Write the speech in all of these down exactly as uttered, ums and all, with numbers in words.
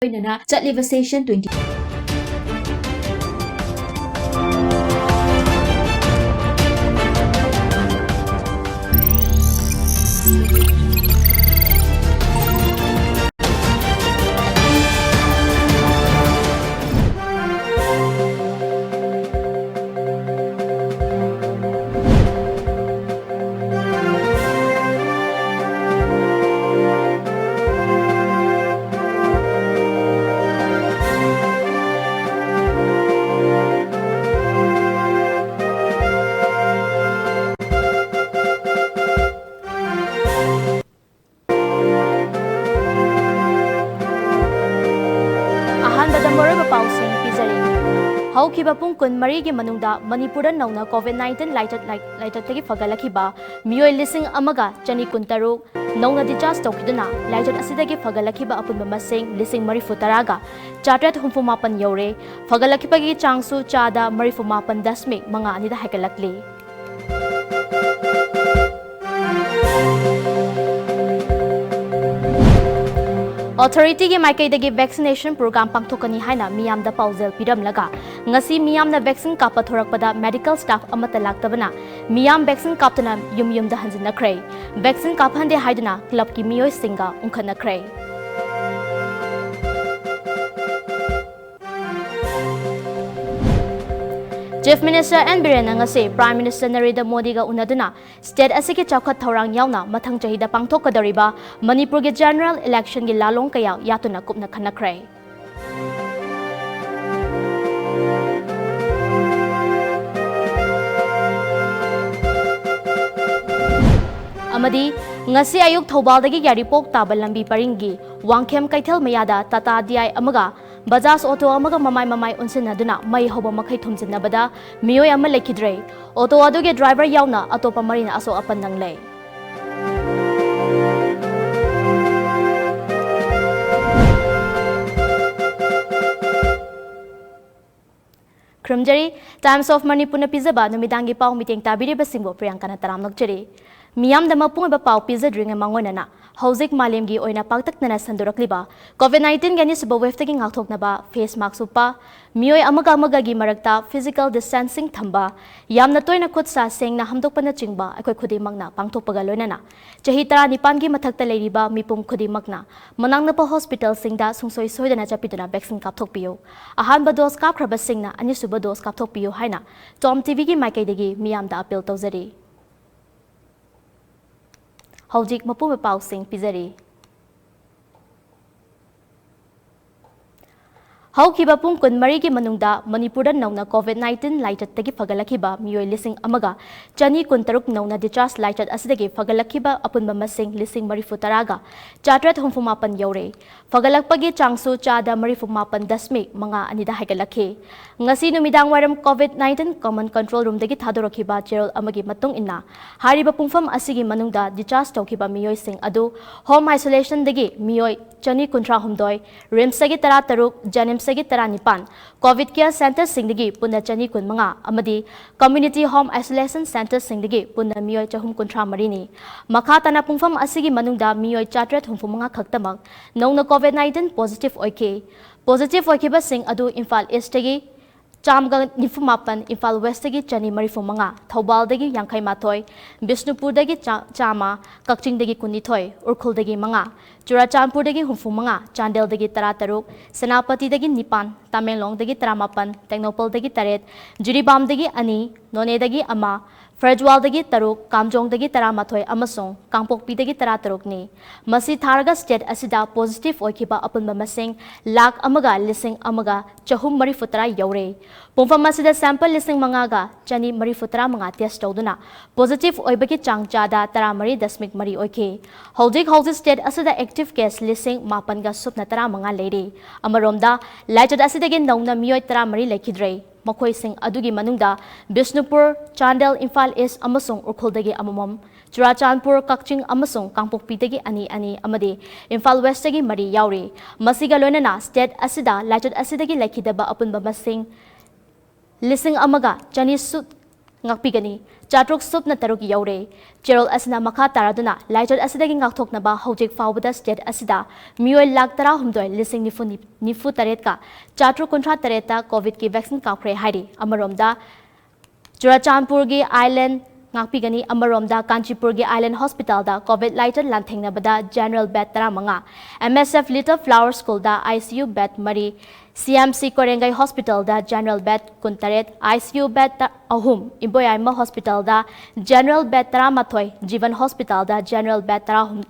ꯂꯣꯏꯅꯅ ꯆꯠꯂꯤꯕ session twenty ꯑꯍꯥꯟꯕꯗ ꯃꯔꯨꯑꯣꯏꯕ ꯄꯥꯎꯁꯤꯡ ꯄꯤꯖꯔꯤ꯫ ꯍꯧꯈꯤꯕ ꯄꯨꯡ ꯀꯨꯟꯃꯔꯤꯒꯤ ꯃꯅꯨꯡꯗ ꯃꯅꯤꯄꯨꯔꯗ ꯅꯧꯅ COVID nineteen ꯂꯥꯏꯆꯠ, ꯂꯥꯏ-, ꯂꯥꯏꯆꯠꯇꯒꯤ ꯐꯒꯠꯂꯛꯈꯤꯕ ꯃꯤꯑꯣꯏ ꯂꯤꯁꯤꯡ ꯑꯃꯒ ꯆꯅꯤ ꯀꯨꯟꯇꯔꯨꯛ, ꯅꯧꯅ discharge ꯇꯧꯈꯤꯗꯨꯅ ꯂꯥꯏꯆꯠ ꯑꯁꯤꯗꯒꯤ ꯐꯒꯠꯂꯛꯈꯤꯕ ꯑꯄꯨꯟꯕ ꯃꯁꯤꯡ ꯂꯤꯁꯤꯡ ꯃꯔꯤꯐꯨ ꯇꯔꯥꯒ ꯆꯥꯇ꯭ꯔꯦꯠ ꯍꯨꯝꯐꯨ ꯃꯥꯄꯟ ꯌꯧꯔꯦ꯫ ꯐꯒꯠꯂꯛꯈꯤꯕꯒꯤ ꯆꯥꯡꯁꯨ ꯆꯥꯗ ꯃꯔꯤꯐꯨ ꯃꯥꯄꯟ ꯗꯁꯃꯤꯛ ꯃꯉꯥ ꯑꯅꯤꯗ ꯍꯥꯏꯒꯠꯂꯛꯂꯤ꯫ Authority ꯒꯤ ꯃꯥꯏꯀꯩꯗꯒꯤ vaccination program ꯄꯥꯡꯊꯣꯛꯀꯅꯤ ꯍꯥꯏꯅ ꯃꯤꯌꯥꯝꯗ ꯄꯥꯎꯖꯦꯜ ꯄꯤꯔꯝꯂꯒ, ꯉꯁꯤ ꯃꯤꯌꯥꯝꯅ vaccine ꯀꯥꯞꯄ ꯊꯣꯔꯛꯄꯗ medical staff ꯑꯃꯠꯇ ꯂꯥꯛꯇꯕꯅ ꯃꯤꯌꯥꯝ vaccine ꯀꯥꯞꯇꯅ ꯌꯨꯝ ꯌꯨꯝꯗ ꯍꯟꯖꯤꯟꯅꯈ꯭ꯔꯦ꯫ Vaccine ꯀꯥꯞꯍꯟꯗꯦ ꯍꯥꯏꯗꯨꯅ club ꯀꯤ ꯃꯤꯑꯣꯏꯁꯤꯡꯒ ꯎꯪꯈꯠꯅꯈ꯭ꯔꯦ꯫ Chief Minister N ꯕꯤꯔꯦꯟꯅ ꯉꯁꯤ Prime Minister ꯅꯔꯦꯟꯗ꯭ꯔ ꯃꯣꯗꯤꯒ ꯎꯅꯗꯨꯅ state ꯑꯁꯤꯒꯤ ꯆꯥꯎꯈꯠ ꯊꯧꯔꯥꯡ ꯌꯥꯎꯅ ꯃꯊꯪ ꯆꯍꯤꯗ ꯄꯥꯡꯊꯣꯛꯀꯗꯧꯔꯤꯕ ꯃꯅꯤꯄꯨꯔꯒꯤ general election ꯒꯤ ꯂꯥꯂꯣꯡ ꯀꯌꯥ ꯌꯥꯠꯇꯨꯅ ꯀꯨꯞꯅ ꯈꯟꯅꯈ꯭ꯔꯦ꯫ ꯑꯃꯗꯤ ꯉꯁꯤ ꯑꯌꯨꯛ ꯊꯧꯕꯥꯜꯗꯒꯤ ꯌꯥꯏꯔꯤꯄꯣꯛ ꯇꯥꯕ ꯂꯝꯕꯤ ꯄꯔꯤꯡꯒꯤ ꯋꯥꯡꯈꯦꯝ ꯀꯩꯊꯦꯜ ꯃꯌꯥꯗ Tata D I ꯑꯃꯒ Bajaj auto ꯑꯃꯒ ꯃꯃꯥꯏ ꯃꯃꯥꯏ ꯎꯟꯁꯤꯟꯅꯗꯨꯅ ꯃꯩ ꯍꯧꯕ ꯃꯈꯩ ꯊꯨꯝꯖꯤꯟꯅꯕꯗ ꯃꯤꯑꯣꯏ ꯑꯃ ꯂꯩꯈꯤꯗ꯭ꯔꯦ꯫ Auto ꯑꯗꯨꯒꯤ driver ꯌꯥꯎꯅ ꯑꯇꯣꯞꯄ ꯃꯔꯤꯅ ꯑꯁꯣꯛ ꯑꯄꯟ ꯅꯪꯂꯦ꯫ ꯈꯨꯔꯨꯝꯖꯔꯤ꯫ Times of Manipurꯅ ꯄꯤꯖꯕ ꯅꯨꯃꯤꯗꯥꯡꯒꯤ ꯄꯥꯎ ꯃꯤꯇꯦꯡ ꯇꯥꯕꯤꯔꯤꯕꯁꯤꯡꯕꯨ ꯄ꯭ꯔꯤꯌꯥꯡꯀꯥꯅ ꯇꯔꯥꯝꯅ ꯑꯣꯛꯆꯔꯤ꯫ ꯃꯤꯌꯥꯝꯗ ꯃꯄꯨꯡ ꯑꯣꯏꯕ ꯄꯥꯎ ꯄꯤꯖꯗ꯭ꯔꯤꯉꯩ ꯃꯥꯡꯑꯣꯏꯅꯅ, ꯍꯧꯖꯤꯛ ꯃꯥꯂꯦꯝꯒꯤ ꯑꯣꯏꯅ ꯄꯥꯛꯇꯛꯅꯅ ꯁꯟꯗꯣꯔꯛꯂꯤꯕ COVID nineteen ꯒꯤ ꯑꯅꯤꯁꯨꯕ wave ꯇꯒꯤ ꯉꯥꯛꯊꯣꯛꯅꯕ face mask ꯎꯞꯄ, ꯃꯤꯑꯣꯏ ꯑꯃꯒ ꯑꯃꯒꯒꯤ ꯃꯔꯛꯇ physical distancing ꯊꯝꯕ, ꯌꯥꯝꯅ ꯇꯣꯏꯅ ꯈꯨꯠ ꯁꯥ ꯁꯦꯡꯅ ꯍꯥꯝꯗꯣꯛꯄꯅꯆꯤꯡꯕ ꯑꯩꯈꯣꯏ ꯈꯨꯗꯤꯡꯃꯛꯅ ꯄꯥꯡꯊꯣꯛꯄꯒ ꯂꯣꯏꯅꯅ, ꯆꯍꯤ ꯇꯔꯥꯅꯤꯄꯥꯟꯒꯤ ꯃꯊꯛꯇ ꯂꯩꯔꯤꯕ ꯃꯤꯄꯨꯝ ꯈꯨꯗꯤꯡꯃꯛꯅ ꯃꯅꯥꯛ ꯅꯛꯄ hospital ꯁꯤꯡꯗ ꯁꯨꯡꯁꯣꯏ ꯁꯣꯏꯗꯅ ꯆꯠꯄꯤꯗꯨꯅ vaccine ꯀꯥꯞꯊꯣꯛꯄꯤꯌꯨ꯫ ꯑꯍꯥꯟꯕ dose ꯀꯥꯞꯈ꯭ꯔꯕꯁꯤꯡꯅ ꯑꯅꯤꯁꯨꯕ dose ꯀꯥꯞꯊꯣꯛꯄꯤꯌꯨ ꯍꯥꯏꯅ Tom TV ꯒꯤ ꯃꯥꯏꯀꯩꯗꯒꯤ ꯃꯤꯌꯥꯝꯗ appeal ꯇꯧꯖꯔꯤ꯫ ꯍꯧꯖꯤꯛ ꯃꯄꯨꯡ ꯑꯣꯏꯕ ꯄꯥꯎꯁꯤꯡ ꯄꯤꯖꯔꯤ꯫ ꯍꯧꯈꯤꯕ ꯄꯨꯡ ꯀꯨꯟꯃꯔꯤꯒꯤ ꯃꯅꯨꯡꯗ ꯃꯅꯤꯄꯨꯔꯗ ꯅꯧꯅ COVID nineteen ꯂꯥꯏꯆꯠꯇꯒꯤ ꯐꯒꯠꯂꯛꯈꯤꯕ ꯃꯤꯑꯣꯏ ꯂꯤꯁꯤꯡ ꯑꯃꯒ ꯆꯅꯤ ꯀꯨꯟꯇꯔꯨꯛ ꯅꯧꯅ discharge ꯂꯥꯏꯆꯠ ꯑꯁꯤꯗꯒꯤ ꯐꯒꯠꯂꯛꯈꯤꯕ ꯑꯄꯨꯟꯕ ꯃꯁꯤꯡ ꯂꯤꯁꯤꯡ ꯃꯔꯤꯐꯨ ꯇꯔꯥꯒ ꯆꯥꯇ꯭ꯔꯦꯠ ꯍꯨꯝꯐꯨ ꯃꯥꯄꯟ ꯌꯧꯔꯦ꯫ ꯐꯒꯠꯂꯛꯄꯒꯤ ꯆꯥꯡꯁꯨ ꯆꯥꯗ ꯃꯔꯤꯐꯨ ꯃꯥꯄꯟ ꯗꯁꯃꯤꯛ ꯃꯉꯥ ꯑꯅꯤꯗ ꯍꯥꯏꯒꯠꯂꯛꯈꯤ꯫ ꯉꯁꯤ ꯅꯨꯃꯤꯗꯥꯡ ꯋꯥꯏꯔꯝ COVID nineteen common control room ꯗꯒꯤ ꯊꯥꯗꯣꯔꯛꯈꯤꯕ ꯆꯦꯔꯣꯜ ꯑꯃꯒꯤ ꯃꯇꯨꯡ ꯏꯟꯅ, ꯍꯥꯏꯔꯤꯕ ꯄꯨꯡꯐꯝ ꯑꯁꯤꯒꯤ ꯃꯅꯨꯡꯗ discharge ꯇꯧꯈꯤꯕ ꯃꯤꯑꯣꯏꯁꯤꯡ ꯑꯗꯨ home isolation ꯗꯒꯤ ꯃꯤꯑꯣꯏ ꯆꯅꯤ ꯀꯨꯟꯊ꯭ꯔꯥ ꯍꯨꯝꯗꯣꯏ, RIMS ꯇꯒꯤ ꯇꯔꯥ ꯇꯔꯨꯛ, JNIMS ꯇꯒꯤ ꯇꯔꯥ ꯅꯤꯄꯥꯟ, COVID care centre ꯁꯤꯡꯗꯒꯤ ꯄꯨꯟꯅ ꯆꯅꯤ ꯀꯨꯟꯃꯉꯥ ꯑꯃꯗꯤ community home isolation centre ꯁꯤꯡꯗꯒꯤ ꯄꯨꯟꯅ ꯃꯤꯑꯣꯏ ꯆꯍꯨꯝ ꯀꯨꯟꯊ꯭ꯔꯥ ꯃꯔꯤꯅꯤ꯫ ꯃꯈꯥ ꯇꯥꯅ ꯄꯨꯡꯐꯝ ꯑꯁꯤꯒꯤ ꯃꯅꯨꯡꯗ ꯃꯤꯑꯣꯏ ꯆꯥꯇ꯭ꯔꯦꯠ ꯍꯨꯝꯐꯨ ꯃꯉꯥ ꯈꯛꯇꯃꯛ ꯅꯧꯅ COVID nineteen positive ꯑꯣꯏꯈꯤ꯫ Positive ꯑꯣꯏꯈꯤꯕꯁꯤꯡ ꯑꯗꯨ ꯏꯝꯐꯥꯜ East ꯇꯒꯤ ꯆꯥꯝꯃꯒ ꯅꯤꯐꯨ ꯃꯥꯄꯟ, ꯏꯝꯐꯥꯜ West ꯇꯒꯤ ꯆꯅꯤ ꯃꯔꯤꯐꯨ ꯃꯉꯥ, ꯊꯧꯕꯥꯜꯗꯒꯤ ꯌꯥꯡꯈꯩ ꯃꯥꯊꯣꯏ, ꯕꯤꯁꯅꯨꯄꯨꯔꯗꯒꯤ ꯆꯥ-, ꯆꯥꯝꯃ, ꯀꯛꯆꯤꯡꯗꯒꯤ ꯀꯨꯟꯅꯤꯊꯣꯏ, ꯎꯈ꯭ꯔꯨꯜꯗꯒꯤ ꯃꯉꯥ, ꯆꯨꯔꯥꯆꯥꯟꯄꯨꯔꯗꯒꯤ ꯍꯨꯝꯐꯨ ꯃꯉꯥ, ꯆꯥꯟꯗꯦꯜꯗꯒꯤ ꯇꯔꯥ ꯇꯔꯨꯛ, ꯁꯦꯅꯥꯄꯇꯤꯗꯒꯤ ꯅꯤꯄꯥꯟ, ꯇꯃꯦꯡꯂꯣꯡꯗꯒꯤ ꯇꯔꯥꯃꯥꯄꯟ, ꯇꯦꯡꯅꯧꯄꯜꯗꯒꯤ ꯇꯔꯦꯠ, ꯖꯤꯔꯤꯕꯥꯝꯗꯒꯤ ꯑꯅꯤ, ꯅꯣꯅꯦꯗꯒꯤ ꯑꯃ, ꯐꯔꯖꯋꯥꯜꯗꯒꯤ ꯇꯔꯨꯛ, ꯀꯥꯝꯖꯣꯡꯗꯒꯤ ꯇꯔꯥꯃꯥꯊꯣꯏ ꯑꯃꯁꯨꯡ ꯀꯥꯡꯄꯣꯛꯄꯤꯗꯒꯤ ꯇꯔꯥ ꯇꯔꯨꯛꯅꯤ꯫ ꯃꯁꯤ ꯊꯥꯔꯒ state ꯑꯁꯤꯗ positive ꯑꯣꯏꯈꯤꯕ ꯑꯄꯨꯟꯕ ꯃꯁꯤꯡ ꯂꯥꯈ ꯑꯃꯒ ꯂꯤꯁꯤꯡ ꯑꯃꯒ ꯆꯍꯨꯝ ꯃꯔꯤꯐꯨ ꯇꯔꯥ ꯌꯧꯔꯦ꯫ ꯄꯨꯡꯐꯝ ꯑꯁꯤꯗ sample ꯂꯤꯁꯤꯡ ꯃꯉꯥꯒ ꯆꯅꯤ ꯃꯔꯤꯐꯨ ꯇꯔꯥ ꯃꯉꯥ test ꯇꯧꯗꯨꯅ positive ꯑꯣꯏꯕꯒꯤ ꯆꯥꯡ ꯆꯥꯗ ꯇꯔꯥꯃꯔꯤ ꯗꯁꯃꯤꯛ ꯃꯔꯤ ꯑꯣꯏꯈꯤ꯫ ꯍꯧꯖꯤꯛ ꯍꯧꯖꯤꯛ state ꯑꯁꯤꯗ active case ꯂꯤꯁꯤꯡ ꯃꯥꯄꯟꯒ ꯁꯨꯞꯅ ꯇꯔꯥꯃꯉꯥ ꯂꯩꯔꯤ꯫ ꯑꯃꯔꯣꯝꯗ, ꯂꯥꯏꯆꯠ ꯑꯁꯤꯗꯒꯤ ꯅꯧꯅ ꯃꯤꯑꯣꯏ ꯇꯔꯥꯃꯔꯤ ꯂꯩꯈꯤꯗ꯭ꯔꯦ꯫ ꯃꯈꯣꯏꯁꯤꯡ ꯑꯗꯨꯒꯤ ꯃꯅꯨꯡꯗ ꯕꯤꯁꯅꯨꯄꯨꯔ, ꯆꯥꯟꯗꯦꯜ, ꯏꯝꯐꯥꯜ East ꯑꯃꯁꯨꯡ ꯎꯈ꯭ꯔꯨꯜꯗꯒꯤ ꯑꯃꯃꯝ, ꯆꯨꯔꯥꯆꯥꯟꯄꯨꯔ, ꯀꯛꯆꯤꯡ ꯑꯃꯁꯨꯡ ꯀꯥꯡꯄꯣꯛꯄꯤꯗꯒꯤ ꯑꯅꯤ ꯑꯅꯤ ꯑꯃꯗꯤ ꯏꯝꯐꯥꯜ West ꯇꯒꯤ ꯃꯔꯤ ꯌꯥꯎꯔꯤ꯫ ꯃꯁꯤꯒ ꯂꯣꯏꯅꯅ state ꯑꯁꯤꯗ ꯂꯥꯏꯆꯠ ꯑꯁꯤꯗꯒꯤ ꯂꯩꯈꯤꯗꯕ ꯑꯄꯨꯟꯕ ꯃꯁꯤꯡ ꯂꯤꯁꯤꯡ ꯑꯃꯒ ꯆꯅꯤ ꯁꯨ-, ꯉꯥꯛꯄꯤꯒꯅꯤ꯫ ꯆꯥꯇ꯭ꯔꯨꯛ ꯁꯨꯞꯅ ꯇꯔꯨꯛ ꯌꯧꯔꯦ꯫ ꯆꯦꯔꯣꯜ ꯑꯁꯤꯅ ꯃꯈꯥ ꯇꯥꯔꯗꯨꯅ ꯂꯥꯏꯆꯠ ꯑꯁꯤꯗꯒꯤ ꯉꯥꯛꯊꯣꯛꯅꯕ ꯍꯧꯖꯤꯛ ꯐꯥꯎꯕꯗ state ꯑꯁꯤꯗ ꯃꯤꯑꯣꯏ ꯂꯥꯈ ꯇꯔꯥꯍꯨꯝꯗꯣꯏ ꯂꯤꯁꯤꯡ ꯅꯤꯐꯨ, ꯅꯤꯐꯨ ꯇꯔꯦꯠꯀ ꯆꯥꯇ꯭ꯔꯨꯛ ꯀꯨꯟꯊ꯭ꯔꯥ ꯇꯔꯦꯠꯇ COVIDꯀꯤ vaccine ꯀꯥꯞꯈ꯭ꯔꯦ ꯍꯥꯏꯔꯤ꯫ ꯑꯃꯔꯣꯝꯗ ꯆꯨꯔꯥꯆꯥꯟꯄꯨꯔꯒꯤ Island ꯉꯥꯛꯄꯤꯒꯅꯤ꯫ ꯑꯃꯔꯣꯝꯗ ꯀꯥꯟꯆꯤꯄꯨꯔꯒꯤ Island Hospitalꯗ COVID ꯂꯥꯏꯆꯠ ꯂꯥꯟꯊꯦꯡꯅꯕꯗ general bed ꯇꯔꯥꯃꯉꯥ, MSF Little Flower Schoolꯗ ICU bed ꯃꯔꯤ, CMC ꯀꯣꯔꯦꯡꯒꯩ Hospitalꯗ general bed ꯀꯨꯟꯇꯔꯦꯠ, ICU bed ꯇ-, ꯑꯍꯨꯝ, ꯏꯕꯣꯌꯥꯏꯃ Hospitalꯗ general bed ꯇꯔꯥꯃꯥꯊꯣꯏ, Jeevan Hospitalꯗ general bed ꯇꯔꯥꯍꯨꯝ,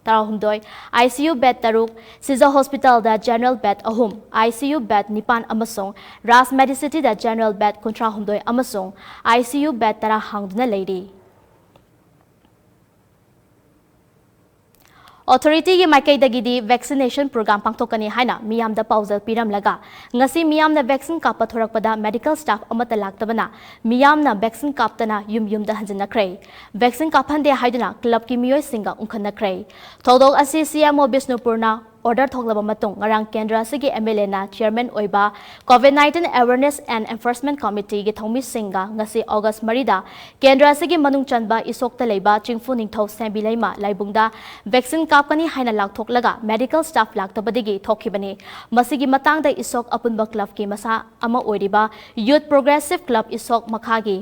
ꯇꯔꯥꯍꯨꯝꯗꯣꯏ, ICU bed ꯇꯔꯨꯛ, Shija Hospitalꯗ general bed ꯑꯍꯨꯝ, ICU bed ꯅꯤꯄꯥꯟ ꯑꯃꯁꯨꯡ Raj Medicityꯗ general bed ꯀꯨꯟꯊ꯭ꯔꯥꯍꯨꯝꯗꯣꯏ ꯑꯃꯁꯨꯡ ICU bed ꯇꯔꯥ ꯍꯥꯡꯗꯨꯅ ꯂꯩꯔꯤ꯫ Authorityꯒꯤ ꯃꯥꯏꯀꯩꯗꯒꯤꯗꯤ vaccination program ꯄꯥꯡꯊꯣꯛꯀꯅꯤ ꯍꯥꯏꯅ ꯃꯤꯌꯥꯝꯗ ꯄꯥꯎꯖꯦꯜ ꯄꯤꯔꯝꯂꯒ, ꯉꯁꯤ ꯃꯤꯌꯥꯝꯅ vaccine ꯀꯥꯞꯄ ꯊꯣꯔꯛꯄꯗ medical staff ꯑꯃꯠꯇ ꯂꯥꯛꯇꯕꯅ ꯃꯤꯌꯥꯝꯅ vaccine ꯀꯥꯞꯇꯅ ꯌꯨꯝ ꯌꯨꯝꯗ ꯍꯟꯖꯤꯟꯅꯈ꯭ꯔꯦ꯫ Vaccine ꯀꯥꯞꯍꯟꯗꯦ ꯍꯥꯏꯗꯨꯅ clubꯀꯤ ꯃꯤꯑꯣꯏꯁꯤꯡꯒ ꯎꯪꯈꯠꯅꯈ꯭ꯔꯦ꯫ ꯊꯧꯗꯣꯛ ꯑꯁꯤ CMO ꯕꯤꯁꯅꯨꯄꯨꯔꯅ order ꯊꯣꯛꯂꯕ ꯃꯇꯨꯡ ꯉꯔꯥꯡ ꯀꯦꯟꯗ꯭ꯔ ꯑꯁꯤꯒꯤ MLAꯅ chairman ꯑꯣꯏꯕ COVID nineteen Awareness and Enforcement Committeeꯒꯤ ꯊꯧꯃꯤꯁꯤꯡꯒ ꯉꯁꯤ August ꯃꯔꯤꯗ ꯀꯦꯟꯗ꯭ꯔ ꯑꯁꯤꯒꯤ ꯃꯅꯨꯡ ꯆꯟꯕ ꯏꯁꯣꯛꯇ ꯂꯩꯕ ꯆꯤꯡꯐꯨ ꯅꯤꯡꯊꯧ ꯁꯦꯝꯕꯤ ꯂꯩꯃ ꯂꯥꯏꯕꯨꯡꯗ vaccine ꯀꯥꯞꯀꯅꯤ ꯍꯥꯏꯅ ꯂꯥꯎꯊꯣꯛꯂꯒ medical staff ꯂꯥꯛꯇꯕꯗꯒꯤ ꯊꯣꯛꯈꯤꯕꯅꯤ꯫ ꯃꯁꯤꯒꯤ ꯃꯇꯥꯡꯗ ꯏꯁꯣꯛ ꯑꯄꯨꯟꯕ clubꯀꯤ ꯃꯁꯥ ꯑꯃ ꯑꯣꯏꯔꯤꯕ Youth Progressive Club ꯏꯁꯣꯛ ꯃꯈꯥꯒꯤ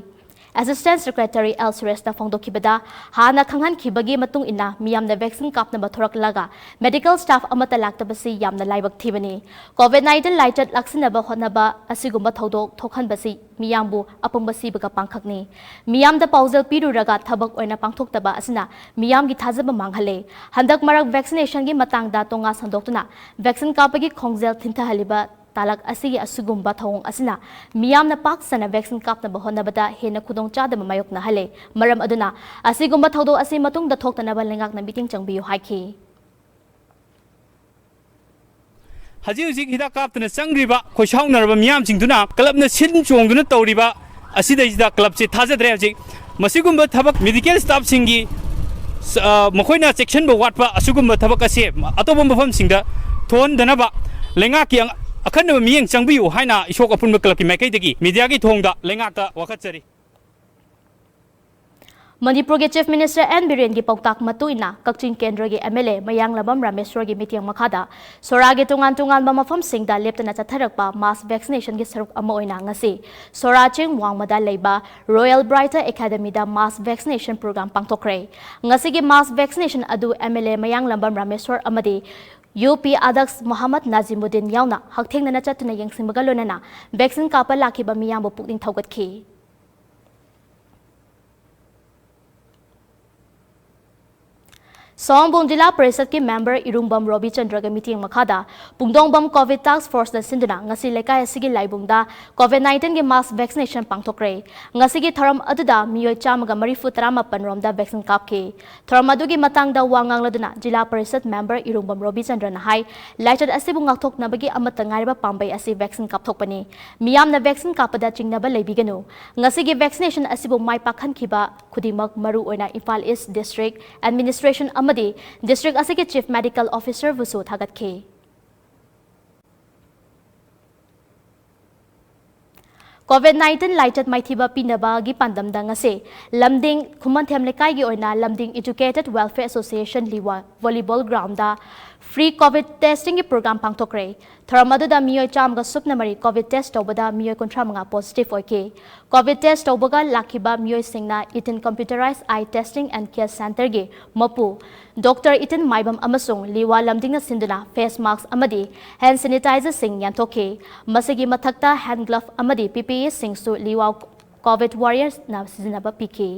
Assistant Secretary ꯑꯦꯜ ꯁꯨꯔꯦꯁꯅ ꯐꯣꯡꯗꯣꯛꯈꯤꯕꯗ, ꯍꯥꯟꯅ ꯈꯪꯍꯟꯈꯤꯕꯒꯤ ꯃꯇꯨꯡ ꯏꯟꯅ ꯃꯤꯌꯥꯝꯅ vaccine ꯀꯥꯞꯅꯕ ꯊꯣꯔꯛꯂꯒ medical staff ꯑꯃꯠꯇ ꯂꯥꯛꯇꯕꯁꯤ ꯌꯥꯝꯅ ꯂꯥꯏꯕꯛ ꯊꯤꯕꯅꯤ꯫ COVID nineteen ꯂꯥꯏꯆꯠ ꯂꯥꯛꯁꯤꯟꯅꯕ ꯍꯣꯠꯅꯕ ꯑꯁꯤꯒꯨꯝꯕ ꯊꯧꯗꯣꯛ ꯊꯣꯛꯍꯟꯕꯁꯤ ꯃꯤꯌꯥꯝꯕꯨ ꯑꯄꯪꯕ ꯁꯤꯕꯒ ꯄꯥꯡꯈꯛꯅꯤ꯫ ꯃꯤꯌꯥꯝꯗ ꯄꯥꯎꯖꯦꯜ ꯄꯤꯔꯨꯔꯒ ꯊꯕꯛ ꯑꯣꯏꯅ ꯄꯥꯡꯊꯣꯛꯇꯕ ꯑꯁꯤꯅ ꯃꯤꯌꯥꯝꯒꯤ ꯊꯥꯖꯕ ꯃꯥꯡꯍꯜꯂꯦ꯫ ꯍꯟꯗꯛ ꯃꯔꯛ vaccinationꯒꯤ ꯃꯇꯥꯡꯗ ꯇꯣꯉꯥ ꯁꯟꯗꯣꯛꯇꯨꯅ vaccine ꯀꯥꯞꯄꯒꯤ ꯈꯣꯡꯖꯦꯜ ꯊꯤꯟꯊꯍꯜꯂꯤꯕ ꯇꯥꯂꯛ ꯑꯁꯤꯒꯤ ꯑꯁꯤꯒꯨꯝꯕ ꯊꯧꯑꯣꯡ ꯑꯁꯤꯅ ꯃꯤꯌꯥꯝꯅ ꯄꯥꯛ ꯁꯟꯅ vaccine ꯀꯥꯞꯅꯕ ꯍꯣꯠꯅꯕꯗ ꯍꯦꯟꯅ ꯈꯨꯗꯣꯡꯆꯥꯗꯕ ꯃꯥꯌꯣꯛꯅꯍꯜꯂꯦ꯫ ꯃꯔꯝ ꯑꯗꯨꯅ ꯑꯁꯤꯒꯨꯝꯕ ꯊꯧꯗꯣꯛ ꯑꯁꯤ ꯃꯇꯨꯡꯗ ꯊꯣꯛꯇꯅꯕ ꯂꯩꯉꯥꯛꯅ ꯃꯤꯠꯌꯦꯡ ꯆꯪꯕꯤꯌꯨ ꯍꯥꯏꯈꯤ꯫ ꯍꯧꯖꯤꯛ ꯍꯧꯖꯤꯛ ꯍꯤꯗꯥꯛ ꯀꯥꯞꯇꯅ ꯆꯪꯈ꯭ꯔꯤꯕ ꯈꯣꯏꯁꯥꯎꯅꯔꯕ ꯃꯤꯌꯥꯝꯁꯤꯡꯗꯨꯅ clubꯅ ꯁꯤꯟ ꯆꯣꯡꯗꯨꯅ ꯇꯧꯔꯤꯕ ꯑꯁꯤꯗꯩꯁꯤꯗ clubꯁꯤ ꯊꯥꯖꯗ꯭ꯔꯦ꯫ ꯍꯧꯖꯤꯛ ꯃꯁꯤꯒꯨꯝꯕ ꯊꯕꯛ medical staffꯁꯤꯡꯒꯤ, ꯑ, ꯃꯈꯣꯏꯅ ꯆꯦꯛꯁꯤꯟꯕ ꯋꯥꯠꯄ ꯑꯁꯤꯒꯨꯝꯕ ꯊꯕꯛ ꯑꯁꯦ ꯑꯇꯣꯞꯄ ꯃꯐꯝꯁꯤꯡꯗ ꯊꯣꯛꯍꯟꯗꯅꯕ ꯂꯩꯉꯥꯛꯀꯤ ꯑꯉ-, ꯑꯈꯟꯅꯕ ꯃꯤꯠꯌꯦꯡ ꯆꯪꯕꯤꯌꯨ ꯍꯥꯏꯅ ꯏꯁꯣꯛ ꯑꯄꯨꯟꯕ ꯀ꯭ꯂꯕꯀꯤ ꯃꯥꯏꯀꯩꯗꯒꯤ ꯃꯤꯗꯤꯌꯥꯒꯤ ꯊꯣꯡꯗ ꯂꯩꯉꯥꯛꯇ ꯋꯥꯀꯠꯆꯔꯤ꯫ ꯃꯅꯤꯄꯨꯔꯒꯤ Chief Minister ꯑꯦꯟ ꯕꯤꯔꯦꯟꯒꯤ ꯄꯥꯎꯇꯥꯛ ꯃꯇꯨꯡ ꯏꯟꯅ ꯀꯛꯆꯤꯡ ꯀꯦꯟꯗ꯭ꯔꯒꯤ ꯑꯦꯝ ꯑꯦꯜ ꯑꯦ ꯃꯌꯥꯡꯂꯝꯕꯝ ꯔꯥꯃꯦꯁ꯭ꯋꯔꯒꯤ ꯃꯤꯠꯌꯦꯡ ꯃꯈꯥꯗ ꯁꯣꯔꯥꯒꯤ ꯇꯣꯉꯥꯟ ꯇꯣꯉꯥꯟꯕ ꯃꯐꯝꯁꯤꯡꯗ ꯂꯦꯞꯇꯅ ꯆꯠꯊꯔꯛꯄ mass vaccinationꯒꯤ ꯁꯔꯨꯛ ꯑꯃ ꯑꯣꯏꯅ ꯉꯁꯤ ꯁꯣꯔꯥ ꯆꯤꯡ ꯋꯥꯡꯃꯗ ꯂꯩꯕ Royal Brighter Academyꯗ mass vaccination program ꯄꯥꯡꯊꯣꯛꯈ꯭ꯔꯦ꯫ ꯉꯁꯤꯒꯤ mass vaccination ꯑꯗꯨ ꯑꯦꯝ ꯑꯦꯜ ꯑꯦ ꯃꯌꯥꯡꯂꯝꯕꯝ ꯔꯥꯃꯦꯁ꯭ꯋꯔ ꯑꯃꯗꯤ ꯌꯨ ꯄꯤ ꯑꯗꯛꯁ ꯃꯣꯍꯝꯃꯗ ꯅꯥꯖꯤꯃꯨꯗꯤꯟ ꯌꯥꯎꯅ ꯍꯛꯊꯦꯡꯅꯅ ꯆꯠꯇꯨꯅ ꯌꯦꯡꯁꯤꯟꯕꯒ ꯂꯣꯏꯅꯅ vaccine ꯀꯥꯞꯄ ꯂꯥꯛꯈꯤꯕ ꯃꯤꯌꯥꯝꯕꯨ ꯄꯨꯛꯅꯤꯡ ꯊꯧꯒꯠꯈꯤ꯫ ꯁꯣꯝꯕꯣꯡ ꯖꯤꯂꯥ ꯄꯔꯤꯁꯠꯀꯤ member ꯏꯔꯨꯡꯕꯝ ꯔꯣꯕꯤꯆꯟꯗ꯭ꯔꯒꯤ ꯃꯤꯠꯌꯦꯡ ꯃꯈꯥꯗ ꯄꯨꯡꯗꯣꯡꯕꯝ COVID task forceꯅ ꯁꯤꯟꯗꯨꯅ ꯉꯁꯤ ꯂꯩꯀꯥꯏ ꯑꯁꯤꯒꯤ ꯂꯥꯏꯕꯨꯡꯗ COVID nineteenꯒꯤ mass vaccination ꯄꯥꯡꯊꯣꯛꯈ꯭ꯔꯦ꯫ ꯉꯁꯤꯒꯤ ꯊꯧꯔꯝ ꯑꯗꯨꯗ ꯃꯤꯑꯣꯏ ꯆꯥꯝꯃꯒ ꯃꯔꯤꯐꯨ ꯇꯔꯥꯃꯥꯄꯟ ꯔꯣꯝꯗ vaccine ꯀꯥꯞꯈꯤ꯫ ꯊꯧꯔꯝ ꯑꯗꯨꯒꯤ ꯃꯇꯥꯡꯗ ꯋꯥ ꯉꯥꯡꯂꯗꯨꯅ ꯖꯤꯂꯥ ꯄꯔꯤꯁꯠ member ꯏꯔꯨꯡꯕꯝ ꯔꯣꯕꯤꯆꯟꯗ꯭ꯔꯅ ꯍꯥꯏ, ꯂꯥꯏꯆꯠ ꯑꯁꯤꯕꯨ ꯉꯥꯛꯊꯣꯛꯅꯕꯒꯤ ꯑꯃꯠꯇ ꯉꯥꯏꯔꯕ ꯄꯥꯝꯕꯩ ꯑꯁꯤ vaccine ꯀꯥꯞꯊꯣꯛꯄꯅꯤ꯫ ꯃꯤꯌꯥꯝꯅ vaccine ꯀꯥꯞꯄꯗ ꯆꯤꯡꯅꯕ ꯂꯩꯕꯤꯒꯅꯨ꯫ ꯉꯁꯤꯒꯤ vaccination ꯑꯁꯤꯕꯨ ꯃꯥꯏ ꯄꯥꯛꯍꯟꯈꯤꯕ ꯈꯨꯗꯤꯡꯃꯛ, ꯃꯔꯨ ꯑꯣꯏꯅ ꯏꯝꯐꯥꯜ East District Administration ꯑꯃꯗꯤ district ꯑꯁꯤꯒꯤ Chief Medical Officerꯕꯨꯁꯨ ꯊꯥꯒꯠꯈꯤ꯫ COVID nineteen ꯂꯥꯏꯆꯠ ꯃꯥꯏꯊꯤꯕ ꯄꯤꯅꯕꯒꯤ ꯄꯥꯟꯗꯝꯗ ꯉꯁꯤ ꯂꯝꯗꯤꯡ ꯈꯨꯃꯟꯊꯦꯝ ꯂꯩꯀꯥꯏꯒꯤ ꯑꯣꯏꯅ ꯂꯝꯗꯤꯡ Educated Welfare Association ꯂꯤꯋꯥ volleyball groundꯗ free COVID testingꯒꯤ program ꯄꯥꯡꯊꯣꯛꯈ꯭ꯔꯦ꯫ ꯊꯧꯔꯝ ꯑꯗꯨꯗ ꯃꯤꯑꯣꯏ ꯆꯥꯝꯃꯒ ꯁꯨꯞꯅ ꯃꯔꯤ COVID test ꯇꯧꯕꯗ ꯃꯤꯑꯣꯏ ꯀꯨꯟꯊ꯭ꯔꯥ ꯃꯉꯥ positive ꯑꯣꯏꯈꯤ꯫ COVID test ꯇꯧꯕꯒ ꯂꯥꯛꯈꯤꯕ ꯃꯤꯑꯣꯏꯁꯤꯡꯅ Eton Computerized Eye Testing and Care Centreꯒꯤ ꯃꯄꯨ Doctor Eton ꯃꯥꯏꯕꯝ ꯑꯃꯁꯨꯡ ꯂꯤꯋꯥ ꯂꯝꯗꯤꯡꯅ ꯁꯤꯟꯗꯨꯅ face mask ꯑꯃꯗꯤ hand sanitizerꯁꯤꯡ ꯌꯦꯟꯊꯣꯛꯈꯤ꯫ ꯃꯁꯤꯒꯤ ꯃꯊꯛꯇ hand glove ꯑꯃꯗꯤ PPEꯁꯤꯡꯁꯨ ꯂꯤꯋꯥ COVID warriorsꯅ ꯁꯤꯖꯤꯟꯅꯕ ꯄꯤꯈꯤ꯫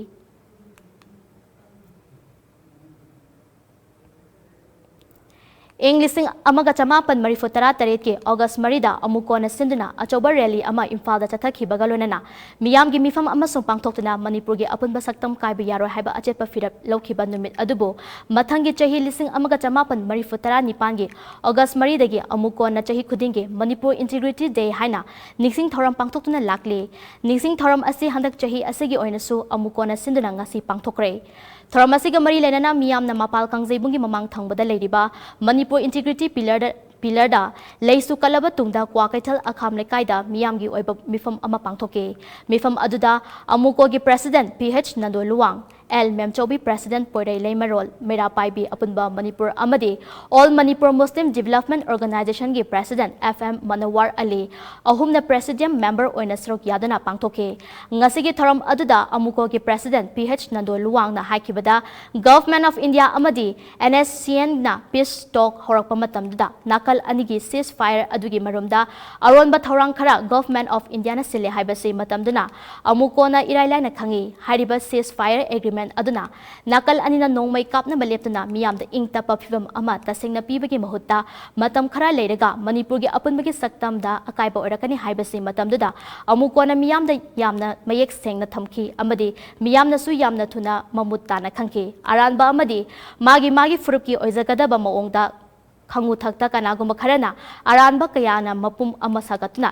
ꯏꯪ ꯂꯤꯁꯤꯡ ꯑꯃꯒ ꯆꯃꯥꯄꯟ ꯃꯔꯤꯐꯨ ꯇꯔꯥ ꯇꯔꯦꯠꯀꯤ August ꯃꯔꯤꯗ ꯑꯃꯨꯛ ꯀꯣꯟꯅ ꯁꯤꯟꯗꯨꯅ ꯑꯆꯧꯕ rally ꯑꯃ ꯏꯝꯐꯥꯜꯗ ꯆꯠꯊꯈꯤꯕꯒ ꯂꯣꯏꯅꯅ ꯃꯤꯌꯥꯝꯒꯤ ꯃꯤꯐꯝ ꯑꯃꯁꯨꯡ ꯄꯥꯡꯊꯣꯛꯇꯨꯅ ꯃꯅꯤꯄꯨꯔꯒꯤ ꯑꯄꯨꯟꯕ ꯁꯛꯇꯝ ꯀꯥꯏꯕ ꯌꯥꯔꯣꯏ ꯍꯥꯏꯕ ꯑꯆꯦꯠꯄ ꯐꯤꯔꯦꯞ ꯂꯧꯈꯤꯕ ꯅꯨꯃꯤꯠ ꯑꯗꯨꯕꯨ ꯃꯊꯪꯒꯤ ꯆꯍꯤ ꯂꯤꯁꯤꯡ ꯑꯃꯒ ꯆꯃꯥꯄꯟ ꯃꯔꯤꯐꯨ ꯇꯔꯥ ꯅꯤꯄꯥꯟꯒꯤ August ꯃꯔꯤꯗꯒꯤ ꯑꯃꯨꯛ ꯀꯣꯟꯅ ꯆꯍꯤ ꯈꯨꯗꯤꯡꯒꯤ Manipur Integrity Day ꯍꯥꯏꯅ ꯅꯤꯡꯁꯤꯡ ꯊꯧꯔꯝ ꯄꯥꯡꯊꯣꯛꯇꯨꯅ ꯂꯥꯛꯂꯤ꯫ ꯅꯤꯡꯁꯤꯡ ꯊꯧꯔꯝ ꯑꯁꯤ ꯍꯟꯗꯛ ꯆꯍꯤ ꯑꯁꯤꯒꯤ ꯑꯣꯏꯅꯁꯨ ꯑꯃꯨꯛ ꯀꯣꯟꯅ ꯁꯤꯟꯗꯨꯅ ꯉꯁꯤ ꯄꯥꯡꯊꯣꯛꯈ꯭ꯔꯦ꯫ ꯊꯧꯔꯝ ꯑꯁꯤꯒ ꯃꯔꯤ ꯂꯩꯅꯅ ꯃꯤꯌꯥꯝꯅ ꯃꯄꯥꯜ ꯀꯥꯡꯖꯩꯕꯨꯡꯒꯤ ꯃꯃꯥꯡ ꯊꯪꯕꯗ ꯂꯩꯔꯤꯕ Manipur Integrity Pillarꯗ, ꯄꯤꯂꯔꯗ ꯂꯩꯁꯨ ꯀꯠꯂꯕ ꯇꯨꯡꯗ ꯀ꯭ꯋꯥꯀꯩꯊꯦꯜ ꯑꯈꯥꯝ ꯂꯩꯀꯥꯏꯗ ꯃꯤꯌꯥꯝꯒꯤ ꯑꯣꯏꯕ ꯃꯤꯐꯝ ꯑꯃ ꯄꯥꯡꯊꯣꯛꯈꯤ꯫ ꯃꯤꯐꯝ ꯑꯗꯨꯗ ꯑꯃꯨꯀꯣꯒꯤ president P H Nando Luwang, L Memchoubi president Poirei Leimarol, Meira Paibi ꯑꯄꯨꯟꯕ ꯃꯅꯤꯄꯨꯔ ꯑꯃꯗꯤ All Manipur Muslim Development Organizationꯒꯤ president F M Manowar Ali ꯑꯍꯨꯝꯅ presidium member ꯑꯣꯏꯅ ꯁꯔꯨꯛ ꯌꯥꯗꯨꯅ ꯄꯥꯡꯊꯣꯛꯈꯤ꯫ ꯉꯁꯤꯒꯤ ꯊꯧꯔꯝ ꯑꯗꯨꯗ ꯑꯃꯨꯀꯣꯒꯤ president ꯄꯤ ꯑꯩꯆ ꯅꯟꯗꯣ ꯂꯨꯋꯥꯡꯅ ꯍꯥꯏꯈꯤꯕꯗ, Government of India ꯑꯃꯗꯤ ꯑꯦꯟ ꯑꯦꯁ ꯁꯤ ꯑꯦꯟꯅ peace talk ꯍꯧꯔꯛꯄ ꯃꯇꯝꯗꯨꯗ ꯅꯥꯀꯜ ꯑꯅꯤꯒꯤ ceasefire ꯑꯗꯨꯒꯤ ꯃꯔꯨꯝꯗ ꯑꯔꯣꯟꯕ ꯊꯧꯔꯥꯡ ꯈꯔ Government of Indiaꯅ ꯁꯤꯜꯂꯦ ꯍꯥꯏꯕꯁꯤ ꯃꯇꯝꯗꯨꯅ ꯑꯃꯨꯀꯣꯅ ꯏꯔꯥꯏ ꯂꯥꯏꯅ ꯈꯪꯏ꯫ ꯍꯥꯏꯔꯤꯕ ceasefire agreement ꯑꯗꯨꯅ ꯅꯥꯀꯜ ꯑꯅꯤꯅ ꯅꯣꯡꯃꯩ ꯀꯥꯞꯅꯕ ꯂꯦꯞꯇꯨꯅ ꯃꯤꯌꯥꯝꯗ ꯏꯪ ꯇꯞꯄ ꯐꯤꯕꯝ ꯑꯃ ꯇꯁꯦꯡꯅ ꯄꯤꯕꯒꯤ ꯃꯍꯨꯠꯇ ꯃꯇꯝ ꯈꯔ ꯂꯩꯔꯒ ꯃꯅꯤꯄꯨꯔꯒꯤ ꯑꯄꯨꯟꯕꯒꯤ ꯁꯛꯇꯝꯗ ꯑꯀꯥꯏꯕ ꯑꯣꯏꯔꯛꯀꯅꯤ ꯍꯥꯏꯕꯁꯤ ꯃꯇꯝꯗꯨꯗ ꯑꯃꯨꯀꯣꯅ ꯃꯤꯌꯥꯝꯗ ꯌꯥꯝꯅ ꯃꯌꯦꯛ ꯁꯦꯡꯅ ꯊꯝꯈꯤ ꯑꯃꯗꯤ ꯃꯤꯌꯥꯝꯅꯁꯨ ꯌꯥꯝꯅ ꯊꯨꯅ ꯃꯃꯨꯠ ꯇꯥꯅ ꯈꯪꯈꯤ꯫ ꯑꯔꯥꯟꯕ ꯑꯃꯗꯤ ꯃꯥꯒꯤ ꯃꯥꯒꯤ ꯐꯨꯔꯨꯞꯀꯤ ꯑꯣꯏꯖꯒꯗꯕ ꯃꯑꯣꯡꯗ ꯈꯪꯉꯨ ꯊꯛꯇ ꯀꯅꯥꯒꯨꯝꯕ ꯈꯔꯅ ꯑꯔꯥꯟꯕ ꯀꯌꯥꯅ ꯃꯄꯨꯝ ꯑꯃ ꯁꯥꯒꯠꯇꯨꯅ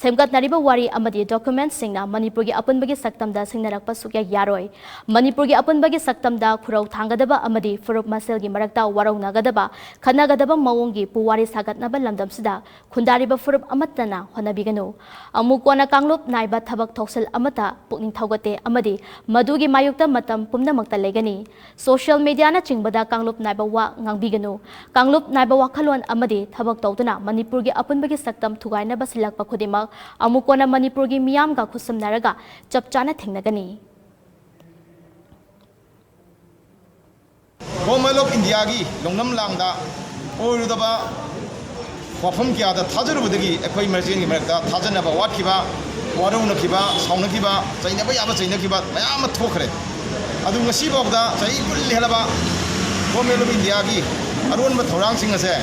ꯁꯦꯝꯒꯠꯅꯔꯤꯕ ꯋꯥꯔꯤ ꯑꯃꯗꯤ documentꯁꯤꯡꯅ ꯃꯅꯤꯄꯨꯔꯒꯤ ꯑꯄꯨꯟꯕꯒꯤ ꯁꯛꯇꯝꯗ ꯁꯤꯡꯅꯔꯛꯄ ꯁꯨꯛꯌꯥ ꯌꯥꯔꯣꯏ꯫ ꯃꯅꯤꯄꯨꯔꯒꯤ ꯑꯄꯨꯟꯕꯒꯤ ꯁꯛꯇꯝꯗ ꯈꯨꯔꯧ ꯊꯥꯡꯒꯗꯕ ꯑꯃꯗꯤ ꯐꯨꯔꯨꯞ ꯃꯁꯦꯜꯒꯤ ꯃꯔꯛꯇ ꯋꯥꯔꯧꯅꯒꯗꯕ, ꯈꯠꯅꯒꯗꯕ ꯃꯑꯣꯡꯒꯤ ꯄꯨꯋꯥꯔꯤ ꯁꯥꯒꯠꯅꯕ ꯂꯝꯗꯝꯁꯤꯗ ꯈꯨꯟꯗꯥꯔꯤꯕ ꯐꯨꯔꯨꯞ ꯑꯃꯠꯇꯅ ꯍꯣꯠꯅꯕꯤꯒꯅꯨ꯫ ꯑꯃꯨꯛ ꯀꯣꯟꯅ ꯀꯥꯡꯂꯨꯞ ꯅꯥꯏꯕ ꯊꯕꯛ ꯊꯧꯁꯤꯜ ꯑꯃꯠꯇ ꯄꯨꯛꯅꯤꯡ ꯊꯧꯒꯠꯇꯦ ꯑꯃꯗꯤ ꯃꯗꯨꯒꯤ ꯃꯥꯌꯣꯛꯇ ꯃꯇꯝ ꯄꯨꯝꯅꯃꯛꯇ ꯂꯩꯒꯅꯤ꯫ Social mediaꯅꯆꯤꯡꯕꯗ ꯀꯥꯡꯂꯨꯞ ꯅꯥꯏꯕ ꯋꯥ ꯉꯥꯡꯕꯤꯒꯅꯨ꯫ ꯀꯥꯡꯂꯨꯞ ꯅꯥꯏꯕ ꯋꯥꯈꯜꯂꯣꯟ ꯑꯃꯗꯤ ꯊꯕꯛ ꯇꯧꯗꯨꯅ ꯃꯅꯤꯄꯨꯔꯒꯤ ꯑꯄꯨꯟꯕꯒꯤ ꯁꯛꯇꯝ ꯊꯨꯒꯥꯏꯅꯕ ꯁꯤꯜꯂꯛꯄ ꯈꯨꯗꯤꯡꯃꯛ ꯑꯃꯨꯛ ꯀꯣꯟꯅ ꯃꯅꯤꯄꯨꯔꯒꯤ ꯃꯤꯌꯥꯝꯒ ꯈꯨꯠꯁꯝꯅꯔꯒ ꯆꯞ ꯆꯥꯅ ꯊꯦꯡꯅꯒꯅꯤ꯫ Government of Indiaꯒꯤ ꯂꯧꯅꯝ ꯂꯥꯡꯗ ꯑꯣꯏꯔꯨꯗꯕ ꯋꯥꯐꯝ ꯀꯌꯥꯗ ꯊꯥꯖꯔꯨꯕꯗꯒꯤ ꯑꯩꯈꯣꯏ ꯃꯁꯦꯟꯒꯤ ꯃꯔꯛꯇ ꯊꯥꯖꯅꯕ ꯋꯥꯠꯈꯤꯕ, ꯋꯥꯔꯧꯅꯈꯤꯕ, ꯁꯥꯎꯅꯈꯤꯕ, ꯆꯩꯅꯕ ꯌꯥꯕ ꯆꯩꯅꯈꯤꯕ ꯃꯌꯥꯝ ꯑꯃ ꯊꯣꯛꯈ꯭ꯔꯦ꯫ ꯑꯗꯨ ꯉꯁꯤꯐꯥꯎꯗ ꯆꯍꯤ ꯀꯨꯟ ꯍꯦꯜꯂꯕ Government of Indiaꯒꯤ ꯑꯔꯣꯟꯕ ꯊꯧꯔꯥꯡꯁꯤꯡ ꯑꯁꯦ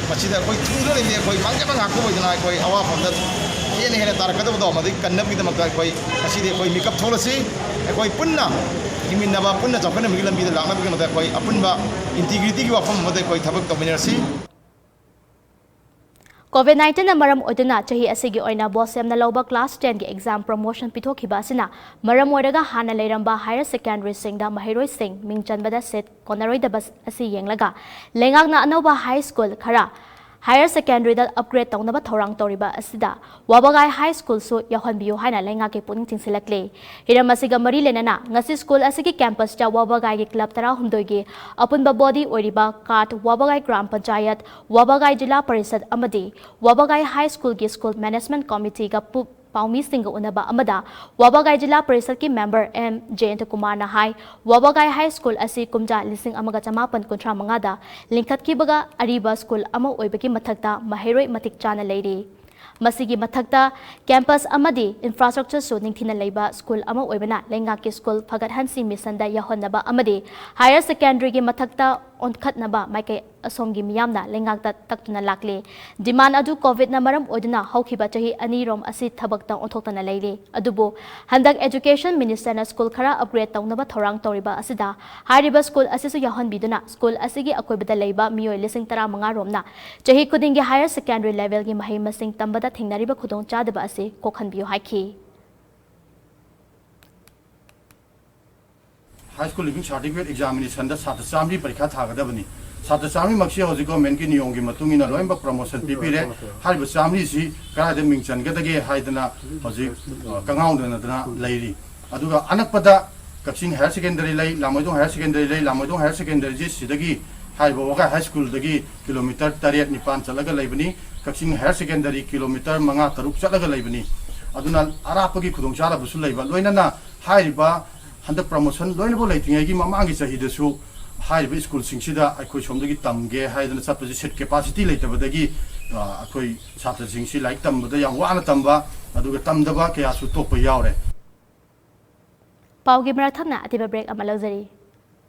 ꯃꯁꯤꯗ ꯑꯩꯈꯣꯏ ꯊꯨꯡꯗ꯭ꯔꯒꯗꯤ ꯑꯩꯈꯣꯏ ꯃꯥꯡꯖꯕ ꯉꯥꯛꯇ ꯑꯣꯏꯗꯅ ꯑꯩꯈꯣꯏ ꯑꯋꯥꯐꯝꯗ ꯍꯦꯟꯅ ꯍꯦꯟꯅ ꯇꯥꯔꯛꯀꯗꯕꯗꯣ ꯃꯗꯨꯒꯤ ꯀꯟꯅꯕꯒꯤꯗꯃꯛꯇ ꯑꯩꯈꯣꯏ ꯉꯁꯤꯗꯤ ꯑꯩꯈꯣꯏ ꯃꯤꯀꯞ ꯊꯣꯛꯂꯁꯤ꯫ ꯑꯩꯈꯣꯏ ꯄꯨꯟꯅ ꯍꯤꯡꯃꯤꯟꯅꯕ, ꯄꯨꯟꯅ ꯆꯥꯎꯈꯠꯅꯕꯒꯤ ꯂꯝꯕꯤꯗ ꯂꯥꯛꯅꯕꯒꯤꯗꯃꯛꯇ ꯑꯩꯈꯣꯏ ꯑꯄꯨꯟꯕ integrityꯒꯤ ꯋꯥꯐꯝ ꯑꯃꯗ ꯑꯩꯈꯣꯏ ꯊꯕꯛ ꯇꯧꯃꯤꯟꯅꯔꯁꯤ꯫ COVID nineteenꯅ ꯃꯔꯝ ꯑꯣꯏꯗꯨꯅ ꯆꯍꯤ ꯑꯁꯤꯒꯤ ꯑꯣꯏꯅ BOSEMꯅ ꯂꯧꯕ class tenꯒꯤ exam promotion ꯄꯤꯊꯣꯛꯈꯤꯕ ꯑꯁꯤꯅ ꯃꯔꯝ ꯑꯣꯏꯔꯒ ꯍꯥꯟꯅ ꯂꯩꯔꯝꯕ higher secondaryꯁꯤꯡꯗ ꯃꯍꯩꯔꯣꯏꯁꯤꯡ ꯃꯤꯡ ꯆꯟꯕꯗ seat ꯀꯣꯟꯅꯔꯣꯏꯗꯕ ꯑꯁꯤ ꯌꯦꯡꯂꯒ ꯂꯩꯉꯥꯛꯅ ꯑꯅꯧꯕ high school ꯈꯔ ꯍꯥꯌꯔ ꯁꯦꯀꯦꯟꯗꯔꯤꯗ ꯑꯞꯒ꯭ꯔꯦꯗ ꯇꯧꯅꯕ ꯊꯧꯔꯥꯡ ꯇꯧꯔꯤꯕ ꯑꯁꯤꯗ ꯋꯥꯕꯒꯥꯏ ꯍꯥꯏ ꯁ꯭ꯀꯨꯜꯁꯨ ꯌꯥꯎꯍꯟꯕꯤꯌꯨ ꯍꯥꯏꯅ ꯂꯩꯉꯥꯛꯀꯤ ꯄꯨꯛꯅꯤꯡ ꯆꯤꯡꯁꯤꯜꯂꯛꯂꯤ꯫ ꯍꯤꯔꯝ ꯑꯁꯤꯒ ꯃꯔꯤ ꯂꯩꯅꯅ ꯉꯁꯤ ꯁ꯭ꯀꯨꯜ ꯑꯁꯤꯒꯤ ꯀꯦꯝꯄꯁꯇ ꯋꯥꯕꯒꯥꯏꯒꯤ ꯀ꯭ꯂꯕ ꯇꯔꯥꯍꯨꯝꯗꯣꯏꯒꯤ ꯑꯄꯨꯟꯕ ꯕꯣꯗꯤ ꯑꯣꯏꯔꯤꯕ ꯀꯥꯔꯠ ꯋꯥꯕꯒꯥꯏ ꯒ꯭ꯔꯥꯝ ꯄꯟꯆꯥꯌꯠ, ꯋꯥꯕꯒꯥꯏ ꯖꯤꯂꯥ ꯄꯔꯤꯁꯠ ꯑꯃꯗꯤ ꯋꯥꯕꯒꯥꯏ ꯍꯥꯏ ꯁ꯭ꯀꯨꯜꯒꯤ ꯁ꯭ꯀꯨꯜ ꯃꯦꯅꯦꯖꯃꯦꯟꯠ ꯀꯃꯤꯇꯤꯒ ꯄꯨ-, ꯄꯥꯎꯃꯤꯁꯤꯡꯒ ꯎꯅꯕ ꯑꯃꯗ ꯋꯥꯕꯒꯥꯏ ꯖꯤꯂꯥ ꯄꯔꯤꯁꯠꯀꯤ ꯃꯦꯝꯕꯔ ꯑꯦꯝ ꯖꯌꯟꯇ ꯀꯨꯃꯥꯔꯅ ꯍꯥꯏ, ꯋꯥꯕꯒꯥꯏ ꯍꯥꯏ ꯁ꯭ꯀꯨꯜ ꯑꯁꯤ ꯀꯨꯝꯖꯥ ꯂꯤꯁꯤꯡ ꯑꯃꯒ ꯆꯃꯥꯄꯟ ꯀꯨꯟꯊ꯭ꯔꯥ ꯃꯉꯥꯗ ꯂꯤꯡꯈꯠꯈꯤꯕꯒ ꯑꯔꯤꯕ ꯁ꯭ꯀꯨꯜ ꯑꯃ ꯑꯣꯏꯕꯒꯤ ꯃꯊꯛꯇ ꯃꯍꯩꯔꯣꯏ ꯃꯇꯤꯛ ꯆꯥꯅ ꯂꯩꯔꯤ꯫ ꯃꯁꯤꯒꯤ ꯃꯊꯛꯇ ꯀꯦꯝꯄꯁ ꯑꯃꯗꯤ ꯏꯟꯐ꯭ꯔꯥꯁ꯭ꯇ꯭ꯔꯛꯆꯔꯁꯨ ꯅꯤꯡꯊꯤꯅ ꯂꯩꯕ ꯁ꯭ꯀꯨꯜ ꯑꯃ ꯑꯣꯏꯕꯅ ꯂꯩꯉꯥꯛꯀꯤ ꯁ꯭ꯀꯨꯜ ꯐꯒꯠꯍꯟꯁꯤ ꯃꯤꯁꯟꯗ ꯌꯥꯎꯍꯟꯅꯕ ꯑꯃꯗꯤ ꯍꯥꯌꯔ ꯁꯦꯀꯦꯟꯗꯔꯤꯒꯤ ꯃꯊꯛꯇ ꯑꯣꯟꯈꯠꯅꯕ ꯃꯥꯏꯀꯩ ꯑꯁꯣꯝꯒꯤ ꯃꯤꯌꯥꯝꯅ ꯂꯩꯉꯥꯛꯇ ꯇꯛꯇꯨꯅ ꯂꯥꯛꯂꯤ꯫ ꯗꯤꯃꯥꯟ ꯑꯗꯨ ꯀꯣꯚꯤꯗꯅ ꯃꯔꯝ ꯑꯣꯏꯗꯨꯅ ꯍꯧꯈꯤꯕ ꯆꯍꯤ ꯑꯅꯤꯔꯣꯝ ꯑꯁꯤ ꯊꯕꯛꯇ ꯑꯣꯟꯊꯣꯛꯇꯅ ꯂꯩꯔꯤ꯫ ꯑꯗꯨꯕꯨ ꯍꯟꯗꯛ ꯑꯦꯖꯨꯀꯦꯁꯟ ꯃꯤꯅꯤꯁꯇꯔꯅ ꯁ꯭ꯀꯨꯜ ꯈꯔ ꯑꯞꯒ꯭ꯔꯦꯗ ꯇꯧꯅꯕ ꯊꯧꯔꯥꯡ ꯇꯧꯔꯤꯕ ꯑꯁꯤꯗ ꯍꯥꯏꯔꯤꯕ ꯁ꯭ꯀꯨꯜ ꯑꯁꯤꯁꯨ ꯌꯥꯎꯍꯟꯕꯤꯗꯨꯅ ꯁ꯭ꯀꯨꯜ ꯑꯁꯤꯒꯤ ꯑꯀꯣꯏꯕꯗ ꯂꯩꯕ ꯃꯤꯑꯣꯏ ꯂꯤꯁꯤꯡ ꯇꯔꯥꯃꯉꯥ ꯔꯣꯝꯅ ꯆꯍꯤ ꯈꯨꯗꯤꯡꯒꯤ ꯍꯥꯌꯔ ꯁꯦꯀꯦꯟꯗꯔꯤ ꯂꯦꯚꯦꯜꯒꯤ ꯃꯍꯩ ꯃꯁꯤꯡ ꯇꯝꯕꯗ ꯊꯦꯡꯅꯔꯤꯕ ꯈꯨꯗꯣꯡꯆꯥꯗꯕ ꯑꯁꯤ ꯀꯣꯛꯍꯟꯕꯤꯌꯨ ꯍꯥꯏꯈꯤ꯫ High School Leaving Certificate Examination ꯗ ꯁꯥꯇ꯭ꯔ ꯆꯥꯝꯃꯔꯤ ꯄꯔꯤꯈꯥ ꯊꯥꯒꯗꯕꯅꯤ꯫ ꯁꯥꯇ꯭ꯔ ꯆꯥꯝꯃꯔꯤꯃꯛꯁꯤ ꯍꯧꯖꯤꯛ government ꯀꯤ ꯅꯤꯌꯣꯝꯒꯤ ꯃꯇꯨꯡ ꯏꯟꯅ ꯂꯣꯏꯅꯃꯛ promotion ꯄꯤꯕꯤꯔꯦ꯫ ꯍꯥꯏꯔꯤꯕ ꯆꯥꯝꯃꯔꯤꯁꯤ ꯀꯗꯥꯏꯗ ꯃꯤꯡ ꯆꯟꯒꯗꯒꯦ ꯍꯥꯏꯗꯅ ꯍꯧꯖꯤꯛ, ꯑ, ꯀꯉꯥꯎꯅꯅꯗꯅ ꯂꯩꯔꯤ꯫ ꯑꯗꯨꯒ ꯑꯅꯛꯄꯗ ꯀꯛꯆꯤꯡ Higher Secondary ꯂꯩ, ꯂꯥꯃꯣꯏꯗꯣꯡ Higher Secondary ꯂꯩ, ꯂꯥꯃꯣꯏꯗꯣꯡ Higher Secondary ꯁꯤ ꯁꯤꯗꯒꯤ ꯍꯥꯏꯔꯤꯕ ꯋꯥꯕꯒꯥꯏ High School ꯗꯒꯤ kilometre ꯇꯔꯦꯠ ꯅꯤꯄꯥꯟ ꯆꯠꯂꯒ ꯂꯩꯕꯅꯤ꯫ ꯀꯛꯆꯤꯡ Higher Secondary kilometre ꯃꯉꯥ ꯇꯔꯨꯛ ꯆꯠꯂꯒ ꯂꯩꯕꯅꯤ꯫ ꯑꯗꯨꯅ ꯑꯔꯥꯞꯄꯒꯤ ꯈꯨꯗꯣꯡꯆꯥꯗꯕꯁꯨ ꯂꯩꯕ, ꯂꯣꯏꯅꯅ ꯍꯥꯏꯔꯤꯕ ꯍꯟꯗꯛ promotion ꯂꯣꯏꯅꯐꯥꯎ ꯂꯩꯇ꯭ꯔꯤꯉꯩꯒꯤ ꯃꯃꯥꯡꯒꯤ ꯆꯍꯤꯗꯁꯨ ꯍꯥꯏꯔꯤꯕ ꯁ꯭ꯀꯨꯜꯁꯤꯡꯁꯤꯗ ꯑꯩꯈꯣꯏ ꯁꯣꯝꯗꯒꯤ ꯇꯝꯒꯦ ꯍꯥꯏꯗꯅ ꯆꯠꯄꯁꯤ seat capacity ꯂꯩꯇꯕꯗꯒꯤ, ꯑ, ꯑꯩꯈꯣꯏ ꯁꯥꯇ꯭ꯔꯁꯤꯡꯁꯤ ꯂꯥꯏꯔꯤꯛ ꯇꯝꯕꯗ ꯌꯥꯝ ꯋꯥꯅ ꯇꯝꯕ, ꯑꯗꯨꯒ ꯇꯝꯗꯕ ꯀꯌꯥꯁꯨ ꯇꯣꯛꯄ ꯌꯥꯎꯔꯦ꯫ ꯄꯥꯎꯒꯤ ꯃꯔꯛ ꯊꯠꯅ ꯑꯇꯦꯟꯕ break ꯑꯃ ꯂꯧꯖꯔꯤ꯫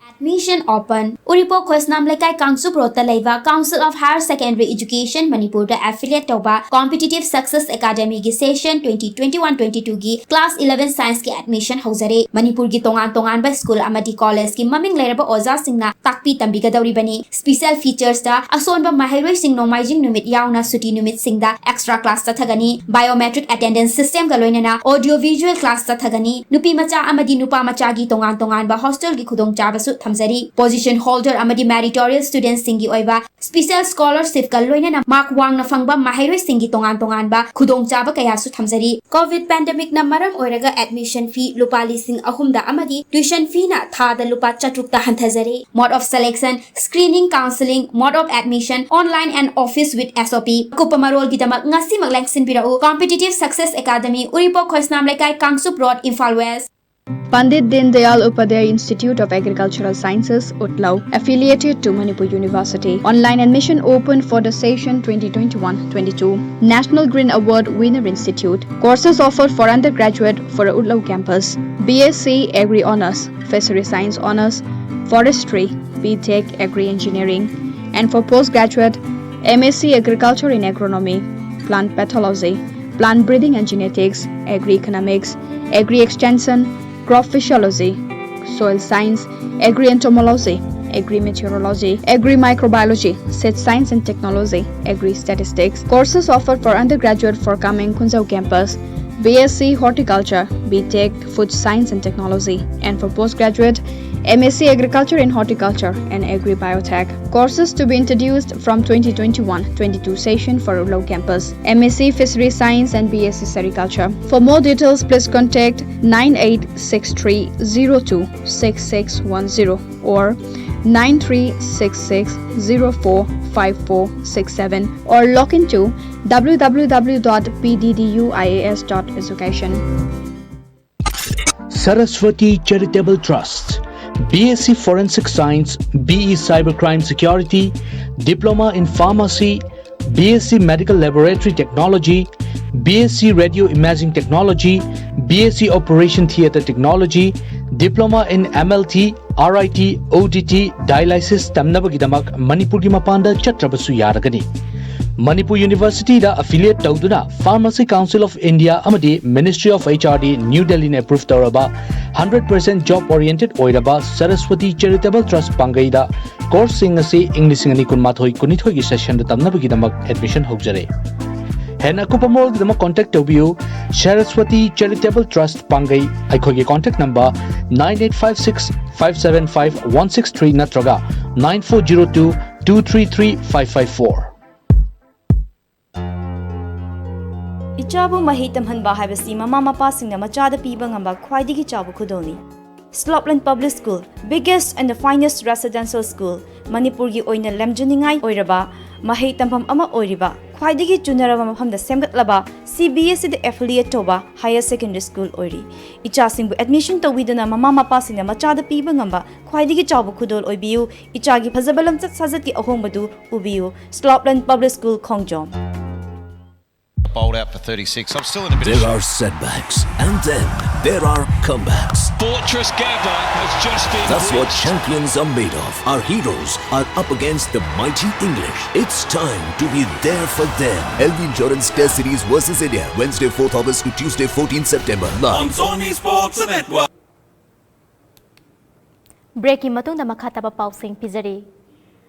Admission open. ꯎꯔꯤꯄꯣꯛ ꯈꯣꯏꯁꯅꯥꯝ ꯂꯩꯀꯥꯏ ꯀꯥꯡꯆꯨꯞ ꯔꯣꯗꯇ ꯂꯩꯕ Council of Higher Secondary Education ꯃꯅꯤꯄꯨꯔꯗ affiliate ꯇꯧꯕ Competitive Success Academyꯒꯤ session twenty twenty one twenty twoꯒꯤ class eleven scienceꯀꯤ admission ꯍꯧꯖꯔꯦ꯫ ꯃꯅꯤꯄꯨꯔꯒꯤ ꯇꯣꯉꯥꯟ ꯇꯣꯉꯥꯟꯕ ꯁ꯭ꯀꯨꯜ ꯑꯃꯗꯤ ꯀꯣꯂꯦꯖꯀꯤ ꯃꯃꯤꯡ ꯂꯩꯔꯕ ꯑꯣꯖꯥꯁꯤꯡꯅ ꯇꯥꯛꯄꯤ ꯇꯝꯕꯤꯒꯗꯧꯔꯤꯕꯅꯤ꯫ Special featuresꯇ ꯑꯁꯣꯟꯕ ꯃꯍꯩꯔꯣꯏꯁꯤꯡ ꯅꯣꯡꯃꯥꯏꯖꯤꯡ ꯅꯨꯃꯤꯠ ꯌꯥꯎꯅ ꯁꯨꯇꯤ ꯅꯨꯃꯤꯠꯁꯤꯡꯗ extra class ꯆꯠꯊꯒꯅꯤ꯫ Biometric attendance systemꯒ ꯂꯣꯏꯅꯅ audio visual class ꯆꯠꯊꯒꯅꯤ꯫ ꯅꯨꯄꯤ ꯃꯆꯥ ꯑꯃꯗꯤ ꯅꯨꯄꯥ ꯃꯆꯥꯒꯤ ꯇꯣꯉꯥꯟ ꯇꯣꯉꯥꯟꯕ hostelꯒꯤ ꯈꯨꯗꯣꯡꯆꯥꯕꯁꯨ ꯊꯝꯖꯔꯤ꯫ Position holder ꯑꯃꯗꯤ meritorious studentꯁꯤꯡꯒꯤ ꯑꯣꯏꯕ special scholarshipꯀ ꯂꯣꯏꯅꯅ mark ꯋꯥꯡꯅ ꯐꯪꯕ ꯃꯍꯩꯔꯣꯏꯁꯤꯡꯒꯤ ꯇꯣꯉꯥꯟ ꯇꯣꯉꯥꯟꯕ ꯈꯨꯗꯣꯡꯆꯥꯕ ꯀꯌꯥꯁꯨ ꯊꯝꯖꯔꯤ꯫ Covid pandemicꯅ ꯃꯔꯝ ꯑꯣꯏꯔꯒ admission fee ꯂꯨꯄꯥ ꯂꯤꯁꯤꯡ ꯑꯍꯨꯝꯗ ꯑꯃꯗꯤ tuition feeꯅ ꯊꯥꯗ ꯂꯨꯄꯥ ꯆꯥꯇ꯭ꯔꯨꯛꯇ ꯍꯟꯊꯖꯔꯦ꯫ Mode of selection, screening, counseling, mode of admission, online and office with S O P꯫ ꯑꯀꯨꯞꯄ ꯃꯔꯣꯜꯒꯤꯗꯃꯛ ꯉꯁꯤꯃꯛ ꯂꯦꯡꯁꯤꯟꯕꯤꯔꯛꯎ꯫ Competitive Success Academy, Uripok Khoisnam ꯂꯩꯀꯥꯏ, Kangchup road, Imphal west. Pandit Deen Dayal Upadhyay Institute of Agricultural Sciences, Ulao, affiliated to Manipur University. Online admission open for the session twenty twenty-one twenty-two. National Green Award winner institute. Courses offered for undergraduate for Ulao campus: B S C Agri Honours, Fishery Science Honours, Forestry, B Tech Agri Engineering, and for postgraduate, M S C Agriculture in Agronomy, Plant Pathology, Plant Breeding and Genetics, Agri Economics, Agri Extension, Crop Physiology, Soil Science, Agri Entomology, Agri Meteorology, Agri Microbiology, Seed Science and Technology, Agri Statistics. Courses offered for undergraduate for Kameng Khunjou campus: B S C Horticulture, B Tech Food Science and Technology, and for postgraduate, M S C Agriculture in Horticulture and Agri Biotech. Courses to be introduced from twenty twenty-one twenty-two session for Ulao campus: M S C Fishery Science and B S C Sericulture. For more details, please contact nine eight six three zero two six six one zero or nine three six six zero four five four six seven, or log into w w w dot p d d u i a s dot education. Saraswati Charitable Trust, B S C Forensic Science, B E Cybercrime Security, Diploma in Pharmacy, B S C Medical Laboratory Technology, B S C Radio Imaging Technology, B S C Operation Theatre Technology, Diploma in M L T, R I T, O D T, Dialysis ꯇꯝꯅꯕꯒꯤꯗꯃꯛ ꯃꯅꯤꯄꯨꯔꯒꯤ ꯃꯄꯥꯟꯗ ꯆꯠꯇ꯭ꯔꯕꯁꯨ ꯌꯥꯔꯒꯅꯤ꯫ ꯃꯅꯤꯄꯨꯔ ꯌꯨꯅꯤꯚꯔꯁꯤꯇꯤꯗ affiliate ꯇꯧꯗꯨꯅ Pharmacy Council of India ꯑꯃꯗꯤ Ministry of H R D New Delhiꯅ approve ꯇꯧꯔꯕ hundred percent job oriented ꯑꯣꯏꯔꯕ Saraswati Charitable Trust ꯄꯥꯡꯒꯩꯗ courseꯁꯤꯡ ꯑꯁꯤ ꯏꯪ ꯂꯤꯁꯤꯡ ꯑꯅꯤ ꯀꯨꯟꯃꯥꯊꯣꯏ ꯀꯨꯟꯅꯤꯊꯣꯏꯒꯤ sessionꯗ ꯇꯝꯅꯕꯒꯤꯗꯃꯛ admission ꯍꯧꯖꯔꯦ꯫ ꯍꯦꯟꯅ ꯑꯀꯨꯞꯄ ꯃꯔꯣꯜꯒꯤꯗꯃꯛ contact ꯇꯧꯕꯤꯌꯨ Saraswati Charitable Trust ꯄꯥꯡꯒꯩ꯫ ꯑꯩꯈꯣꯏꯒꯤ contact number nine eight five six five seven five one six three ꯅꯠꯇ꯭ꯔꯒ nine four zero two two three three five five four꯫ ꯏꯆꯥꯕꯨ ꯃꯍꯩ ꯇꯝꯍꯟꯕ ꯍꯥꯏꯕꯁꯤ ꯃꯃꯥ ꯃꯄꯥꯁꯤꯡꯅ ꯃꯆꯥꯗ ꯄꯤꯕ ꯉꯝꯕ ꯈ꯭ꯋꯥꯏꯗꯒꯤ ꯆꯥꯎꯕ ꯈꯨꯗꯣꯜꯅꯤ꯫ Slopeland Public School, biggest and the finest residential school, ꯃꯅꯤꯄꯨꯔꯒꯤ ꯑꯣꯏꯅ ꯂꯝꯖꯤꯡꯅꯤꯡꯉꯥꯏ ꯑꯣꯏꯔꯕ ꯃꯍꯩ ꯇꯝꯐꯝ ꯑꯃ ꯑꯣꯏꯔꯤꯕ, ꯈ꯭ꯋꯥꯏꯗꯒꯤ ꯆꯨꯅꯔꯕ ꯃꯐꯝꯗ ꯁꯦꯝꯒꯠꯂꯕ, CBSEꯗ affiliate ꯇꯧꯕ higher secondary school ꯑꯣꯏꯔꯤ꯫ ꯏꯆꯥꯁꯤꯡꯕꯨ admission ꯇꯧꯕꯤꯗꯨꯅ ꯃꯃꯥ ꯃꯄꯥꯁꯤꯡꯅ ꯃꯆꯥꯗ ꯄꯤꯕ ꯉꯝꯕ ꯈ꯭ꯋꯥꯏꯗꯒꯤ ꯆꯥꯎꯕ ꯈꯨꯗꯣꯜ ꯑꯣꯏꯕꯤꯌꯨ꯫ ꯏꯆꯥꯒꯤ ꯐꯖꯕ ꯂꯝꯆꯠ ꯁꯥꯖꯠꯀꯤ ꯑꯍꯣꯡꯕꯗꯨ ꯎꯕꯤꯌꯨ꯫ Slopeland Public School, Khongjom. Bowled out for thirty-six. I'm still in a bit of There shock. Are setbacks, and then there are comebacks. Fortress Gabba has just been That's what breached. Champions are made of. Our heroes are up against the mighty English. It's time to be there for them. L V Insurance Test Series versus India, Wednesday, fourth August to Tuesday, fourteenth September, live. On Sony Sports Network. ꯕ꯭ꯔꯦꯛꯀꯤ ꯃꯇꯨꯡꯗ ꯃꯈꯥ ꯇꯥꯕ ꯄꯥꯎꯁꯤꯡ ꯄꯤꯖꯔꯤ꯫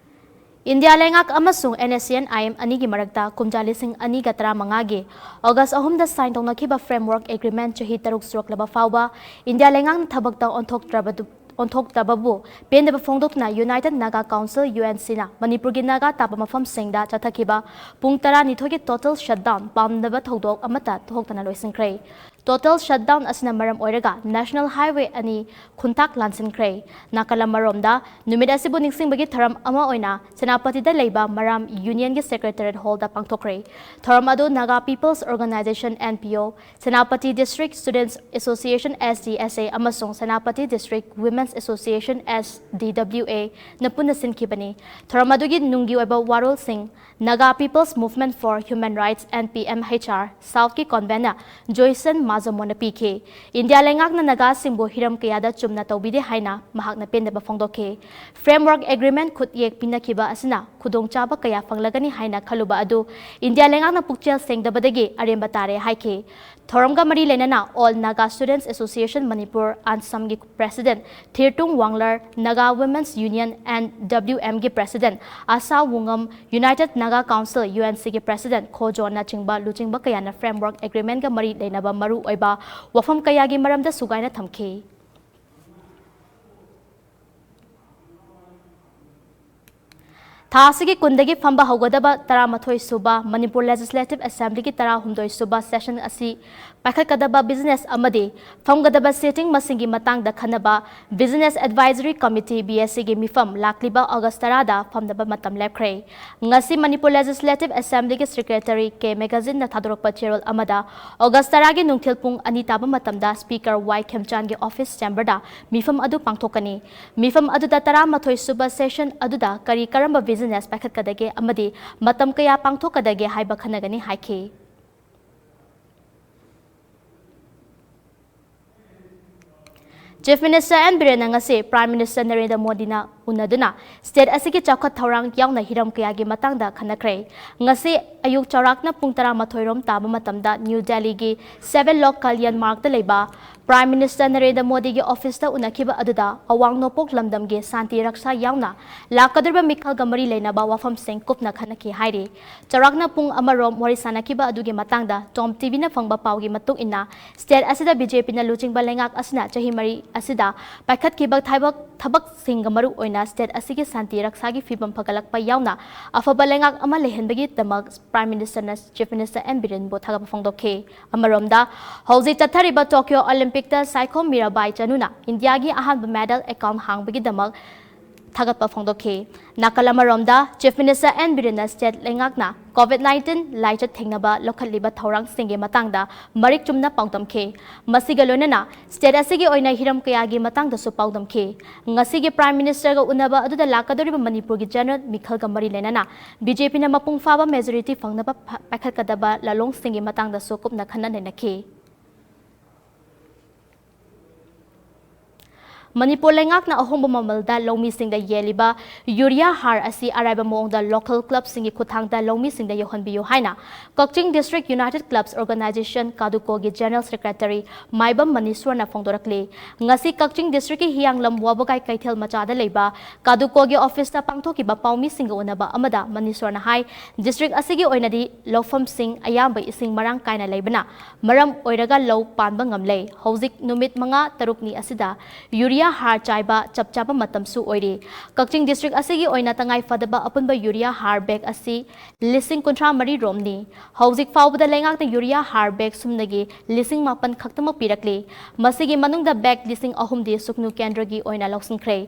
India ꯂꯩꯉꯥꯛ ꯑꯃꯁꯨꯡ NSCN IM ꯑꯅꯤꯒꯤ ꯃꯔꯛꯇ ꯀꯨꯝꯖꯥ ꯂꯤꯁꯤꯡ ꯑꯅꯤꯒ ꯇꯔꯥꯃꯉꯥꯒꯤ ꯑꯣꯒꯁ ꯑꯍꯨꯝꯗ ꯁꯥꯏꯟ ꯇꯧꯅꯈꯤꯕ ꯐ꯭ꯔꯦꯝꯋꯥꯔꯛ ꯑꯦꯒ꯭ꯔꯤꯃꯦꯟ ꯆꯍꯤ ꯇꯔꯨꯛ ꯁꯨꯔꯛꯂꯕ ꯐꯥꯎꯕ ꯏꯟꯗꯤꯌꯥ ꯂꯩꯉꯥꯛꯅ ꯊꯕꯛꯇ ꯑꯣꯟꯊꯣꯛꯇ꯭ꯔꯕꯗꯨ ꯑꯣꯟꯊꯣꯛꯇꯕꯕꯨ ꯄꯦꯟꯗꯕ ꯐꯣꯡꯗꯣꯛꯇꯨꯅ United Naga Council, UNCꯅ ꯃꯅꯤꯄꯨꯔꯒꯤ ꯅꯥꯒꯥ ꯇꯥꯕ ꯃꯐꯝꯁꯤꯡꯗ ꯆꯠꯊꯈꯤꯕ ꯄꯨꯡ ꯇꯔꯥꯅꯤꯊꯣꯏꯒꯤ total shutdown ꯄꯥꯝꯅꯕ ꯊꯧꯗꯣꯛ ꯑꯃꯠꯇ ꯊꯣꯛꯇꯅ ꯂꯣꯏꯁꯤꯟꯈ꯭ꯔꯦ꯫ Total shutdown ꯑꯁꯤꯅ ꯃꯔꯝ ꯑꯣꯏꯔꯒ National Highway ꯑꯅꯤ ꯈꯨꯟꯇꯥꯛ ꯂꯥꯟꯁꯤꯟꯈ꯭ꯔꯦ꯫ ꯅꯥꯀꯜ ꯑꯃꯔꯣꯝꯗ, ꯅꯨꯃꯤꯠ ꯑꯁꯤꯕꯨ ꯅꯤꯡꯁꯤꯡꯕꯒꯤ ꯊꯧꯔꯝ ꯑꯃ ꯑꯣꯏꯅ ꯁꯦꯅꯥꯄꯇꯤꯗ ꯂꯩꯕ ꯃꯔꯥꯝ Unionꯒꯤ Secretariat Hallꯗ ꯄꯥꯡꯊꯣꯛꯈ꯭ꯔꯦ꯫ ꯊꯧꯔꯝ ꯑꯗꯨ Naga People's Organization, NPO, Senapati District Students Association, SDSA, ꯑꯃꯁꯨꯡ Senapati District Women's Association, SDWAꯅ ꯄꯨꯟꯅ ꯁꯤꯟꯈꯤꯕꯅꯤ꯫ ꯊꯧꯔꯝ ꯑꯗꯨꯒꯤ ꯅꯨꯡꯒꯤ ꯑꯣꯏꯕ ꯋꯥꯔꯣꯜꯁꯤꯡ Naga People's Movement for Human Rights, NPMHR, Southꯀꯤ convener ꯖꯣꯏꯁꯟ ꯃꯥꯖꯃꯣꯟꯅ ꯄꯤꯈꯤ꯫ ꯏꯟꯗꯤꯌꯥ ꯂꯩꯉꯥꯛꯅ ꯅꯥꯒꯥꯁꯤꯡꯕꯨ ꯍꯤꯔꯝ ꯀꯌꯥꯗ ꯆꯨꯝꯅ ꯇꯧꯕꯤꯗꯦ ꯍꯥꯏꯅ ꯃꯍꯥꯛꯅ ꯄꯦꯟꯗꯕ ꯐꯣꯡꯗꯣꯛꯈꯤ꯫ Framework Agreement ꯈꯨꯠꯌꯦꯛ ꯄꯤꯅꯈꯤꯕ ꯑꯁꯤꯅ ꯈꯨꯗꯣꯡꯆꯥꯕ ꯀꯌꯥ ꯐꯪꯂꯒꯅꯤ ꯍꯥꯏꯅ ꯈꯜꯂꯨꯕ ꯑꯗꯨ ꯏꯟꯗꯤꯌꯥ ꯂꯩꯉꯥꯛꯅ ꯄꯨꯛꯆꯦꯜ ꯁꯦꯡꯗꯕꯗꯒꯤ ꯑꯔꯦꯝꯕ ꯇꯥꯔꯦ ꯍꯥꯏꯈꯤ꯫ ꯊꯧꯔꯝꯒ ꯃꯔꯤ ꯂꯩꯅꯅ All Naga Students Association Manipur, ꯑꯟꯁꯝꯒꯤ president ꯊꯤꯔꯇꯨꯡ ꯋꯥꯡꯂꯔ, Naga Women's Union, N W M ꯒꯤ president ꯑꯁꯥ ꯋꯨꯉꯝ, United Naga Council, U N C ꯒꯤ president ꯈꯣꯖꯣꯟꯅꯆꯤꯡꯕ ꯂꯨꯆꯤꯡꯕ ꯀꯌꯥꯅ Framework Agreement ꯀ ꯃꯔꯤ ꯂꯩꯅꯕ ꯃꯔꯨ ꯑꯣꯏꯕ ꯋꯥꯐꯝ ꯀꯌꯥꯒꯤ ꯃꯔꯝꯗ ꯁꯨꯒꯥꯏꯅ ꯊꯝꯈꯤ꯫ ꯊꯥ ꯑꯁꯤꯒꯤ ꯀꯨꯟꯗꯒꯤ ꯐꯝꯕ ꯍꯧꯒꯗꯕ ꯇꯔꯥꯃꯥꯊꯣꯏ ꯁꯨꯕ Manipur Legislative Assembly ꯒꯤ ꯇꯔꯥꯍꯨꯝꯗꯣꯏ ꯁꯨꯕ session ꯑꯁꯤ ꯄꯥꯏꯈꯠꯀꯗꯕ business ꯑꯃꯗꯤ ꯐꯝꯒꯗꯕ sitting ꯃꯁꯤꯡꯒꯤ ꯃꯇꯥꯡꯗ ꯈꯟꯅꯕ Business Advisory Committee, B A C, ꯒꯤ ꯃꯤꯐꯝ ꯂꯥꯛꯂꯤꯕ August ꯇꯔꯥꯗ ꯐꯝꯅꯕ ꯃꯇꯝ ꯂꯦꯞꯈ꯭ꯔꯦ꯫ ꯉꯁꯤ Manipur Legislative Assembly ꯒꯤ secretary K Magazine ꯅ ꯊꯥꯗꯣꯔꯛꯄ ꯆꯦꯔꯣꯜ ꯑꯃꯗ August ꯇꯔꯥꯒꯤ ꯅꯨꯡꯊꯤꯜ ꯄꯨꯡ ꯑꯅꯤ ꯇꯥꯕ ꯃꯇꯝꯗ Speaker Y ꯈꯦꯝꯆꯥꯟꯒꯤ office chamber ꯗ ꯃꯤꯐꯝ ꯑꯗꯨ ꯄꯥꯡꯊꯣꯛꯀꯅꯤ꯫ ꯃꯤꯐꯝ ꯑꯗꯨꯗ ꯇꯔꯥꯃꯥꯊꯣꯏ ꯁꯨꯕ session ꯑꯗꯨꯗ ꯀꯔꯤ ꯀꯔꯝꯕ business ꯄꯥꯏꯈꯠꯀꯗꯒꯦ ꯑꯃꯗꯤ ꯃꯇꯝ ꯀꯌꯥ ꯄꯥꯡꯊꯣꯛꯀꯗꯒꯦ ꯍꯥꯏꯕ ꯈꯟꯅꯒꯅꯤ ꯍꯥꯏꯈꯤ꯫ Chief Minister N ꯕꯤꯔꯦꯟꯅ ꯉꯁꯤ Prime Minister ꯅꯔꯦꯟꯗ꯭ꯔ ꯃꯣꯗꯤꯅ ꯎꯅꯗꯨꯅ state ꯑꯁꯤꯒꯤ ꯆꯥꯎꯈꯠ ꯊꯧꯔꯥꯡ ꯌꯥꯎꯅ ꯍꯤꯔꯝ ꯀꯌꯥꯒꯤ ꯃꯇꯥꯡꯗ ꯈꯟꯅꯈ꯭ꯔꯦ꯫ ꯉꯁꯤ ꯑꯌꯨꯛ ꯆꯥꯎꯔꯥꯛꯅ ꯄꯨꯡ ꯇꯔꯥꯃꯥꯊꯣꯏ ꯔꯣꯝ ꯇꯥꯕ ꯃꯇꯝꯗ New Delhi ꯒꯤ Seven Lok Kalyan Marg ꯇ ꯂꯩꯕ Prime Minister ꯅꯔꯦꯟꯗ꯭ꯔ ꯃꯣꯗꯤꯒꯤ office ꯇ ꯎꯅꯈꯤꯕ ꯑꯗꯨꯗ ꯑꯋꯥꯡ ꯅꯣꯡꯄꯣꯛ ꯂꯝꯗꯝꯒꯤ ꯁꯥꯟꯇꯤ ꯔꯛꯁꯥ ꯌꯥꯎꯅ ꯂꯥꯛꯀꯗꯧꯔꯤꯕ ꯃꯤꯈꯜꯒ ꯃꯔꯤ ꯂꯩꯅꯕ ꯋꯥꯐꯝꯁꯤꯡ ꯀꯨꯞꯅ ꯈꯟꯅꯈꯤ ꯍꯥꯏꯔꯤ꯫ ꯆꯥꯎꯔꯥꯛꯅ ꯄꯨꯡ ꯑꯃ ꯔꯣꯝ ꯋꯥꯔꯤ ꯁꯥꯅꯈꯤꯕ ꯑꯗꯨꯒꯤ ꯃꯇꯥꯡꯗ Tom T V ꯅ ꯐꯪꯕ ꯄꯥꯎꯒꯤ ꯃꯇꯨꯡ ꯏꯟꯅ, state ꯑꯁꯤꯗ B J P ꯅ ꯂꯨꯆꯤꯡꯕ ꯂꯩꯉꯥꯛ ꯑꯁꯤꯅ ꯆꯍꯤ ꯃꯔꯤ ꯑꯁꯤꯗ ꯄꯥꯏꯈꯠꯈꯤꯕ ꯊꯕꯛ, ꯊꯕꯛꯁꯤꯡꯒ ꯃꯔꯨ ꯑꯣꯏꯅ state ꯑꯁꯤꯒꯤ ꯁꯥꯟꯇꯤ ꯔꯛꯁꯥꯒꯤ ꯐꯤꯕꯝ ꯐꯒꯠꯂꯛꯄ ꯌꯥꯎꯅ ꯑꯐꯕ ꯂꯩꯉꯥꯛ ꯑꯃ ꯂꯩꯍꯟꯕꯒꯤꯗꯃꯛ Prime Minister ꯅ Chief Minister N ꯕꯤꯔꯦꯟꯕꯨ ꯊꯥꯒꯠꯄ ꯐꯣꯡꯗꯣꯛꯈꯤ꯫ ꯑꯃꯔꯣꯝꯗ, ꯍꯧꯖꯤꯛ ꯆꯠꯊꯔꯤꯕ Tokyo Olympic ꯇ ꯁꯥꯏꯈꯣꯝ ꯃꯤꯔꯥꯕꯥꯏ ꯆꯅꯨꯅ ꯏꯟꯗꯤꯌꯥꯒꯤ ꯑꯍꯥꯟꯕ medal account ꯍꯥꯡꯕꯒꯤꯗꯃꯛ ꯊꯥꯒꯠꯄ ꯐꯣꯡꯗꯣꯛꯈꯤ꯫ ꯅꯥꯀꯜ ꯑꯃꯔꯣꯝꯗ, Chief Minister N ꯕꯤꯔꯦꯟꯅ state ꯂꯩꯉꯥꯛꯅ COVID nineteen ꯂꯥꯏꯆꯠ ꯊꯦꯡꯅꯕ ꯂꯧꯈꯠꯂꯤꯕ ꯊꯧꯔꯥꯡꯁꯤꯡꯒꯤ ꯃꯇꯥꯡꯗ ꯃꯔꯤꯛ ꯆꯨꯝꯅ ꯄꯥꯎꯗꯝꯈꯤ꯫ ꯃꯁꯤꯒ ꯂꯣꯏꯅꯅ state ꯑꯁꯤꯒꯤ ꯑꯣꯏꯅ ꯍꯤꯔꯝ ꯀꯌꯥꯒꯤ ꯃꯇꯥꯡꯗꯁꯨ ꯄꯥꯎꯗꯝꯈꯤ꯫ ꯉꯁꯤꯒꯤ Prime Minister ꯒ ꯎꯅꯕ ꯑꯗꯨꯗ ꯂꯥꯛꯀꯗꯧꯔꯤꯕ ꯃꯅꯤꯄꯨꯔꯒꯤ general ꯃꯤꯈꯜꯒ ꯃꯔꯤ ꯂꯩꯅꯅ B J P ꯅ ꯃꯄꯨꯡ ꯐꯥꯕ majority ꯐꯪꯅꯕ ꯐ-, ꯄꯥꯏꯈꯠꯀꯗꯕ ꯂꯥꯂꯣꯡꯁꯤꯡꯒꯤ ꯃꯇꯥꯡꯗꯁꯨ ꯀꯨꯞꯅ ꯈꯟꯅ ꯅꯩꯅꯈꯤ꯫ ꯃꯅꯤꯄꯨꯔ ꯂꯩꯉꯥꯛꯅ ꯑꯍꯣꯡꯕ ꯃꯃꯜꯗ ꯂꯧꯃꯤꯁꯤꯡꯗ ꯌꯦꯜꯂꯤꯕ ꯌꯨꯔꯤꯌꯥ ꯍꯥꯔ ꯑꯁꯤ ꯑꯔꯥꯏꯕ ꯃꯑꯣꯡꯗ ꯂꯣꯀꯦꯜ ꯀ꯭ꯂꯕꯁꯤꯡꯒꯤ ꯈꯨꯠꯊꯥꯡꯗ ꯂꯧꯃꯤꯁꯤꯡꯗ ꯌꯧꯍꯟꯕꯤꯌꯨ ꯍꯥꯏꯅ Kakching district united clubs organization, ꯀꯥꯗꯨꯀꯣꯒꯤ ꯖꯦꯅꯔꯦꯜ ꯁꯦꯀ꯭ꯔꯦꯇꯔꯤ ꯃꯥꯏꯕꯝ ꯃꯅꯤꯁ꯭ꯋꯔꯅ ꯐꯣꯡꯗꯣꯔꯛꯂꯤ꯫ ꯉꯁꯤ ꯀꯛꯆꯤꯡ ꯗꯤꯁꯇ꯭ꯔꯤꯛꯀꯤ ꯍꯤꯌꯥꯡꯂꯝ ꯋꯥꯕꯒꯥꯏ ꯀꯩꯊꯦꯜ ꯃꯆꯥꯗ ꯂꯩꯕ ꯀꯥꯗꯨꯀꯣꯒꯤ ꯑꯣꯐꯤꯁꯇ ꯄꯥꯡꯊꯣꯛꯈꯤꯕ ꯄꯥꯎꯃꯤꯁꯤꯡꯒ ꯎꯅꯕ ꯑꯃꯗ ꯃꯅꯤꯁ꯭ꯋꯔꯅ ꯍꯥꯏ, ꯗꯤꯁꯇ꯭ꯔꯤꯛ ꯑꯁꯤꯒꯤ ꯑꯣꯏꯅꯗꯤ ꯂꯧꯐꯝꯁꯤꯡ ꯑꯌꯥꯝꯕ ꯏꯁꯤꯡ ꯃꯔꯥꯡ ꯀꯥꯏꯅ ꯂꯩꯕꯅ ꯃꯔꯝ ꯑꯣꯏꯔꯒ ꯂꯧ ꯄꯥꯟꯕ ꯉꯝꯂꯦ꯫ ꯍꯧꯖꯤꯛ ꯅꯨꯃꯤꯠ ꯃꯉꯥ ꯇꯔꯨꯛꯅꯤ ꯑꯁꯤꯗ ꯌꯨꯔꯤꯌꯥ ꯍꯥꯔ ꯆꯥꯏꯕ ꯆꯞ ꯆꯥꯕ ꯃꯇꯝꯁꯨ ꯑꯣꯏꯔꯤ꯫ ꯀꯛꯆꯤꯡ ꯗꯤꯁꯇ꯭ꯔꯤꯛ ꯑꯁꯤꯒꯤ ꯑꯣꯏꯅ ꯇꯉꯥꯏ ꯐꯗꯕ ꯑꯄꯨꯟꯕ ꯌꯨꯔꯤꯌꯥ ꯍꯥꯔ ꯕꯦꯒ ꯑꯁꯤ ꯂꯤꯁꯤꯡ ꯀꯨꯟꯊ꯭ꯔꯥ ꯃꯔꯤ ꯔꯣꯝꯅꯤ꯫ ꯍꯧꯖꯤꯛ ꯐꯥꯎꯕꯗ ꯂꯩꯉꯥꯛꯅ ꯌꯨꯔꯤꯌꯥ ꯍꯥꯔ ꯕꯦꯒ ꯁꯨꯞꯅꯒꯤ ꯂꯤꯁꯤꯡ ꯃꯥꯄꯟ ꯈꯛꯇꯃꯛ ꯄꯤꯔꯛꯂꯤ꯫ ꯃꯁꯤꯒꯤ ꯃꯅꯨꯡꯗ ꯕꯦꯒ ꯂꯤꯁꯤꯡ ꯑꯍꯨꯝꯗꯤ ꯁꯨꯛꯅꯨ ꯀꯦꯟꯗ꯭ꯔꯒꯤ ꯑꯣꯏꯅ ꯂꯧꯁꯤꯟꯈ꯭ꯔꯦ꯫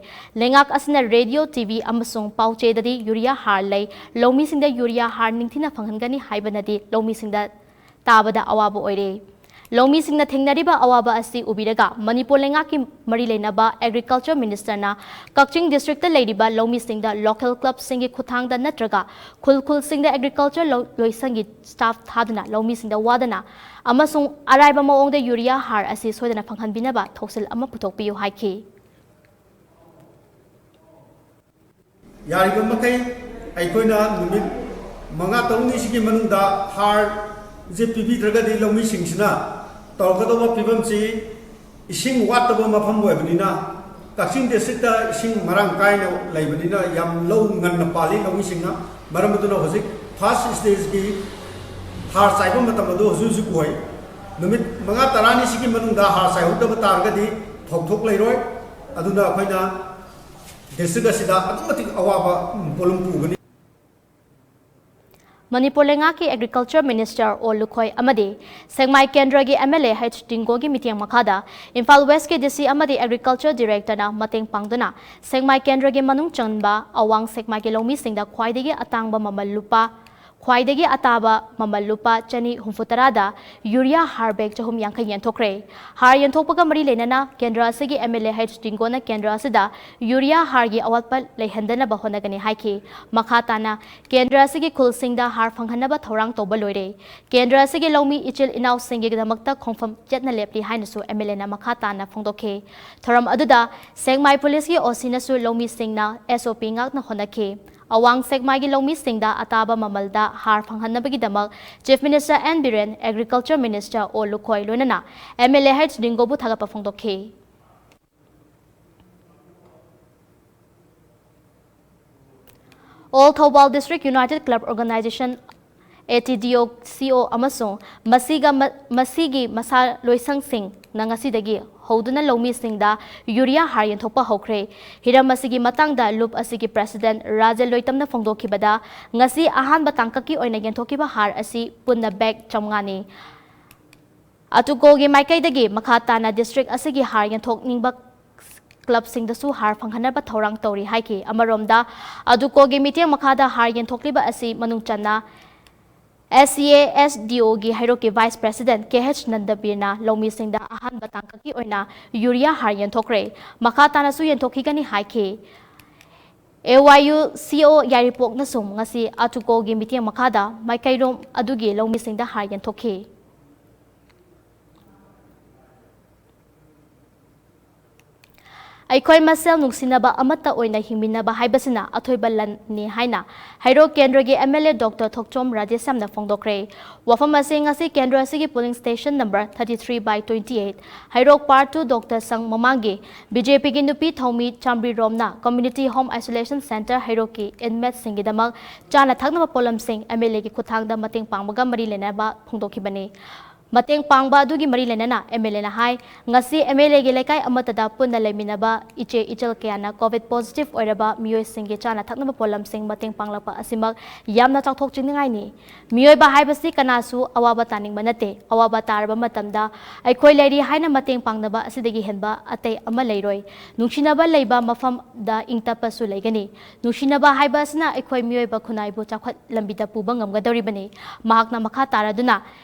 ꯂꯩꯉꯥꯛ ꯑꯁꯤꯅ ꯔꯦꯗꯤꯑꯣ, ꯇꯤ ꯚꯤ ꯑꯃꯁꯨꯡ ꯄꯥꯎꯆꯦꯗꯗꯤ ꯌꯨꯔꯤꯌꯥ ꯍꯥꯔ ꯂꯩ, ꯂꯧꯃꯤꯁꯤꯡꯗ ꯌꯨꯔꯤꯌꯥ ꯍꯥꯔ ꯅꯤꯡꯊꯤꯅ ꯐꯪꯍꯟꯒꯅꯤ ꯍꯥꯏꯕꯅꯗꯤ ꯂꯧꯃꯤꯁꯤꯡꯗ ꯇꯥꯕꯗ ꯑꯋꯥꯕ ꯑꯣꯏꯔꯦ꯫ ꯂꯧꯃꯤꯁꯤꯡꯅ ꯊꯦꯡꯅꯔꯤꯕ ꯑꯋꯥꯕ ꯑꯁꯤ ꯎꯕꯤꯔꯒ ꯃꯅꯤꯄꯨꯔ ꯂꯩꯉꯥꯛꯀꯤ ꯃꯔꯤ ꯂꯩꯅꯕ ꯑꯦꯒ꯭ꯔꯤꯀꯜꯆꯔ ꯃꯤꯅꯤꯁꯇꯔꯅ ꯀꯛꯆꯤꯡ ꯗꯤꯁꯇ꯭ꯔꯤꯛꯇ ꯂꯩꯔꯤꯕ ꯂꯧꯃꯤꯁꯤꯡꯗ ꯂꯣꯀꯦꯜ ꯀ꯭ꯂꯕꯁꯤꯡꯒꯤ ꯈꯨꯠꯊꯥꯡꯗ ꯅꯠꯇ꯭ꯔꯒ ꯈꯨꯜ ꯈꯨꯜꯁꯤꯡꯗ ꯑꯦꯒ꯭ꯔꯤꯀꯜꯆꯔ ꯂꯧ-, ꯂꯣꯏꯁꯪꯒꯤ ꯁ꯭ꯇꯥꯐ ꯊꯥꯗꯨꯅ ꯂꯧꯃꯤꯁꯤꯡꯗ ꯋꯥꯗꯅ ꯑꯃꯁꯨꯡ ꯑꯔꯥꯏꯕ ꯃꯑꯣꯡꯗ ꯌꯨꯔꯤꯌꯥ ꯍꯥꯔ ꯑꯁꯤ ꯁꯣꯏꯗꯅ ꯐꯪꯍꯟꯕꯤꯅꯕ ꯊꯧꯁꯤꯜ ꯑꯃ ꯄꯨꯊꯣꯛꯄꯤꯌꯨ ꯍꯥꯏꯈꯤ꯫ ꯌꯥꯔꯤꯕ ꯃꯈꯩ ꯑꯩꯈꯣꯏꯅ ꯅꯨꯃꯤꯠ ꯃꯉꯥ ꯇꯔꯨꯛꯅꯤꯁꯤꯒꯤ ꯃꯅꯨꯡꯗ ꯍꯥꯔꯁꯦ ꯄꯤꯕꯤꯗ꯭ꯔꯒꯗꯤ ꯂꯧꯃꯤꯁꯤꯡꯁꯤꯅ ꯇꯧꯔꯛꯀꯗꯧꯕ ꯐꯤꯕꯝꯁꯤ ꯏꯁꯤꯡ ꯋꯥꯠꯇꯕ ꯃꯐꯝ ꯑꯣꯏꯕꯅꯤꯅ, ꯀꯛꯆꯤꯡ ꯗꯤꯁꯇ꯭ꯔꯤꯛꯇ ꯏꯁꯤꯡ ꯃꯔꯥꯡ ꯀꯥꯏꯅ ꯂꯩꯕꯅꯤꯅ ꯌꯥꯝ ꯂꯧ ꯉꯟꯅ ꯄꯥꯜꯂꯤ ꯂꯧꯃꯤꯁꯤꯡꯅ꯫ ꯃꯔꯝ ꯑꯗꯨꯅ ꯍꯧꯖꯤꯛ ꯐꯥꯔꯁ ꯁ꯭ꯇꯦꯖꯀꯤ ꯍꯥꯔ ꯆꯥꯏꯕ ꯃꯇꯝ ꯑꯗꯨ ꯍꯧꯖꯤꯛ ꯍꯧꯖꯤꯛ ꯑꯣꯏ꯫ ꯅꯨꯃꯤꯠ ꯃꯉꯥ ꯇꯔꯥꯅꯤꯁꯤꯒꯤ ꯃꯅꯨꯡꯗ ꯍꯥꯔ ꯆꯥꯏꯍꯧꯗꯕ ꯇꯥꯔꯒꯗꯤ ꯐꯧꯊꯣꯛ ꯂꯩꯔꯣꯏ꯫ ꯑꯗꯨꯅ ꯑꯩꯈꯣꯏꯅ ꯗꯤꯁꯇ꯭ꯔꯤꯛ ꯑꯁꯤꯗ ꯑꯗꯨꯛꯀꯤ ꯃꯇꯤꯛ ꯑꯋꯥꯕ ꯄꯣꯠꯂꯨꯝ ꯄꯨꯒꯅꯤ꯫ ꯃꯅꯤꯄꯨꯔ ꯂꯩꯉꯥꯛꯀꯤ ꯑꯦꯒ꯭ꯔꯤꯀꯜꯆꯔ ꯃꯤꯅꯤꯁꯇꯔ ꯑꯣ ꯂꯨꯈꯣꯏ ꯑꯃꯗꯤ ꯁꯦꯛꯃꯥꯏ ꯀꯦꯟꯗ꯭ꯔꯒꯤ ꯑꯦꯝ ꯑꯦꯜ ꯑꯦ ꯍꯩꯆ ꯗꯤꯡꯒꯣꯒꯤ ꯃꯤꯠꯌꯦꯡ ꯃꯈꯥꯗ ꯏꯝꯐꯥꯜ ꯋꯦꯁꯀꯤ ꯗꯤ ꯁꯤ ꯑꯃꯗꯤ ꯑꯦꯒ꯭ꯔꯤꯀꯜꯆꯔ ꯗꯤꯔꯦꯛꯇꯔꯅ ꯃꯇꯦꯡ ꯄꯥꯡꯗꯨꯅ ꯁꯦꯛꯃꯥꯏ ꯀꯦꯟꯗ꯭ꯔꯒꯤ ꯃꯅꯨꯡ ꯆꯟꯕ ꯑꯋꯥꯡ ꯁꯦꯛꯃꯥꯏꯒꯤ ꯂꯧꯃꯤꯁꯤꯡꯗ ꯈ꯭ꯋꯥꯏꯗꯒꯤ ꯑꯇꯥꯡꯕ ꯃꯃꯜ ꯂꯨꯄꯥ ꯈ꯭ꯋꯥꯏꯗꯒꯤ ꯑꯇꯥꯕ ꯃꯃꯜ ꯂꯨꯄꯥ ꯆꯅꯤ ꯍꯨꯝꯐꯨ ꯇꯔꯥꯗ ꯌꯨꯔꯤꯌꯥ ꯍꯥꯔ ꯕꯦꯒ ꯆꯍꯨꯝ ꯌꯥꯡꯈꯩ ꯌꯦꯟꯊꯣꯛꯈ꯭ꯔꯦ꯫ ꯍꯥꯔ ꯌꯦꯟꯊꯣꯛꯄꯒ ꯃꯔꯤ ꯂꯩꯅꯅ ꯀꯦꯟꯗ꯭ꯔ ꯑꯁꯤꯒꯤ M L A H ꯗꯤꯡꯒꯣꯅ ꯀꯦꯟꯗ꯭ꯔ ꯑꯁꯤꯗ ꯌꯨꯔꯤꯌꯥ ꯍꯥꯔꯒꯤ ꯑꯋꯥꯠꯄ ꯂꯩꯍꯟꯗꯅꯕ ꯍꯣꯠꯅꯒꯅꯤ ꯍꯥꯏꯈꯤ꯫ ꯃꯈꯥ ꯇꯥꯅ ꯀꯦꯟꯗ꯭ꯔ ꯑꯁꯤꯒꯤ ꯈꯨꯜꯁꯤꯡꯗ ꯍꯥꯔ ꯐꯪꯍꯟꯅꯕ ꯊꯧꯔꯥꯡ ꯇꯧꯕ ꯂꯣꯏꯔꯦ꯫ ꯀꯦꯟꯗ꯭ꯔ ꯑꯁꯤꯒꯤ ꯂꯧꯃꯤ ꯏꯆꯤꯜ ꯏꯅꯥꯎꯁꯤꯡꯒꯤꯗꯃꯛꯇ ꯈꯣꯡꯐꯝ ꯆꯦꯠꯅ ꯂꯦꯞꯂꯤ ꯍꯥꯏꯅꯁꯨ M L A ꯅ ꯃꯈꯥ ꯇꯥꯅ ꯐꯣꯡꯗꯣꯛꯈꯤ꯫ ꯊꯧꯔꯝ ꯑꯗꯨꯗ ꯁꯦꯛꯃꯥꯏ ꯄꯨꯂꯤꯁꯀꯤ O C ꯅꯁꯨ ꯂꯧꯃꯤꯁꯤꯡꯅ S O P ꯉꯥꯛꯅ ꯍꯣꯠꯅꯈꯤ꯫ ꯑꯋꯥꯡ ꯁꯦꯛꯃꯥꯏꯒꯤ ꯂꯧꯃꯤꯁꯤꯡꯗ ꯑꯇꯥꯕ ꯃꯃꯜꯗ ꯍꯥꯔ ꯐꯪꯍꯟꯅꯕꯒꯤꯗꯃꯛ Chief Minister N Biren, Agriculture Minister O Lukhoi ꯂꯣꯏꯅꯅ M L A H ꯗꯤꯡꯒꯣꯕꯨ ꯊꯥꯒꯠꯄ ꯐꯣꯡꯗꯣꯛꯈꯤ꯫ All Thoubal District United Club Organization, A T D O C O ꯑꯃꯁꯨꯡ ꯃꯁꯤꯒ ꯃ-, ꯃꯁꯤꯒꯤ ꯃꯁꯥ ꯂꯣꯏꯁꯪꯁꯤꯡꯅ ꯉꯁꯤꯗꯒꯤ ꯍꯧꯗꯨꯅ ꯂꯧꯃꯤꯁꯤꯡꯗ ꯌꯨꯔꯤꯌꯥ ꯍꯥꯔ ꯌꯦꯟꯊꯣꯛꯄ ꯍꯧꯈ꯭ꯔꯦ꯫ ꯍꯤꯔꯝ ꯑꯁꯤꯒꯤ ꯃꯇꯥꯡꯗ ꯂꯨꯞ ꯑꯁꯤꯒꯤ President ꯔꯥꯖꯦꯜ ꯂꯣꯏꯇꯝꯅ ꯐꯣꯡꯗꯣꯛꯈꯤꯕꯗ, ꯉꯁꯤ ꯑꯍꯥꯟꯕ ꯇꯥꯡꯀꯛꯀꯤ ꯑꯣꯏꯅ ꯌꯦꯟꯊꯣꯛꯈꯤꯕ ꯍꯥꯔ ꯑꯁꯤ ꯄꯨꯟꯅ ꯕꯦꯒ ꯆꯥꯝꯃꯉꯥꯅꯤ꯫ ꯑꯇꯨꯀꯣꯒꯤ ꯃꯥꯏꯀꯩꯗꯒꯤ ꯃꯈꯥ ꯇꯥꯅ district ꯑꯁꯤꯒꯤ ꯍꯥꯔ ꯌꯦꯟꯊꯣꯛꯅꯤꯡꯕ clubꯁꯤꯡꯗꯁꯨ ꯍꯥꯔ ꯐꯪꯍꯟꯅꯕ ꯊꯧꯔꯥꯡ ꯇꯧꯔꯤ ꯍꯥꯏꯈꯤ꯫ ꯑꯃꯔꯣꯝꯗ, ꯑꯗꯨꯀꯣꯒꯤ ꯃꯤꯠꯌꯦꯡ ꯃꯈꯥꯗ ꯍꯥꯔ ꯌꯦꯟꯊꯣꯛꯂꯤꯕ ꯑꯁꯤ ꯃꯅꯨꯡ ꯆꯟꯅ S C A S D Oꯒꯤ ꯍꯩꯔꯣꯛꯀꯤ Vice President K H ꯅꯟꯗꯕꯤꯔꯅ ꯂꯧꯃꯤꯁꯤꯡꯗ ꯑꯍꯥꯟꯕ ꯇꯥꯡꯀꯛꯀꯤ ꯑꯣꯏꯅ ꯌꯨꯔꯤꯌꯥ ꯍꯥꯔ ꯌꯦꯟꯊꯣꯛꯈ꯭ꯔꯦ꯫ ꯃꯈꯥ ꯇꯥꯅꯁꯨ ꯌꯦꯟꯊꯣꯛꯈꯤꯒꯅꯤ ꯍꯥꯏꯈꯤ꯫ A Y U C O ꯌꯥꯏꯔꯤꯄꯣꯛꯅꯁꯨ ꯉꯁꯤ ꯑꯇꯨꯀꯣꯒꯤ ꯃꯤꯠꯌꯦꯡ ꯃꯈꯥꯗ ꯃꯥꯏꯀꯩꯔꯣꯝ ꯑꯗꯨꯒꯤ ꯂꯧꯃꯤꯁꯤꯡꯗ ꯍꯥꯔ ꯌꯦꯟꯊꯣꯛꯈꯤ꯫ ꯑꯩꯈꯣꯏ ꯃꯁꯦꯜ ꯅꯨꯡꯁꯤꯅꯕ ꯑꯃꯠꯇ ꯑꯣꯏꯅ ꯍꯤꯡꯃꯤꯟꯅꯕ ꯍꯥꯏꯕꯁꯤꯅ ꯑꯊꯣꯏꯕ ꯂꯟꯅꯤ ꯍꯥꯏꯅ ꯍꯩꯔꯣꯛ ꯀꯦꯟꯗ꯭ꯔꯒꯤ M L A Doctor ꯊꯣꯛꯆꯣꯝ ꯔꯥꯙꯦꯁ꯭ꯌꯥꯝꯅ ꯐꯣꯡꯗꯣꯛꯈ꯭ꯔꯦ꯫ ꯋꯥꯐꯝ ꯑꯁꯤ ꯉꯁꯤ ꯀꯦꯟꯗ꯭ꯔ ꯑꯁꯤꯒꯤ polling station number thirty three by twenty eight, Heirok Part two Doctor ꯁꯪ ꯃꯃꯥꯡꯒꯤ B J Pꯒꯤ ꯅꯨꯄꯤ ꯊꯧꯃꯤ ꯆꯥꯝꯕ꯭ꯔꯤꯔꯣꯝꯅ Community Home Isolation Centre ꯍꯩꯔꯣꯛꯀꯤ inmateꯁꯤꯡꯒꯤꯗꯃꯛ ꯆꯥꯅ ꯊꯛꯅꯕ ꯄꯣꯠꯂꯝꯁꯤꯡ M L Aꯒꯤ ꯈꯨꯠꯊꯥꯡꯗ ꯃꯇꯦꯡ ꯄꯥꯡꯕꯒ ꯃꯔꯤ ꯂꯩꯅꯕ ꯐꯣꯡꯗꯣꯛꯈꯤꯕꯅꯤ꯫ ꯃꯇꯦꯡ ꯄꯥꯡꯕ ꯑꯗꯨꯒꯤ ꯃꯔꯤ ꯂꯩꯅꯅ MLAꯅ ꯍꯥꯏ, ꯉꯁꯤ MLAꯒꯤ ꯂꯩꯀꯥꯏ ꯑꯃꯠꯇꯗ ꯄꯨꯟꯅ ꯂꯩꯃꯤꯟꯅꯕ ꯏꯆꯦ ꯏꯆꯜ ꯀꯌꯥꯅ COVID positive ꯑꯣꯏꯔꯕ ꯃꯤꯑꯣꯏꯁꯤꯡꯒꯤ ꯆꯥꯅ ꯊꯛꯅꯕ ꯄꯣꯠꯂꯝꯁꯤꯡ ꯃꯇꯦꯡ ꯄꯥꯡꯂꯛꯄ ꯑꯁꯤꯃꯛ ꯌꯥꯝꯅ ꯆꯥꯎꯊꯣꯛꯆꯅꯤꯡꯉꯥꯏꯅꯤ꯫ ꯃꯤꯑꯣꯏꯕ ꯍꯥꯏꯕꯁꯤ ꯀꯅꯥꯁꯨ ꯑꯋꯥꯕ ꯇꯥꯅꯤꯡꯕ ꯅꯠꯇꯦ꯫ ꯑꯋꯥꯕ ꯇꯥꯔꯕ ꯃꯇꯝꯗ ꯑꯩꯈꯣꯏ ꯂꯩꯔꯤ ꯍꯥꯏꯅ ꯃꯇꯦꯡ ꯄꯥꯡꯅꯕ ꯑꯁꯤꯗꯒꯤ ꯍꯦꯟꯕ ꯑꯇꯩ ꯑꯃ ꯂꯩꯔꯣꯏ꯫ ꯅꯨꯡꯁꯤꯅꯕ ꯂꯩꯕ ꯃꯐꯝꯗ ꯏꯪ ꯇꯞꯄꯁꯨ ꯂꯩꯒꯅꯤ꯫ ꯅꯨꯡꯁꯤꯅꯕ ꯍꯥꯏꯕ ꯑꯁꯤꯅ ꯑꯩꯈꯣꯏ ꯃꯤꯑꯣꯏꯕ ꯈꯨꯟꯅꯥꯏꯕꯨ ꯆꯥꯎꯈꯠ ꯂꯝꯕꯤꯗ ꯄꯨꯕ ꯉꯝꯒꯗꯧꯔꯤꯕꯅꯤ꯫ ꯃꯍꯥꯛꯅ ꯃꯈꯥ ꯇꯥꯔꯗꯨꯅ,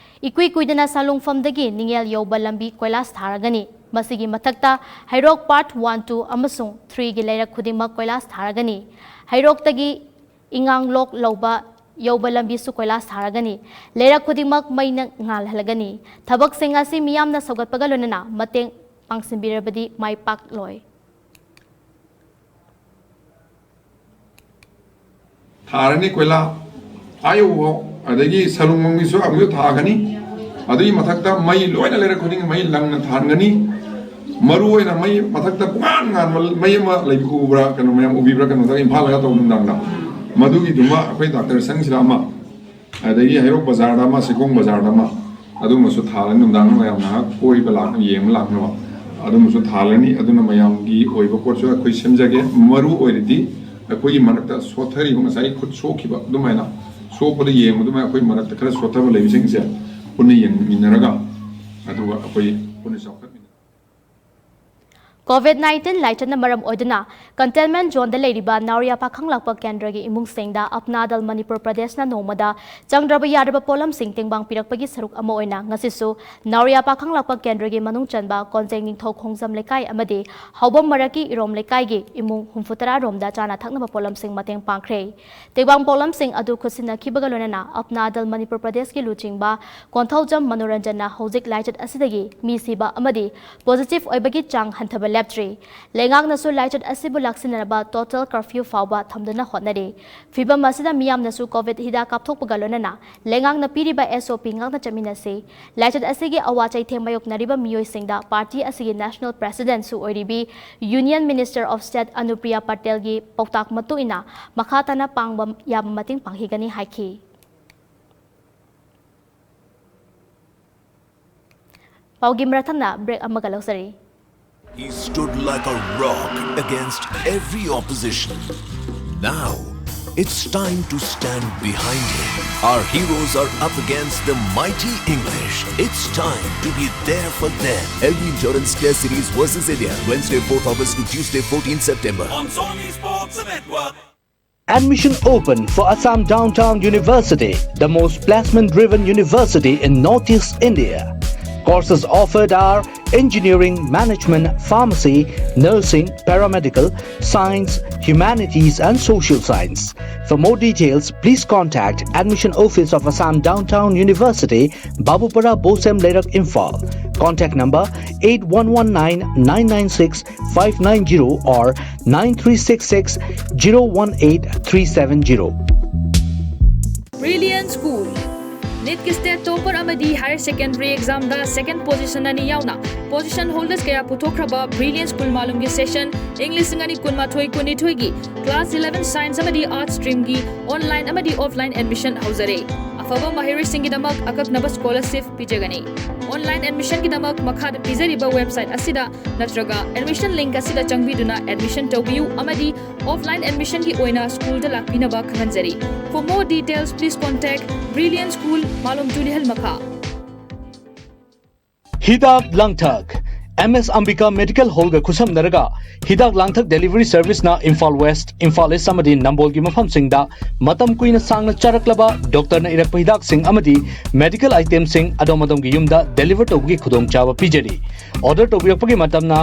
ꯏꯀꯨꯏ ꯀꯨꯏꯗꯅ ꯁꯂꯨꯡꯐꯝꯗꯒꯤ ꯅꯤꯡꯉꯦꯜ ꯌꯧꯕ ꯂꯝꯕꯤ ꯀꯣꯏꯂꯥꯁ ꯊꯥꯔꯒꯅꯤ꯫ ꯃꯁꯤꯒꯤ ꯃꯊꯛꯇ ꯍꯩꯔꯣꯛ Part One, Two ꯑꯃꯁꯨꯡ Threeꯒꯤ ꯂꯩꯔꯛ ꯈꯨꯗꯤꯡꯃꯛ ꯀꯣꯏꯂꯥꯁ ꯊꯥꯔꯒꯅꯤ꯫ ꯍꯩꯔꯣꯛꯇꯒꯤ ꯏꯉꯥꯡꯂꯣꯛ ꯂꯧꯕ ꯌꯧꯕ ꯂꯝꯕꯤꯁꯨ ꯀꯣꯏꯂꯥꯁ ꯊꯥꯔꯒꯅꯤ꯫ ꯂꯩꯔꯛ ꯈꯨꯗꯤꯡꯃꯛ ꯃꯩꯅ ꯉꯥꯜꯍꯜꯂꯒꯅꯤ꯫ ꯊꯕꯛꯁꯤꯡ ꯑꯁꯤ ꯃꯤꯌꯥꯝꯅ ꯁꯧꯒꯠꯄꯒ ꯂꯣꯏꯅꯅ ꯃꯇꯦꯡ ꯄꯥꯡꯁꯤꯟꯕꯤꯔꯕꯗꯤ ꯃꯥꯏ ꯄꯥꯛꯂꯣꯏ꯫ ꯊꯥꯔꯅꯤ ꯀꯣꯏꯂꯥ, ꯑꯥ ꯌꯧꯕ, ꯑꯗꯒꯤ ꯁꯂꯨꯡꯕꯝꯒꯤꯁꯨ ꯑꯃꯨꯛꯁꯨ ꯊꯥꯒꯅꯤ꯫ ꯑꯗꯨꯒꯤ ꯃꯊꯛꯇ ꯃꯩ ꯂꯣꯏꯅ ꯂꯩꯔꯛ ꯈꯨꯗꯤꯡꯒꯤ ꯃꯩ ꯂꯪꯅ ꯊꯥꯟꯒꯅꯤ꯫ ꯃꯔꯨ ꯑꯣꯏꯅ ꯃꯩ ꯃꯊꯛꯇ ꯄꯨꯡꯉꯥꯟ ꯉꯥꯟꯕ ꯃꯩ ꯑꯃ ꯂꯩꯕ ꯎꯕ꯭ꯔꯥ, ꯀꯩꯅꯣ ꯃꯌꯥꯝ ꯎꯕꯤꯕ꯭ꯔꯥ, ꯀꯩꯅꯣꯗ ꯏꯝꯐꯥꯜꯗꯒ ꯇꯧꯕ ꯅꯨꯡꯗꯥꯡꯗ? ꯃꯗꯨꯒꯤꯗꯨꯃ ꯑꯩꯈꯣꯏ ꯗꯥꯛꯇꯔ ꯁꯪꯁꯤꯗ ꯑꯃ, ꯑꯗꯒꯤ ꯍꯩꯔꯣꯛ ꯕꯖꯥꯔꯗ ꯑꯃ, ꯁꯤꯈꯣꯡ ꯕꯖꯥꯔꯗ ꯑꯃ, ꯑꯗꯨꯒꯨꯝꯕꯁꯨ ꯊꯥꯜꯂꯅꯤ꯫ ꯅꯨꯡꯗꯥꯡꯗ ꯃꯌꯥꯝ ꯉꯥꯏꯍꯥꯛ ꯀꯣꯏꯕ ꯂꯥꯛꯅ, ꯌꯦꯡꯕ ꯂꯥꯛꯅꯕ ꯑꯗꯨꯝꯕꯁꯨ ꯊꯥꯜꯂꯅꯤ꯫ ꯑꯗꯨꯅ ꯃꯌꯥꯝꯒꯤ ꯑꯣꯏꯕ ꯄꯣꯠꯁꯨ ꯑꯩꯈꯣꯏ ꯁꯦꯝꯖꯒꯦ꯫ ꯃꯔꯨ ꯑꯣꯏꯔꯤꯗꯤ ꯑꯩꯈꯣꯏꯒꯤ ꯃꯔꯛꯇ ꯁꯣꯠꯊꯔꯤꯕ, ꯉꯁꯥꯏ ꯈꯨꯠ ꯁꯣꯛꯈꯤꯕ ꯑꯗꯨꯃꯥꯏꯅ ꯁꯣꯛꯄꯗ ꯌꯦꯡꯕꯗꯨꯃꯥꯏꯅ ꯑꯩꯈꯣꯏ ꯃꯔꯛꯇ ꯈꯔ ꯁꯣꯠꯊꯕ ꯂꯩꯕꯁꯤꯡꯁꯦ ꯄꯨꯟꯅ ꯌꯦꯡꯃꯤꯟꯅꯔꯒ, ꯑꯗꯨꯒ ꯑꯩꯈꯣꯏ ꯄꯨꯟꯅ ꯆꯥꯎꯈꯠꯃꯤꯟꯅ COVID nineteen ꯂꯥꯏꯆꯠꯅ ꯃꯔꯝ ꯑꯣꯏꯗꯨꯅ containment zoneꯗ ꯂꯩꯔꯤꯕ ꯅꯥꯎꯔꯤꯌꯥ ꯄꯥꯈꯪꯂꯥꯛꯄ ꯀꯦꯟꯗ꯭ꯔꯒꯤ ꯏꯃꯨꯡꯁꯤꯡꯗ ꯑꯞꯅꯥ ꯗꯜ ꯃꯅꯤꯄꯨꯔ ꯄ꯭ꯔꯗꯦꯁꯅ ꯅꯣꯡꯃꯗ ꯆꯪꯗ꯭ꯔꯕ ꯌꯥꯗ꯭ꯔꯕ ꯄꯣꯠꯂꯝꯁꯤꯡ ꯇꯦꯡꯕꯥꯡ ꯄꯤꯔꯛꯄꯒꯤ ꯁꯔꯨꯛ ꯑꯃ ꯑꯣꯏꯅ ꯉꯁꯤꯁꯨ ꯅꯥꯎꯔꯤꯌꯥ ꯄꯥꯈꯪꯂꯥꯛꯄ ꯀꯦꯟꯗ꯭ꯔꯒꯤ ꯃꯅꯨꯡ ꯆꯟꯕ ꯀꯣꯟꯖꯦꯡ ꯅꯤꯡꯊꯧ ꯈꯣꯡꯖꯝ ꯂꯩꯀꯥꯏ ꯑꯃꯗꯤ ꯍꯥꯎꯕꯝ ꯃꯔꯛꯀꯤ ꯏꯔꯣꯝ ꯂꯩꯀꯥꯏꯒꯤ ꯏꯃꯨꯡ ꯍꯨꯝꯐꯨꯇꯔꯥ ꯔꯣꯝꯗ ꯆꯥꯅ ꯊꯛꯅꯕ ꯄꯣꯠꯂꯝꯁꯤꯡ ꯃꯇꯦꯡ ꯄꯥꯡꯈ꯭ꯔꯦ꯫ ꯇꯦꯡꯕꯥꯡ ꯄꯣꯠꯂꯝꯁꯤꯡ ꯑꯗꯨ ꯈꯨꯠꯁꯤꯟꯅꯈꯤꯕꯒ ꯂꯣꯏꯅꯅ ꯑꯞꯅꯥ ꯗꯜ ꯃꯅꯤꯄꯨꯔ ꯄ꯭ꯔꯗꯦꯁꯀꯤ ꯂꯨꯆꯤꯡꯕ ꯀꯣꯟꯊꯧꯖꯝ ꯃꯅꯣꯔꯟꯖꯟꯅ ꯍꯧꯖꯤꯛ ꯂꯥꯏꯆꯠ ꯑꯁꯤꯗꯒꯤ ꯃꯤ ꯁꯤꯕ ꯑꯃꯗꯤ positive ꯑꯣꯏꯕꯒꯤ ꯆꯥꯡ ꯍꯟꯊꯕ ꯂꯦꯞꯇ꯭ꯔꯤ꯫ ꯂꯩꯉꯥꯛꯅꯁꯨ ꯂꯥꯏꯆꯠ ꯑꯁꯤꯕꯨ ꯂꯥꯛꯁꯤꯟꯅꯅꯕ total curfew ꯐꯥꯎꯕ ꯊꯝꯗꯨꯅ ꯍꯣꯠꯅꯔꯤ꯫ ꯐꯤꯚꯝ ꯑꯁꯤꯗ ꯃꯤꯌꯥꯝꯅꯁꯨ COVID ꯍꯤꯗꯥꯛ ꯀꯥꯞꯊꯣꯛꯄꯒ ꯂꯣꯏꯅꯅ ꯂꯩꯉꯥꯛꯅ ꯄꯤꯔꯤꯕ SOP ꯉꯥꯛꯅ ꯆꯠꯃꯤꯟꯅꯁꯤ꯫ ꯂꯥꯏꯆꯠ ꯑꯁꯤꯒꯤ ꯑꯋꯥ ꯆꯩꯊꯦꯡ ꯃꯥꯌꯣꯛꯅꯔꯤꯕ ꯃꯤꯑꯣꯏꯁꯤꯡꯗ party ꯑꯁꯤꯒꯤ national presidentꯁꯨ ꯑꯣꯏꯔꯤꯕꯤ Union Minister of State ꯑꯅꯨꯄ꯭ꯔꯤꯌꯥ ꯄꯇꯦꯜꯒꯤ ꯄꯥꯎꯇꯥꯛ ꯃꯇꯨꯡ ꯏꯟꯅ ꯃꯈꯥ ꯇꯥꯅ ꯄꯥꯡꯕ ꯌꯥꯕ ꯃꯇꯦꯡ ꯄꯥꯡꯈꯤꯒꯅꯤ ꯍꯥꯏꯈꯤ꯫ ꯄꯥꯎꯒꯤ ꯃꯔꯛ ꯊꯠꯅ ꯕ꯭ꯔꯦꯛ ꯑꯃꯒ ꯂꯧꯖꯔꯤ꯫ He stood like a rock against every opposition. Now, it's time to stand behind him. Our heroes are up against the mighty English. It's time to be there for them. L V Insurance Care Series versus India, Wednesday, fourth August to Tuesday, fourteenth September. On Zomi Sports Network. Admission open for Assam Downtown University, the most placement driven university in Northeast India. Courses offered are engineering, management, pharmacy, nursing, paramedical, science, humanities, and social science. For more details, please contact Admission Office of Assam Downtown University, Babupara, Bosem Leirak, Imphal. Contact number eight one one nine nine nine six five nine zero or nine three six six zero one eight three seven zero. Brilliant School. NEET ꯀꯤ state topper ꯑꯃꯗꯤ higher secondary exam ꯗ second position ꯑꯅꯤ ꯌꯥꯎꯅ position holders ꯀꯌꯥ ꯄꯨꯊꯣꯛꯈ꯭ꯔꯕ Brilliant School ꯃꯥꯂꯨꯝꯒꯤ session ꯏꯪ ꯂꯤꯁꯤꯡ ꯑꯅꯤ ꯀꯨꯟꯃꯥꯊꯣꯏ ꯀꯨꯟꯅꯤꯊꯣꯏꯒꯤ class eleven science ꯑꯃꯗꯤ arts stream ꯒꯤ online ꯑꯃꯗꯤ offline admission ꯍꯧꯖꯔꯦ꯫ ꯑꯐꯕ ꯃꯍꯩꯔꯣꯏꯁꯤꯡꯒꯤꯗꯃꯛ ꯑꯀꯛꯅꯕ scholarship ꯄꯤꯖꯒꯅꯤ꯫ Online admission ꯒꯤꯗꯃꯛ ꯃꯈꯥꯗ ꯄꯤꯖꯔꯤꯕ website ꯑꯁꯤꯗ ꯅꯠꯇ꯭ꯔꯒ admission link ꯑꯁꯤꯗ ꯆꯪꯕꯤꯗꯨꯅ admission ꯇꯧꯕꯤꯌꯨ ꯑꯃꯗꯤ offline admission ꯒꯤ ꯑꯣꯏꯅ school ꯗ ꯂꯥꯛꯄꯤꯅꯕ ꯈꯪꯍꯟꯖꯔꯤ꯫ For more details, please contact Brilliant School, ꯃꯥꯂꯣꯝ ꯇꯨꯂꯤꯍꯜ ꯃꯈꯥ꯫ ꯍꯤꯗꯥꯛ ꯂꯥꯡꯊꯛ꯫ ꯑꯦꯝ ꯑꯦꯁ ꯑꯝꯕꯤꯀꯥ ꯃꯦꯗꯤꯀꯦꯜ ꯍꯣꯜꯒ ꯈꯨꯠꯁꯝꯅꯔꯒ ꯍꯤꯗꯥꯛ ꯂꯥꯡꯊꯛ delivery service ꯅ ꯏꯝꯐꯥꯜ ꯋꯦꯁ꯭ꯠ, ꯏꯝꯐꯥꯜ ꯏꯁ꯭ꯠ ꯑꯃꯗꯤ ꯅꯝꯕꯣꯜꯒꯤ ꯃꯐꯝꯁꯤꯡꯗ ꯃꯇꯝ ꯀꯨꯏꯅ ꯁꯥꯡꯅ ꯆꯥꯔꯛꯂꯕ ꯗꯣꯛꯇꯔꯅ ꯏꯔꯛꯄ ꯍꯤꯗꯥꯛꯁꯤꯡ ꯑꯃꯗꯤ medical item ꯁꯤꯡ ꯑꯗꯣꯝ ꯑꯗꯣꯝꯒꯤ ꯌꯨꯝꯗ deliver ꯇꯧꯕꯒꯤ ꯈꯨꯗꯣꯡꯆꯥꯕ ꯄꯤꯖꯔꯤ꯫ Order ꯇꯧꯕꯤꯔꯛꯄꯒꯤ ꯃꯇꯝꯅ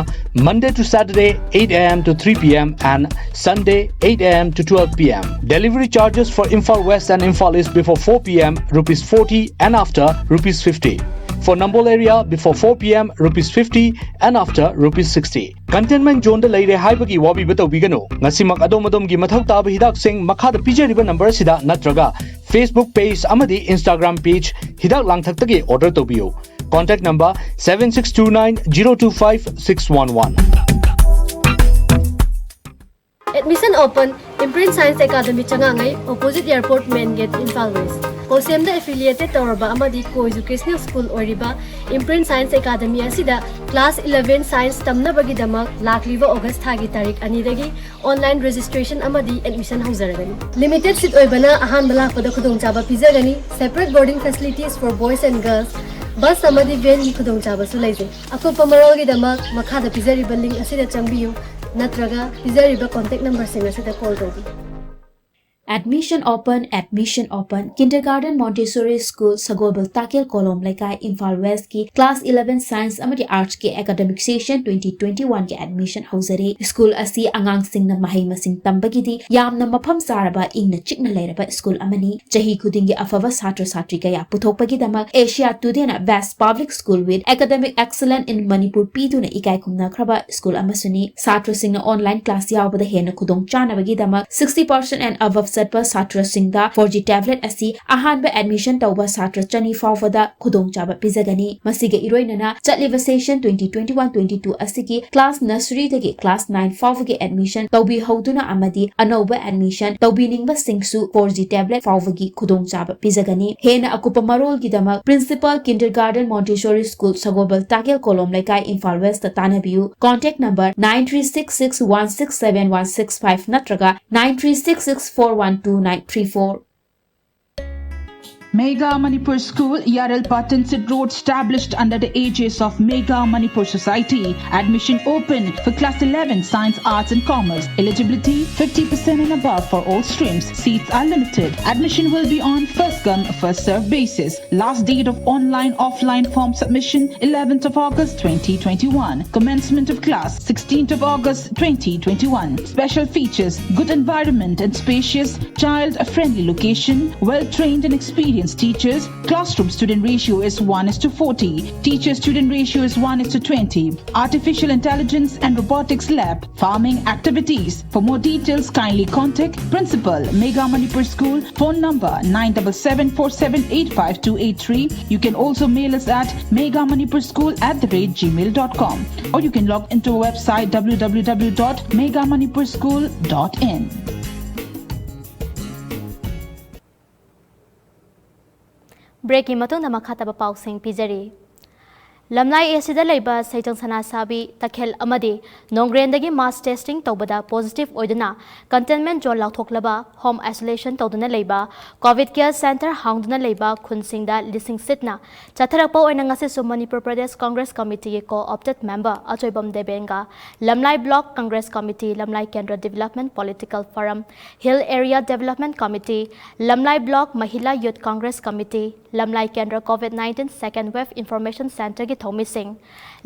Monday to Saturday, eight A M to three P M and Sunday, eight A M to twelve P M. Delivery charges for Imphal West and Imphal East before four P M, rupees forty, and after, rupees fifty. For Nambol area, before four P M, rupees fifty, and after, rupees sixty. Containment zone ꯗ ꯂꯩꯔꯦ ꯍꯥꯏꯕꯒꯤ ꯋꯥꯕꯤꯕ ꯇꯧꯕꯤꯒꯅꯨ꯫ ꯉꯁꯤꯃꯛ ꯑꯗꯣꯝ ꯑꯗꯣꯝꯒꯤ ꯃꯊꯧ ꯇꯥꯕ ꯍꯤꯗꯥꯛꯁꯤꯡ ꯃꯈꯥꯗ ꯄꯤꯖꯔꯤꯕ number ꯑꯁꯤꯗ ꯅꯠꯇ꯭ꯔꯒ Facebook page ꯑꯃꯗꯤ Instagram page ꯍꯤꯗꯥꯛ ꯂꯥꯡꯊꯛꯇꯒꯤ order ꯇꯧꯕꯤꯌꯨ꯫ Contact number seven six two nine zero two five six one one. Admission open, Imprint Science Academy, ꯆꯉꯥꯡꯉꯩ, opposite airport, main gate, Imphal West. COSEM ꯗ affiliated ꯇꯧꯔꯕ ꯑꯃꯗꯤ ꯀꯣ educational school ꯑꯣꯏꯔꯤꯕ Imprint Science Academy ꯑꯁꯤꯗ class eleven science ꯇꯝꯅꯕꯒꯤꯗꯃꯛ ꯂꯥꯛꯂꯤꯕ August ꯊꯥꯒꯤ ꯇꯥꯔꯤꯛ ꯑꯅꯤꯗꯒꯤ online registration ꯑꯃꯗꯤ admission ꯍꯧꯖꯔꯒꯅꯤ꯫ Limited seat ꯑꯣꯏꯕꯅ ꯑꯍꯥꯟꯕ ꯂꯥꯛꯄꯗ ꯈꯨꯗꯣꯡꯆꯥꯕ ꯄꯤꯖꯒꯅꯤ꯫ Separate boarding facilities for boys and girls, bus ꯑꯃꯗꯤ van ꯒꯤ ꯈꯨꯗꯣꯡꯆꯥꯕꯁꯨ ꯂꯩꯖꯩ꯫ ꯑꯀꯨꯞꯄ ꯃꯔꯣꯜꯒꯤꯗꯃꯛ ꯃꯈꯥꯗ ꯄꯤꯖꯔꯤꯕ link ꯑꯁꯤꯗ ꯆꯪꯕꯤꯌꯨ ꯅꯠꯇ꯭ꯔꯒ ꯄꯤꯖꯔꯤꯕ contact number ꯁꯤꯡ ꯑꯁꯤꯗ call ꯇꯧꯕꯤꯌꯨ꯫ Admission open, admission open. Kindergarten Montessori School, ꯁꯒꯣꯜꯕꯜ ꯇꯥꯀꯦꯜ ꯀꯣꯂꯣꯝ ꯂꯩꯀꯥꯏ, ꯏꯝꯐꯥꯜ West ꯀꯤ class eleven science ꯑꯃꯗꯤ arts ꯀꯤ academic session twenty twenty-one ꯒꯤ admission ꯍꯧꯖꯔꯦ꯫ School ꯑꯁꯤ ꯑꯉꯥꯡꯁꯤꯡꯅ ꯃꯍꯩ ꯃꯁꯤꯡ ꯇꯝꯕꯒꯤꯗꯤ ꯌꯥꯝꯅ ꯃꯐꯝ ꯆꯥꯔꯕ, ꯏꯪꯅ ꯆꯤꯛꯅ ꯂꯩꯔꯕ school ꯑꯃꯅꯤ꯫ ꯆꯍꯤ ꯈꯨꯗꯤꯡꯒꯤ ꯑꯐꯕ ꯁꯥꯇ꯭ꯔ ꯁꯥꯇ꯭ꯔꯤ ꯀꯌꯥ ꯄꯨꯊꯣꯛꯄꯒꯤꯗꯃꯛ Asia Today ꯅ Best Public School with Academic Excellence in Manipur ꯄꯤꯗꯨꯅ ꯏꯀꯥꯏ ꯈꯨꯝꯅꯈ꯭ꯔꯕ school ꯑꯃꯁꯨꯅꯤ꯫ ꯁꯥꯇ꯭ꯔꯁꯤꯡꯅ online class ꯌꯥꯎꯕꯗ ꯍꯦꯟꯅ ꯈꯨꯗꯣꯡ ꯆꯥꯅꯕꯒꯤꯗꯃꯛ sixty percent and above ꯆꯠꯄ ꯁꯥꯇ꯭ꯔꯁꯤꯡꯗ four G tablet ꯑꯁꯤ ꯑꯍꯥꯟꯕ admission ꯇꯧꯕ ꯁꯥꯇ꯭ꯔ ꯆꯅꯤ ꯐꯥꯎꯕꯗ ꯈꯨꯗꯣꯡꯆꯥꯕ ꯄꯤꯖꯒꯅꯤ꯫ ꯃꯁꯤꯒ ꯏꯔꯣꯏꯅꯅ ꯆꯠꯂꯤꯕ session twenty twenty-one twenty-two ꯑꯁꯤꯒꯤ class nursery ꯗꯒꯤ class nine ꯐꯥꯎꯕꯒꯤ admission ꯇꯧꯕꯤꯍꯧꯗꯨꯅ ꯑꯃꯗꯤ ꯑꯅꯧꯕ admission ꯇꯧꯕꯤꯅꯤꯡꯕꯁꯤꯡꯁꯨ four G tablet ꯐꯥꯎꯕꯒꯤ ꯈꯨꯗꯣꯡꯆꯥꯕ ꯄꯤꯖꯒꯅꯤ꯫ ꯍꯦꯟꯅ ꯑꯀꯨꯞꯄ ꯃꯔꯣꯜꯒꯤꯗꯃꯛ Principal, Kindergarten Montessori School, ꯁꯒꯣꯜꯕꯜ ꯇꯥꯀꯦꯜ ꯀꯣꯂꯣꯝ ꯂꯩꯀꯥꯏ, ꯏꯝꯐꯥꯜ West ꯇ ꯇꯥꯟꯅꯕꯤꯌꯨ꯫ Contact number nine three six six one six seven one six five ꯅꯠꯇ꯭ꯔꯒ nine three six six four one two nine three four꯫ Mega Manipur School, Yarel Patansit Road, established under the aegis of Mega Manipur Society. Admission open for class eleven, Science, Arts and Commerce. Eligibility, fifty percent and above for all streams. Seats are limited. Admission will be on first come, first serve basis. Last date of online, offline form submission, eleventh of August twenty twenty-one. Commencement of class, sixteenth of August twenty twenty-one. Special features: good environment and spacious, child-friendly location, well-trained and experienced Teachers, classroom student ratio is one is to forty. Teacher student ratio is one is to twenty. Artificial intelligence and robotics lab, farming activities. For more details, kindly contact Principal, Mega Manipur School, phone number nine seven seven four seven eight five two eight three. You can also mail us at megamanipur school at the rate gmail dot com, or you can log into our website w w w dot mega manipur school dot in. Breakꯀꯤ ꯃꯇꯨꯡꯗ ꯃꯈꯥ ꯇꯥꯕ ꯄꯥꯎꯁꯤꯡ ꯄꯤꯖꯔꯤ꯫ ꯂꯝꯂꯥꯏ acid ꯂꯩꯕ ꯁꯩꯖꯪ ꯁꯅꯥꯁꯥꯕꯤ ꯇꯈꯦꯜ ꯑꯃꯗꯤ ꯅꯣꯡꯒ꯭ꯔꯦꯟꯗꯒꯤ mass testing ꯇꯧꯕꯗ positive ꯑꯣꯏꯗꯨꯅ containment zone ꯂꯥꯎꯊꯣꯛꯂꯕ home isolation ꯇꯧꯗꯨꯅ ꯂꯩꯕ COVID care center ꯍꯥꯡꯗꯨꯅ ꯂꯩꯕ ꯈꯨꯟꯁꯤꯡꯗ ꯂꯤꯁꯤꯡ ꯁꯤꯠꯅ ꯆꯠꯊꯔꯛꯄ ꯑꯣꯏꯅ ꯉꯁꯤꯁꯨ Manipur Pradesh Congress ꯀꯃꯤꯇꯤꯒꯤ co-opted member ꯑꯆꯣꯏꯕꯝ ꯗꯦꯕꯦꯟꯒ ꯂꯝꯂꯥꯏ block congress committee, ꯂꯝꯂꯥꯏ ꯀꯦꯟꯗ꯭ꯔ development political forum, Hill Area Development Committee, ꯂꯝꯂꯥꯏ block Mahila Youth Congress Committee, ꯂꯝꯂꯥꯏ ꯀꯦꯟꯗ꯭ꯔ COVID nineteen second wave information centreꯒꯤ ꯊꯧꯃꯤꯁꯤꯡ,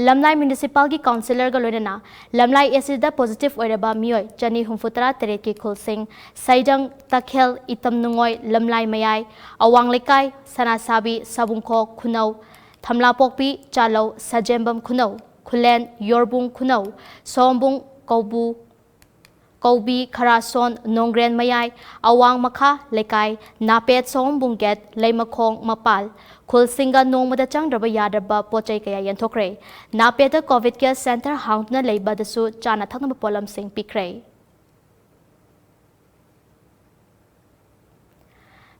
ꯂꯝꯂꯥꯏ municipalꯒꯤ councillorꯒ ꯂꯣꯏꯅꯅ ꯂꯝꯂꯥꯏ ꯑꯦꯁꯤꯗ positive ꯑꯣꯏꯔꯕ ꯃꯤꯑꯣꯏ ꯆꯅꯤ ꯍꯨꯝꯐꯨ ꯇꯔꯥ ꯇꯔꯦꯠꯀꯤ ꯈꯨꯜꯁꯤꯡ, ꯁꯩꯖꯪ, ꯇꯈꯦꯜ, ꯏꯇꯝ ꯅꯨꯡꯉꯣꯏ, ꯂꯝꯂꯥꯏ ꯃꯌꯥꯏ, ꯑꯋꯥꯡ ꯂꯩꯀꯥꯏ, ꯁꯅꯥꯁꯥꯕꯤ, ꯁꯥꯕꯨꯡꯈꯣꯛ, ꯈꯨꯅꯧ, ꯊꯝꯂꯥꯄꯣꯛꯄꯤ, ꯆꯥꯂꯧ, ꯁꯖꯦꯝꯕꯝ ꯈꯨꯅꯧ, ꯈꯨꯂꯦꯟ, ꯌꯣꯔꯕꯨꯡ ꯈꯨꯅꯧ, ꯁꯣꯝꯕꯨꯡ, ꯀꯧꯕꯨ, ꯀꯧꯕꯤ, ꯈꯔꯥꯁꯣꯟ, ꯅꯣꯡꯒ꯭ꯔꯦꯟ ꯃꯌꯥꯏ, ꯑꯋꯥꯡ ꯃꯈꯥ ꯂꯩꯀꯥꯏ, ꯅꯥꯄꯦꯠ, ꯁꯣꯝꯕꯨꯡ ꯒꯦꯠ, ꯂꯩꯃꯈꯣꯡ, ꯃꯄꯥꯜ ꯈꯨꯜꯁꯤꯡꯒ ꯅꯣꯡꯃꯗ ꯆꯪꯗ꯭ꯔꯕ ꯌꯥꯗ꯭ꯔꯕ ꯄꯣꯠ ꯆꯩ ꯀꯌꯥ ꯌꯦꯟꯊꯣꯛꯈ꯭ꯔꯦ꯫ ꯅꯥꯄꯦꯠꯇ COVID care center ꯍꯥꯡꯗꯨꯅ ꯂꯩꯕꯗꯁꯨ ꯆꯥꯅ ꯊꯛꯅꯕ ꯄꯣꯠꯂꯝꯁꯤꯡ ꯄꯤꯈ꯭ꯔꯦ꯫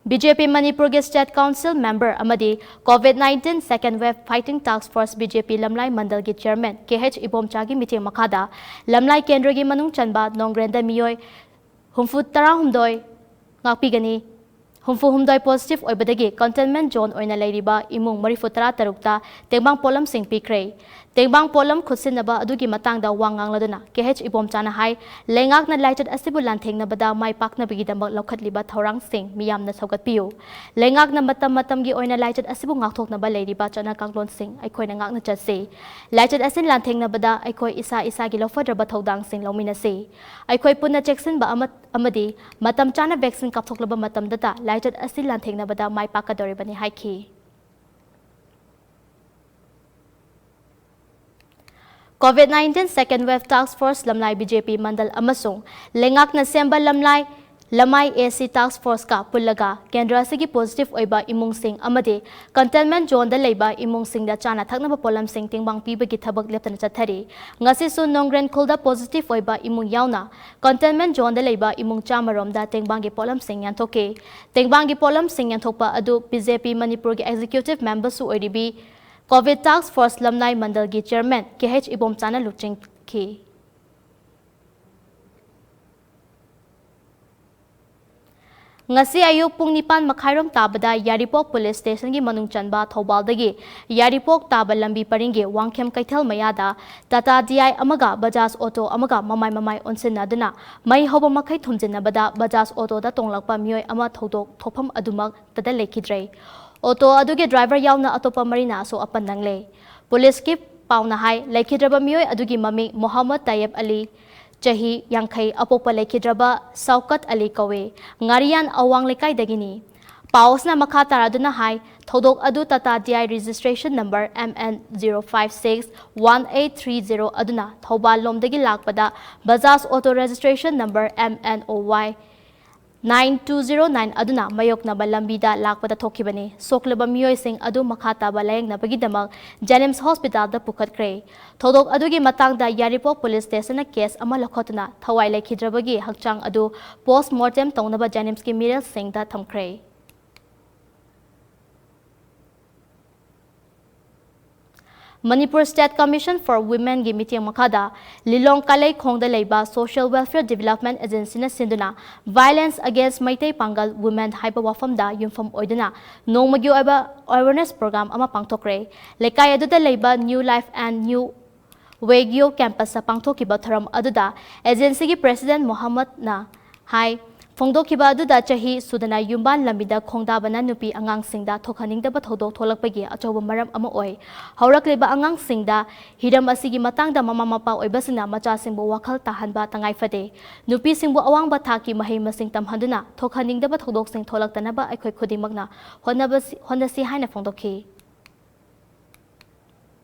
BJP ꯃꯅꯤꯄꯨꯔꯒꯤ state council member ꯑꯃꯗꯤ COVID nineteen second wave fighting task force BJP ꯂꯝꯂꯥꯏ ꯃꯟꯗꯜꯒꯤ chairman ꯀꯦ ꯑꯩꯆ ꯏꯕꯣꯝꯆꯥꯒꯤ ꯃꯤꯠꯌꯦꯡ ꯃꯈꯥꯗ ꯂꯝꯂꯥꯏ ꯀꯦꯟꯗ꯭ꯔꯒꯤ ꯃꯅꯨꯡ ꯆꯟꯕ ꯅꯣꯡꯒ꯭ꯔꯦꯟꯗ ꯃꯤꯑꯣꯏ ꯍꯨꯝꯐꯨ ꯇꯔꯥꯍꯨꯝꯗꯣꯏ ꯉꯥꯛꯄꯤꯒꯅꯤ꯫ ꯍꯨꯝꯐꯨ ꯍꯨꯝꯗꯣꯏ positive ꯑꯣꯏꯕꯗꯒꯤ containment zone ꯑꯣꯏꯅ ꯂꯩꯔꯤꯕ ꯏꯃꯨꯡ ꯃꯔꯤꯐꯨ ꯇꯔꯥ ꯇꯔꯨꯛꯇ ꯇꯦꯡꯕꯥꯡ ꯄꯣꯠꯂꯝꯁꯤꯡ ꯄꯤꯈ꯭ꯔꯦ꯫ ꯇꯦꯡꯕꯥꯡ ꯄꯣꯠꯂꯝ ꯈꯨꯠꯁꯤꯟꯅꯕ ꯑꯗꯨꯒꯤ ꯃꯇꯥꯡꯗ ꯋꯥ ꯉꯥꯡꯂꯗꯨꯅ ꯀꯦ ꯑꯩꯆ ꯏꯕꯣꯝꯆꯥꯅ ꯍꯥꯏ, ꯂꯩꯉꯥꯛꯅ ꯂꯥꯏꯆꯠ ꯑꯁꯤꯕꯨ ꯂꯥꯟꯊꯦꯡꯅꯕꯗ ꯃꯥꯏ ꯄꯥꯛꯅꯕꯒꯤꯗꯃꯛ ꯂꯧꯈꯠꯂꯤꯕ ꯊꯧꯔꯥꯡꯁꯤꯡ ꯃꯤꯌꯥꯝꯅ ꯁꯧꯒꯠꯄꯤꯌꯨ꯫ ꯂꯩꯉꯥꯛꯅ ꯃꯇꯝ ꯃꯇꯝꯒꯤ ꯑꯣꯏꯅ ꯂꯥꯏꯆꯠ ꯑꯁꯤꯕꯨ ꯉꯥꯛꯊꯣꯛꯅꯕ ꯂꯩꯔꯤꯕ ꯆꯠꯅ ꯀꯥꯡꯂꯣꯟꯁꯤꯡ ꯑꯩꯈꯣꯏꯅ ꯉꯥꯛꯅ ꯆꯠꯁꯤ꯫ ꯂꯥꯏꯆꯠ ꯑꯁꯤ ꯂꯥꯟꯊꯦꯡꯅꯕꯗ ꯑꯩꯈꯣꯏ ꯏꯁꯥ ꯏꯁꯥꯒꯤ ꯂꯧꯐꯗ꯭ꯔꯕ ꯊꯧꯗꯥꯡꯁꯤꯡ ꯂꯧꯃꯤꯟꯅꯁꯤ꯫ ꯑꯩꯈꯣꯏ ꯄꯨꯟꯅ ꯆꯦꯛꯁꯤꯟꯕ ꯑꯃ ꯑꯃꯗꯤ ꯃꯇꯝ ꯆꯥꯅ vaccine ꯀꯥꯞꯊꯣꯛꯂꯕ ꯃꯇꯝꯗꯇ ꯂꯥꯏꯆꯠ ꯑꯁꯤ ꯂꯥꯟꯊꯦꯡꯅꯕꯗ ꯃꯥꯏ ꯄꯥꯛꯀꯗꯧꯔꯤꯕꯅꯤ ꯍꯥꯏꯈꯤ꯫ COVID nineteen second wave task force ꯂꯝꯂꯥꯏ BJP ꯃꯟꯗꯜ ꯑꯃꯁꯨꯡ ꯂꯩꯉꯥꯛꯅ ꯁꯦꯝꯕ ꯂꯝꯂꯥꯏ ꯂꯃꯥꯏ AC task force ꯀ ꯄꯨꯜꯂꯒ ꯀꯦꯟꯗ꯭ꯔ ꯑꯁꯤꯒꯤ positive ꯑꯣꯏꯕ ꯏꯃꯨꯡꯁꯤꯡ ꯑꯃꯗꯤ containment zone ꯗ ꯂꯩꯕ ꯏꯃꯨꯡꯁꯤꯡꯗ ꯆꯥꯅ ꯊꯛꯅꯕ ꯄꯣꯠꯂꯝꯁꯤꯡ ꯇꯦꯡꯕꯥꯡ ꯄꯤꯕꯒꯤ ꯊꯕꯛ ꯂꯦꯞꯇꯅ ꯆꯠꯊꯔꯤ꯫ ꯉꯁꯤꯁꯨ ꯅꯣꯡꯒ꯭ꯔꯦꯟꯈꯨꯜꯗ positive ꯑꯣꯏꯕ ꯏꯃꯨꯡ ꯌꯥꯎꯅ containment zone ꯗ ꯂꯩꯕ ꯏꯃꯨꯡ ꯆꯥꯃꯔꯣꯝꯗ ꯇꯦꯡꯕꯥꯡꯒꯤ ꯄꯣꯠꯂꯝꯁꯤꯡ ꯌꯦꯟꯊꯣꯛꯈꯤ꯫ ꯇꯦꯡꯕꯥꯡꯒꯤ ꯄꯣꯠꯂꯝꯁꯤꯡ ꯌꯦꯟꯊꯣꯛꯄ ꯑꯗꯨ BJP ꯃꯅꯤꯄꯨꯔꯒꯤ executive member ꯁꯨ ꯑꯣꯏꯔꯤꯕꯤ COVID task force ꯂꯝꯂꯥꯏ ꯃꯟꯗꯜꯒꯤ chairman KH ꯏꯕꯣꯝꯆꯥꯅ ꯂꯨꯆꯤꯡꯈꯤ꯫ ꯉꯁꯤ ꯑꯌꯨꯛ ꯄꯨꯡ ꯅꯤꯄꯥꯟ ꯃꯈꯥꯏꯔꯣꯝ ꯇꯥꯕꯗ ꯌꯥꯏꯔꯤꯄꯣꯛ police station ꯒꯤ ꯃꯅꯨꯡ ꯆꯟꯕ ꯊꯧꯕꯥꯜꯗꯒꯤ ꯌꯥꯏꯔꯤꯄꯣꯛ ꯇꯥꯕ ꯂꯝꯕꯤ ꯄꯔꯤꯡꯒꯤ ꯋꯥꯡꯈꯦꯝ ꯀꯩꯊꯦꯜ ꯃꯌꯥꯗ Tata D I ꯑꯃꯒ Bajaj Auto ꯑꯃꯒ ꯃꯃꯥꯏ ꯃꯃꯥꯏ ꯑꯣꯟꯁꯤꯟꯅꯗꯨꯅ ꯃꯩ ꯍꯧꯕ ꯃꯈꯩ ꯊꯨꯝꯖꯤꯟꯅꯕꯗ Bajaj Auto ꯗ ꯇꯣꯡꯂꯛꯄ ꯃꯤꯑꯣꯏ ꯑꯃ ꯊꯧꯗꯣꯛ ꯊꯣꯛꯐꯝ ꯑꯗꯨꯃꯛꯇꯗ ꯂꯩꯈꯤꯗ꯭ꯔꯦ꯫ Auto ꯑꯗꯨꯒꯤ driver ꯌꯥꯎꯅ ꯑꯇꯣꯞꯄ ꯃꯔꯤꯅ ꯑꯁꯣꯛ ꯑꯄꯟ ꯅꯪꯂꯦ꯫ Police ꯀꯤ ꯄꯥꯎꯅ ꯍꯥꯏ, ꯂꯩꯈꯤꯗ꯭ꯔꯕ ꯃꯤꯑꯣꯏ ꯑꯗꯨꯒꯤ ꯃꯃꯤꯡ ꯃꯣꯍꯝꯃꯗ ꯇꯥꯌꯦꯕ ꯑꯂꯤ, ꯆꯍꯤ ꯌꯥꯡꯈꯩ, ꯑꯄꯣꯛꯄ ꯂꯩꯈꯤꯗ꯭ꯔꯕ ꯁꯧꯀꯠ ꯑꯂꯤ ꯀꯧꯏ, ꯉꯥꯔꯤꯌꯥꯟ ꯑꯋꯥꯡ ꯂꯩꯀꯥꯏꯗꯒꯤꯅꯤ꯫ ꯄꯥꯎ ꯑꯁꯤꯅ ꯃꯈꯥ ꯇꯥꯔꯗꯨꯅ ꯍꯥꯏ, ꯊꯧꯗꯣꯛ ꯑꯗꯨ Tata D I registration number M N zero five six one eight three zero ꯑꯗꯨꯅ ꯊꯧꯕꯥꯜ ꯂꯣꯝꯗꯒꯤ ꯂꯥꯛꯄꯗ Bajaj Auto registration number M N O Y nine two zero nine ꯑꯗꯨꯅ ꯃꯥꯌꯣꯛꯅꯕ ꯂꯝꯕꯤꯗ ꯂꯥꯛꯄꯗ ꯊꯣꯛꯈꯤꯕꯅꯤ꯫ ꯁꯣꯛꯂꯕ ꯃꯤꯑꯣꯏꯁꯤꯡ ꯑꯗꯨ ꯃꯈꯥ ꯇꯥꯕ ꯂꯥꯌꯦꯡꯅꯕꯒꯤꯗꯃꯛ JNIMS hospital ꯗ ꯄꯨꯈꯠꯈ꯭ꯔꯦ꯫ ꯊꯧꯗꯣꯛ ꯑꯗꯨꯒꯤ ꯃꯇꯥꯡꯗ ꯌꯥꯏꯔꯤꯄꯣꯛ police station ꯅ case ꯑꯃ ꯂꯧꯈꯠꯇꯨꯅ ꯊꯋꯥꯏ ꯂꯩꯈꯤꯗ꯭ꯔꯕꯒꯤ ꯍꯛꯆꯥꯡ ꯑꯗꯨ post mortem ꯇꯧꯅꯕ JNIMS ꯀꯤ ꯃꯤꯔꯦꯜꯁꯤꯡꯗ ꯊꯝꯈ꯭ꯔꯦ꯫ Manipur State Commission for Women ꯒꯤ ꯃꯤꯠꯌꯦꯡ ꯃꯈꯥꯗ ꯂꯤꯂꯣꯡ ꯀꯥꯂꯩꯈꯣꯡꯗ ꯂꯩꯕ Social Welfare Development Agency ꯅ ꯁꯤꯟꯗꯨꯅ Violence Against ꯃꯩꯇꯩ ꯄꯥꯡꯒꯜ Women ꯍꯥꯏꯕ ꯋꯥꯐꯝꯗ ꯌꯨꯝꯐꯝ ꯑꯣꯏꯗꯨꯅ ꯅꯣꯡꯃꯒꯤ ꯑꯣꯏꯕ awareness program ꯑꯃ ꯄꯥꯡꯊꯣꯛꯈ꯭ꯔꯦ꯫ ꯂꯩꯀꯥꯏ ꯑꯗꯨꯗ ꯂꯩꯕ New Life and New Wagyo campus ꯇ ꯄꯥꯡꯊꯣꯛꯈꯤꯕ ꯊꯧꯔꯝ ꯑꯗꯨꯗ agency ꯒꯤ president ꯃꯣꯍꯝꯃꯗꯅ ꯍꯥꯏ, ꯐꯣꯡꯗꯣꯛꯈꯤꯕ ꯑꯗꯨꯗ ꯆꯍꯤ ꯁꯨꯗꯅ ꯌꯨꯝꯕꯥꯟ ꯂꯝꯕꯤꯗ ꯈꯣꯡꯗꯥꯕꯅ ꯅꯨꯄꯤ ꯑꯉꯥꯡꯁꯤꯡꯗ ꯊꯣꯛꯍꯟꯅꯤꯡꯗꯕ ꯊꯧꯗꯣꯛ ꯊꯣꯛꯂꯛꯄꯒꯤ ꯑꯆꯧꯕ ꯃꯔꯝ ꯑꯃ ꯑꯣꯏ꯫ ꯍꯧꯔꯛꯂꯤꯕ ꯑꯉꯥꯡꯁꯤꯡꯗ ꯍꯤꯔꯝ ꯑꯁꯤꯒꯤ ꯃꯇꯥꯡꯗ ꯃꯃꯥ ꯃꯄꯥ ꯑꯣꯏꯕꯁꯤꯡꯅ ꯃꯆꯥꯁꯤꯡꯕꯨ ꯋꯥꯈꯜ ꯇꯥꯍꯟꯕ ꯇꯉꯥꯏ ꯐꯗꯦ꯫ ꯅꯨꯄꯤꯁꯤꯡꯕꯨ ꯑꯋꯥꯡꯕ ꯊꯥꯛꯀꯤ ꯃꯍꯩ ꯃꯁꯤꯡ ꯇꯝꯍꯟꯗꯨꯅ ꯊꯣꯛꯍꯟꯅꯤꯡꯗꯕ ꯊꯧꯗꯣꯛꯁꯤꯡ ꯊꯣꯛꯂꯛꯇꯅꯕ ꯑꯩꯈꯣꯏ ꯈꯨꯗꯤꯡꯃꯛꯅ ꯍꯣꯠꯅꯕꯁꯤ-, ꯍꯣꯠꯅꯁꯤ ꯍꯥꯏꯅ ꯐꯣꯡꯗꯣꯛꯈꯤ꯫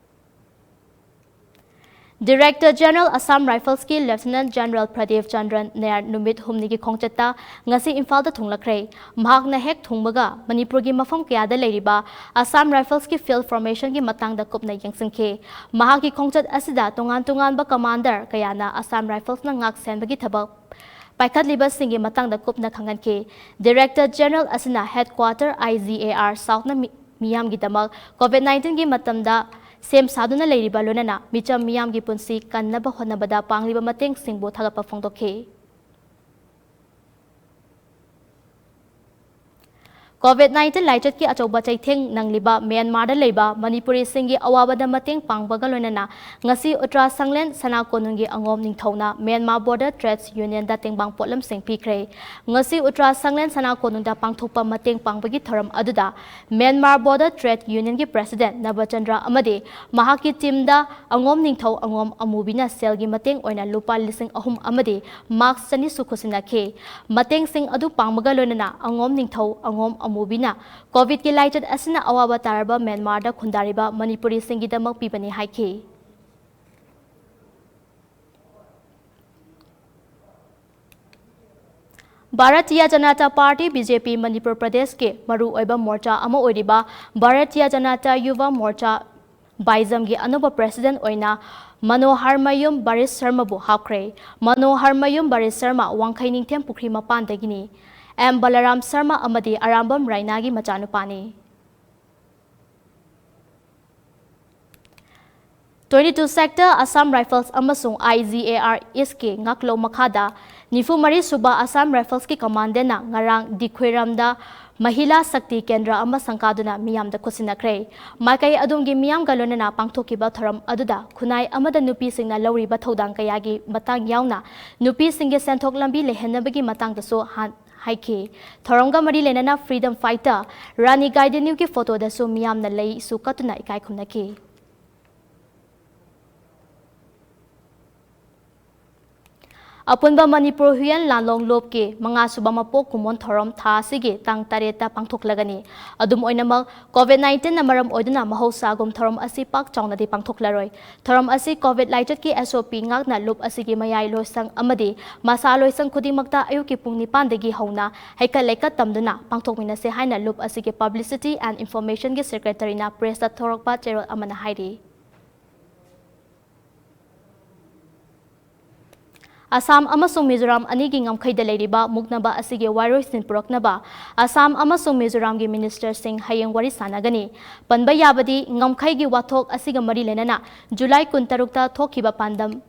Director General Assam Riflesꯀꯤ Lieutenant General Pradeep ꯆꯟꯗ꯭ꯔꯟ ꯅꯌꯥꯔ ꯅꯨꯃꯤꯠ ꯍꯨꯝꯅꯤꯒꯤ ꯈꯣꯡꯆꯠꯇ ꯉꯁꯤ ꯏꯝꯐꯥꯜꯗ ꯊꯨꯡꯂꯛꯈ꯭ꯔꯦ꯫ ꯃꯍꯥꯛꯅ ꯍꯦꯛ ꯊꯨꯡꯕꯒ ꯃꯅꯤꯄꯨꯔꯒꯤ ꯃꯐꯝ ꯀꯌꯥꯗ ꯂꯩꯔꯤꯕ Assam Riflesꯀꯤ field formationꯒꯤ ꯃꯇꯥꯡꯗ ꯀꯨꯞꯅ ꯌꯦꯡꯁꯤꯟꯈꯤ꯫ ꯃꯍꯥꯛꯀꯤ ꯈꯣꯡꯆꯠ ꯑꯁꯤꯗ ꯇꯣꯉꯥꯟ ꯇꯣꯉꯥꯟꯕ commander ꯀꯌꯥꯅ Assam Riflesꯅ ꯉꯥꯛ ꯁꯦꯟꯕꯒꯤ ꯊꯕꯛ ꯄꯥꯏꯈꯠꯂꯤꯕꯁꯤꯡꯒꯤ ꯃꯇꯥꯡꯗ ꯀꯨꯞꯅ ꯈꯪꯍꯟꯈꯤ꯫ Director General ꯑꯁꯤꯅ headquarter I G A R Southꯅ me-, ꯃꯤꯌꯥꯝꯒꯤꯗꯃꯛ COVID nineteenꯒꯤ ꯃꯇꯝꯗ ꯁꯦꯝ ꯁꯥꯗꯨꯅ ꯂꯩꯔꯤꯕ ꯂꯣꯏꯅꯅ ꯃꯤꯆꯝ ꯃꯤꯌꯥꯝꯒꯤ ꯄꯨꯟꯁꯤ ꯀꯟꯅꯕ ꯍꯣꯠꯅꯕꯗ ꯄꯥꯡꯂꯤꯕ ꯃꯇꯦꯡꯁꯤꯡꯕꯨ ꯊꯥꯒꯠꯄ ꯐꯣꯡꯗꯣꯛꯈꯤ꯫ COVID nineteen ꯂꯥꯏꯆꯠꯀꯤ ꯑꯆꯧꯕ ꯆꯩꯊꯦꯡ ꯅꯪꯂꯤꯕ ꯃ꯭ꯌꯥꯟꯃꯥꯔꯗ ꯂꯩꯕ ꯃꯅꯤꯄꯨꯔꯤꯁꯤꯡꯒꯤ ꯑꯋꯥꯕꯗ ꯃꯇꯦꯡ ꯄꯥꯡꯕꯒ ꯂꯣꯏꯅꯅ ꯉꯁꯤ ꯎꯇ꯭ꯔꯥ ꯁꯪꯂꯦꯟ ꯁꯅꯥ ꯀꯣꯅꯨꯡꯒꯤ ꯑꯉꯣꯝ ꯅꯤꯡꯊꯧꯅ ꯃ꯭ꯌꯥꯟꯃꯥꯔ Border Trades Unionꯗ ꯇꯦꯡꯕꯥꯡ ꯄꯣꯠꯂꯝꯁꯤꯡ ꯄꯤꯈ꯭ꯔꯦ꯫ ꯉꯁꯤ ꯎꯇ꯭ꯔꯥ ꯁꯪꯂꯦꯟ ꯁꯅꯥ ꯀꯣꯅꯨꯡꯗ ꯄꯥꯡꯊꯣꯛꯄ ꯃꯇꯦꯡ ꯄꯥꯡꯕꯒꯤ ꯊꯧꯔꯝ ꯑꯗꯨꯗ ꯃ꯭ꯌꯥꯟꯃꯥꯔ Border Trade Unionꯒꯤ President ꯅꯕꯆꯟꯗ꯭ꯔ ꯑꯃꯗꯤ ꯃꯍꯥꯛꯀꯤ teamꯗ ꯑꯉꯣꯝ ꯅꯤꯡꯊꯧ ꯑꯉꯣꯝ ꯑꯃꯨꯕꯤꯅ ꯁꯦꯜꯒꯤ ꯃꯇꯦꯡ ꯑꯣꯏꯅ ꯂꯨꯄꯥ ꯂꯤꯁꯤꯡ ꯑꯍꯨꯝ ꯑꯃꯗꯤ mask ꯆꯅꯤꯁꯨ ꯈꯨꯠꯁꯤꯟꯅꯈꯤ꯫ ꯃꯇꯦꯡꯁꯤꯡ ꯑꯗꯨ ꯄꯥꯡꯕꯒ ꯂꯣꯏꯅꯅ ꯑꯉꯣꯝ ꯅꯤꯡꯊꯧ ꯑꯉꯣꯝ ꯑꯃꯨꯕꯤꯅ COVIDꯀꯤ ꯂꯥꯏꯆꯠ ꯑꯁꯤꯅ ꯑꯋꯥꯕ ꯇꯥꯔꯕ ꯃ꯭ꯌꯥꯟꯃꯥꯔꯗ ꯈꯨꯟꯗꯥꯔꯤꯕ ꯃꯅꯤꯄꯨꯔꯤꯁꯤꯡꯒꯤꯗꯃꯛ ꯄꯤꯕꯅꯤ ꯍꯥꯏꯈꯤ꯫ ꯚꯥꯔꯇꯤꯌ ꯖꯅꯇꯥ ꯄꯥꯔꯇꯤ, BJP, ꯃꯅꯤꯄꯨꯔ ꯄ꯭ꯔꯗꯦꯁꯀꯤ ꯃꯔꯨꯑꯣꯏꯕ ꯃꯣꯔꯆꯥ ꯑꯃ ꯑꯣꯏꯔꯤꯕ ꯚꯥꯔꯇꯤꯌ ꯖꯅꯇꯥ ꯌꯨꯚ ꯃꯣꯔꯆꯥ, ꯕꯥꯏꯖꯝꯒꯤ ꯑꯅꯧꯕ president ꯑꯣꯏꯅ ꯃꯅꯣꯍꯔꯃꯌꯨꯝ ꯕꯔꯤꯁ ꯁꯔꯃꯕꯨ ꯍꯥꯞꯈ꯭ꯔꯦ꯫ ꯃꯅꯣꯍꯔꯃꯌꯨꯝ ꯕꯔꯤꯁ ꯁꯔꯃ ꯋꯥꯡꯈꯩ ꯅꯤꯡꯊꯦꯝ ꯄꯨꯈ꯭ꯔꯤ ꯃꯄꯥꯟꯗꯒꯤꯅꯤ꯫ ꯑꯦꯝ ꯕꯂꯔꯥꯝ ꯁꯔꯃ ꯑꯃꯗꯤ Arambam ꯔꯥꯏꯅꯥꯒꯤ ꯃꯆꯥꯅꯨꯄꯥꯅꯤ꯫ Twenty two Sector Assam Rifles ꯑꯃꯁꯨꯡ I G A R Eastꯀꯤ ꯉꯥꯛꯂꯧ ꯃꯈꯥꯗ ꯅꯤꯐꯨ ꯃꯔꯤ ꯁꯨꯕ Assam Riflesꯀꯤ commandantꯅ ꯉꯔꯥꯡ ꯗꯤꯈꯨꯏꯔꯝꯗ ꯃꯍꯤꯂꯥ ꯁꯛꯇꯤ ꯀꯦꯟꯗ꯭ꯔ ꯑꯃ ꯁꯪꯒꯥꯗꯨꯅ ꯃꯤꯌꯥꯝꯗ ꯈꯨꯠꯁꯤꯟꯅꯈ꯭ꯔꯦ꯫ ꯃꯥꯏꯀꯩ ꯑꯗꯨꯝꯒꯤ ꯃꯤꯌꯥꯝꯒ ꯂꯣꯏꯅꯅ ꯄꯥꯡꯊꯣꯛꯈꯤꯕ ꯊꯧꯔꯝ ꯑꯗꯨꯗ ꯈꯨꯟꯅꯥꯏ ꯑꯃꯗ ꯅꯨꯄꯤꯁꯤꯡꯅ ꯂꯧꯔꯤꯕ ꯊꯧꯗꯥꯡ ꯀꯌꯥꯒꯤ ꯃꯇꯥꯡ ꯌꯥꯎꯅ ꯅꯨꯄꯤꯁꯤꯡꯒꯤ ꯁꯦꯟꯊꯣꯛ ꯂꯝꯕꯤ ꯂꯩꯍꯟꯅꯕꯒꯤ ꯃꯇꯥꯡꯗꯁꯨ ꯍꯥꯟ-, ꯍꯥꯏꯈꯤ꯫ ꯊꯧꯔꯝꯒ ꯃꯔꯤ ꯂꯩꯅꯅ freedom fighter ꯔꯥꯅꯤ ꯒꯥꯏꯗꯤꯟꯂꯤꯌꯨꯒꯤ ꯐꯣꯇꯣꯗꯁꯨ ꯃꯤꯌꯥꯝꯅ ꯂꯩꯁꯨ ꯀꯠꯇꯨꯅ ꯏꯀꯥꯏ ꯈꯨꯝꯅꯈꯤ꯫ ꯑꯄꯨꯟꯕ ꯃꯅꯤꯄꯨꯔ ꯍꯨꯏꯌꯦꯟ ꯂꯥꯟꯂꯣꯡ ꯂꯨꯞꯀꯤ ꯃꯉꯥꯁꯨꯕ ꯃꯄꯣꯛ ꯀꯨꯝꯑꯣꯟ ꯊꯧꯔꯝ ꯊꯥ ꯑꯁꯤꯒꯤ ꯇꯥꯡ ꯇꯔꯦꯠꯇ ꯄꯥꯡꯊꯣꯛꯂꯒꯅꯤ꯫ ꯑꯗꯨꯝ ꯑꯣꯏꯅꯃꯛ, COVID nineteenꯅ ꯃꯔꯝ ꯑꯣꯏꯗꯨꯅ ꯃꯍꯧꯁꯥꯒꯨꯝ ꯊꯧꯔꯝ ꯑꯁꯤ ꯄꯥꯛ ꯆꯥꯎꯅꯗꯤ ꯄꯥꯡꯊꯣꯛꯂꯔꯣꯏ꯫ ꯊꯧꯔꯝ ꯑꯁꯤ COVID ꯂꯥꯏꯆꯠꯀꯤ SOP ꯉꯥꯛꯅ ꯂꯨꯞ ꯑꯁꯤꯒꯤ ꯃꯌꯥꯏ ꯂꯣꯏꯁꯪ ꯑꯃꯗꯤ ꯃꯁꯥ ꯂꯣꯏꯁꯪ ꯈꯨꯗꯤꯡꯃꯛꯇ ꯑꯌꯨꯛꯀꯤ ꯄꯨꯡ ꯅꯤꯄꯥꯟꯗꯒꯤ ꯍꯧꯅ ꯍꯩꯀꯠ ꯂꯩꯀꯠ ꯇꯝꯗꯨꯅ ꯄꯥꯡꯊꯣꯛꯃꯤꯟꯅꯁꯦ ꯍꯥꯏꯅ ꯂꯨꯞ ꯑꯁꯤꯒꯤ Publicity and Informationꯒꯤ Secretaryꯅ pressꯇ ꯊꯣꯔꯛꯄ ꯆꯦꯔꯣꯜ ꯑꯃꯅ ꯍꯥꯏꯔꯤ꯫ ꯑꯁꯥꯝ ꯑꯃꯁꯨꯡ ꯃꯤꯖꯣꯔꯥꯝ ꯑꯅꯤꯒꯤ ꯉꯝꯈꯩꯗ ꯂꯩꯔꯤꯕ ꯃꯨꯛꯅꯕ ꯑꯁꯤꯒꯤ ꯋꯥꯔꯣꯏꯁꯤꯟ ꯄꯨꯔꯛꯅꯕ ꯑꯁꯥꯝ ꯑꯃꯁꯨꯡ ꯃꯤꯖꯣꯔꯥꯝꯒꯤ ministerꯁꯤꯡ ꯍꯌꯦꯡ ꯋꯥꯔꯤ ꯁꯥꯟꯅꯒꯅꯤ꯫ ꯄꯟꯕ ꯌꯥꯕꯗꯤ, ꯉꯝꯈꯩꯒꯤ ꯋꯥꯊꯣꯛ ꯑꯁꯤꯒ ꯃꯔꯤ ꯂꯩꯅꯅ July ꯀꯨꯟꯇꯔꯨꯛꯇ ꯊꯣꯛꯈꯤꯕ ꯄꯥꯟꯗꯝ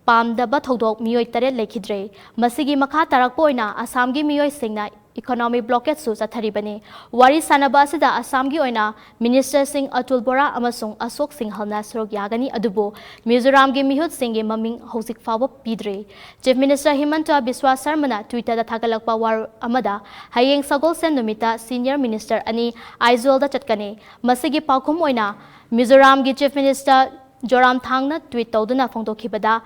ꯄꯥꯝꯗꯕ ꯊꯧꯗꯣꯛ ꯃꯤꯑꯣꯏ ꯇꯔꯦꯠ ꯂꯩꯈꯤꯗ꯭ꯔꯦ꯫ ꯃꯁꯤꯒꯤ ꯃꯈꯥ ꯇꯥꯔꯛꯄ ꯑꯣꯏꯅ ꯑꯁꯥꯝꯒꯤ ꯃꯤꯑꯣꯏꯁꯤꯡꯅ economic blockadeꯁꯨ ꯆꯠꯊꯔꯤꯕꯅꯤ꯫ ꯋꯥꯔꯤ ꯁꯥꯟꯅꯕ ꯑꯁꯤꯗ ꯑꯁꯥꯝꯒꯤ ꯑꯣꯏꯅ ministerꯁꯤꯡ ꯑꯇꯨꯜ ꯕꯣꯔꯥ ꯑꯃꯁꯨꯡ ꯑꯁꯣꯛ ꯁꯤꯡꯍꯜꯅ ꯁꯔꯨꯛ ꯌꯥꯒꯅꯤ, ꯑꯗꯨꯕꯨ ꯃꯤꯖꯣꯔꯥꯝꯒꯤ ꯃꯤꯍꯨꯠꯁꯤꯡꯒꯤ ꯃꯃꯤꯡ ꯍꯧꯖꯤꯛ ꯐꯥꯎꯕ ꯄꯤꯗ꯭ꯔꯤ꯫ Chief Minister ꯍꯤꯃꯟꯇ ꯕꯤꯁ꯭ꯋꯥ ꯁꯔꯃꯅ Twitterꯗ ꯊꯥꯒꯠꯂꯛꯄ ꯋꯥꯔꯣꯜ ꯑꯃꯗ, ꯍꯌꯦꯡ ꯁꯒꯣꯜꯁꯦꯟ ꯅꯨꯃꯤꯠꯇ senior minister ꯑꯅꯤ ꯑꯥꯏꯖꯣꯜꯗ ꯆꯠꯀꯅꯤ꯫ ꯃꯁꯤꯒꯤ ꯄꯥꯎꯈꯨꯝ ꯑꯣꯏꯅ ꯃꯤꯖꯣꯔꯥꯝꯒꯤ Chief Minister ꯖꯣꯔꯥꯝꯊꯥꯡꯅ tweet ꯇꯧꯗꯨꯅ ꯐꯣꯡꯗꯣꯛꯈꯤꯕꯗ,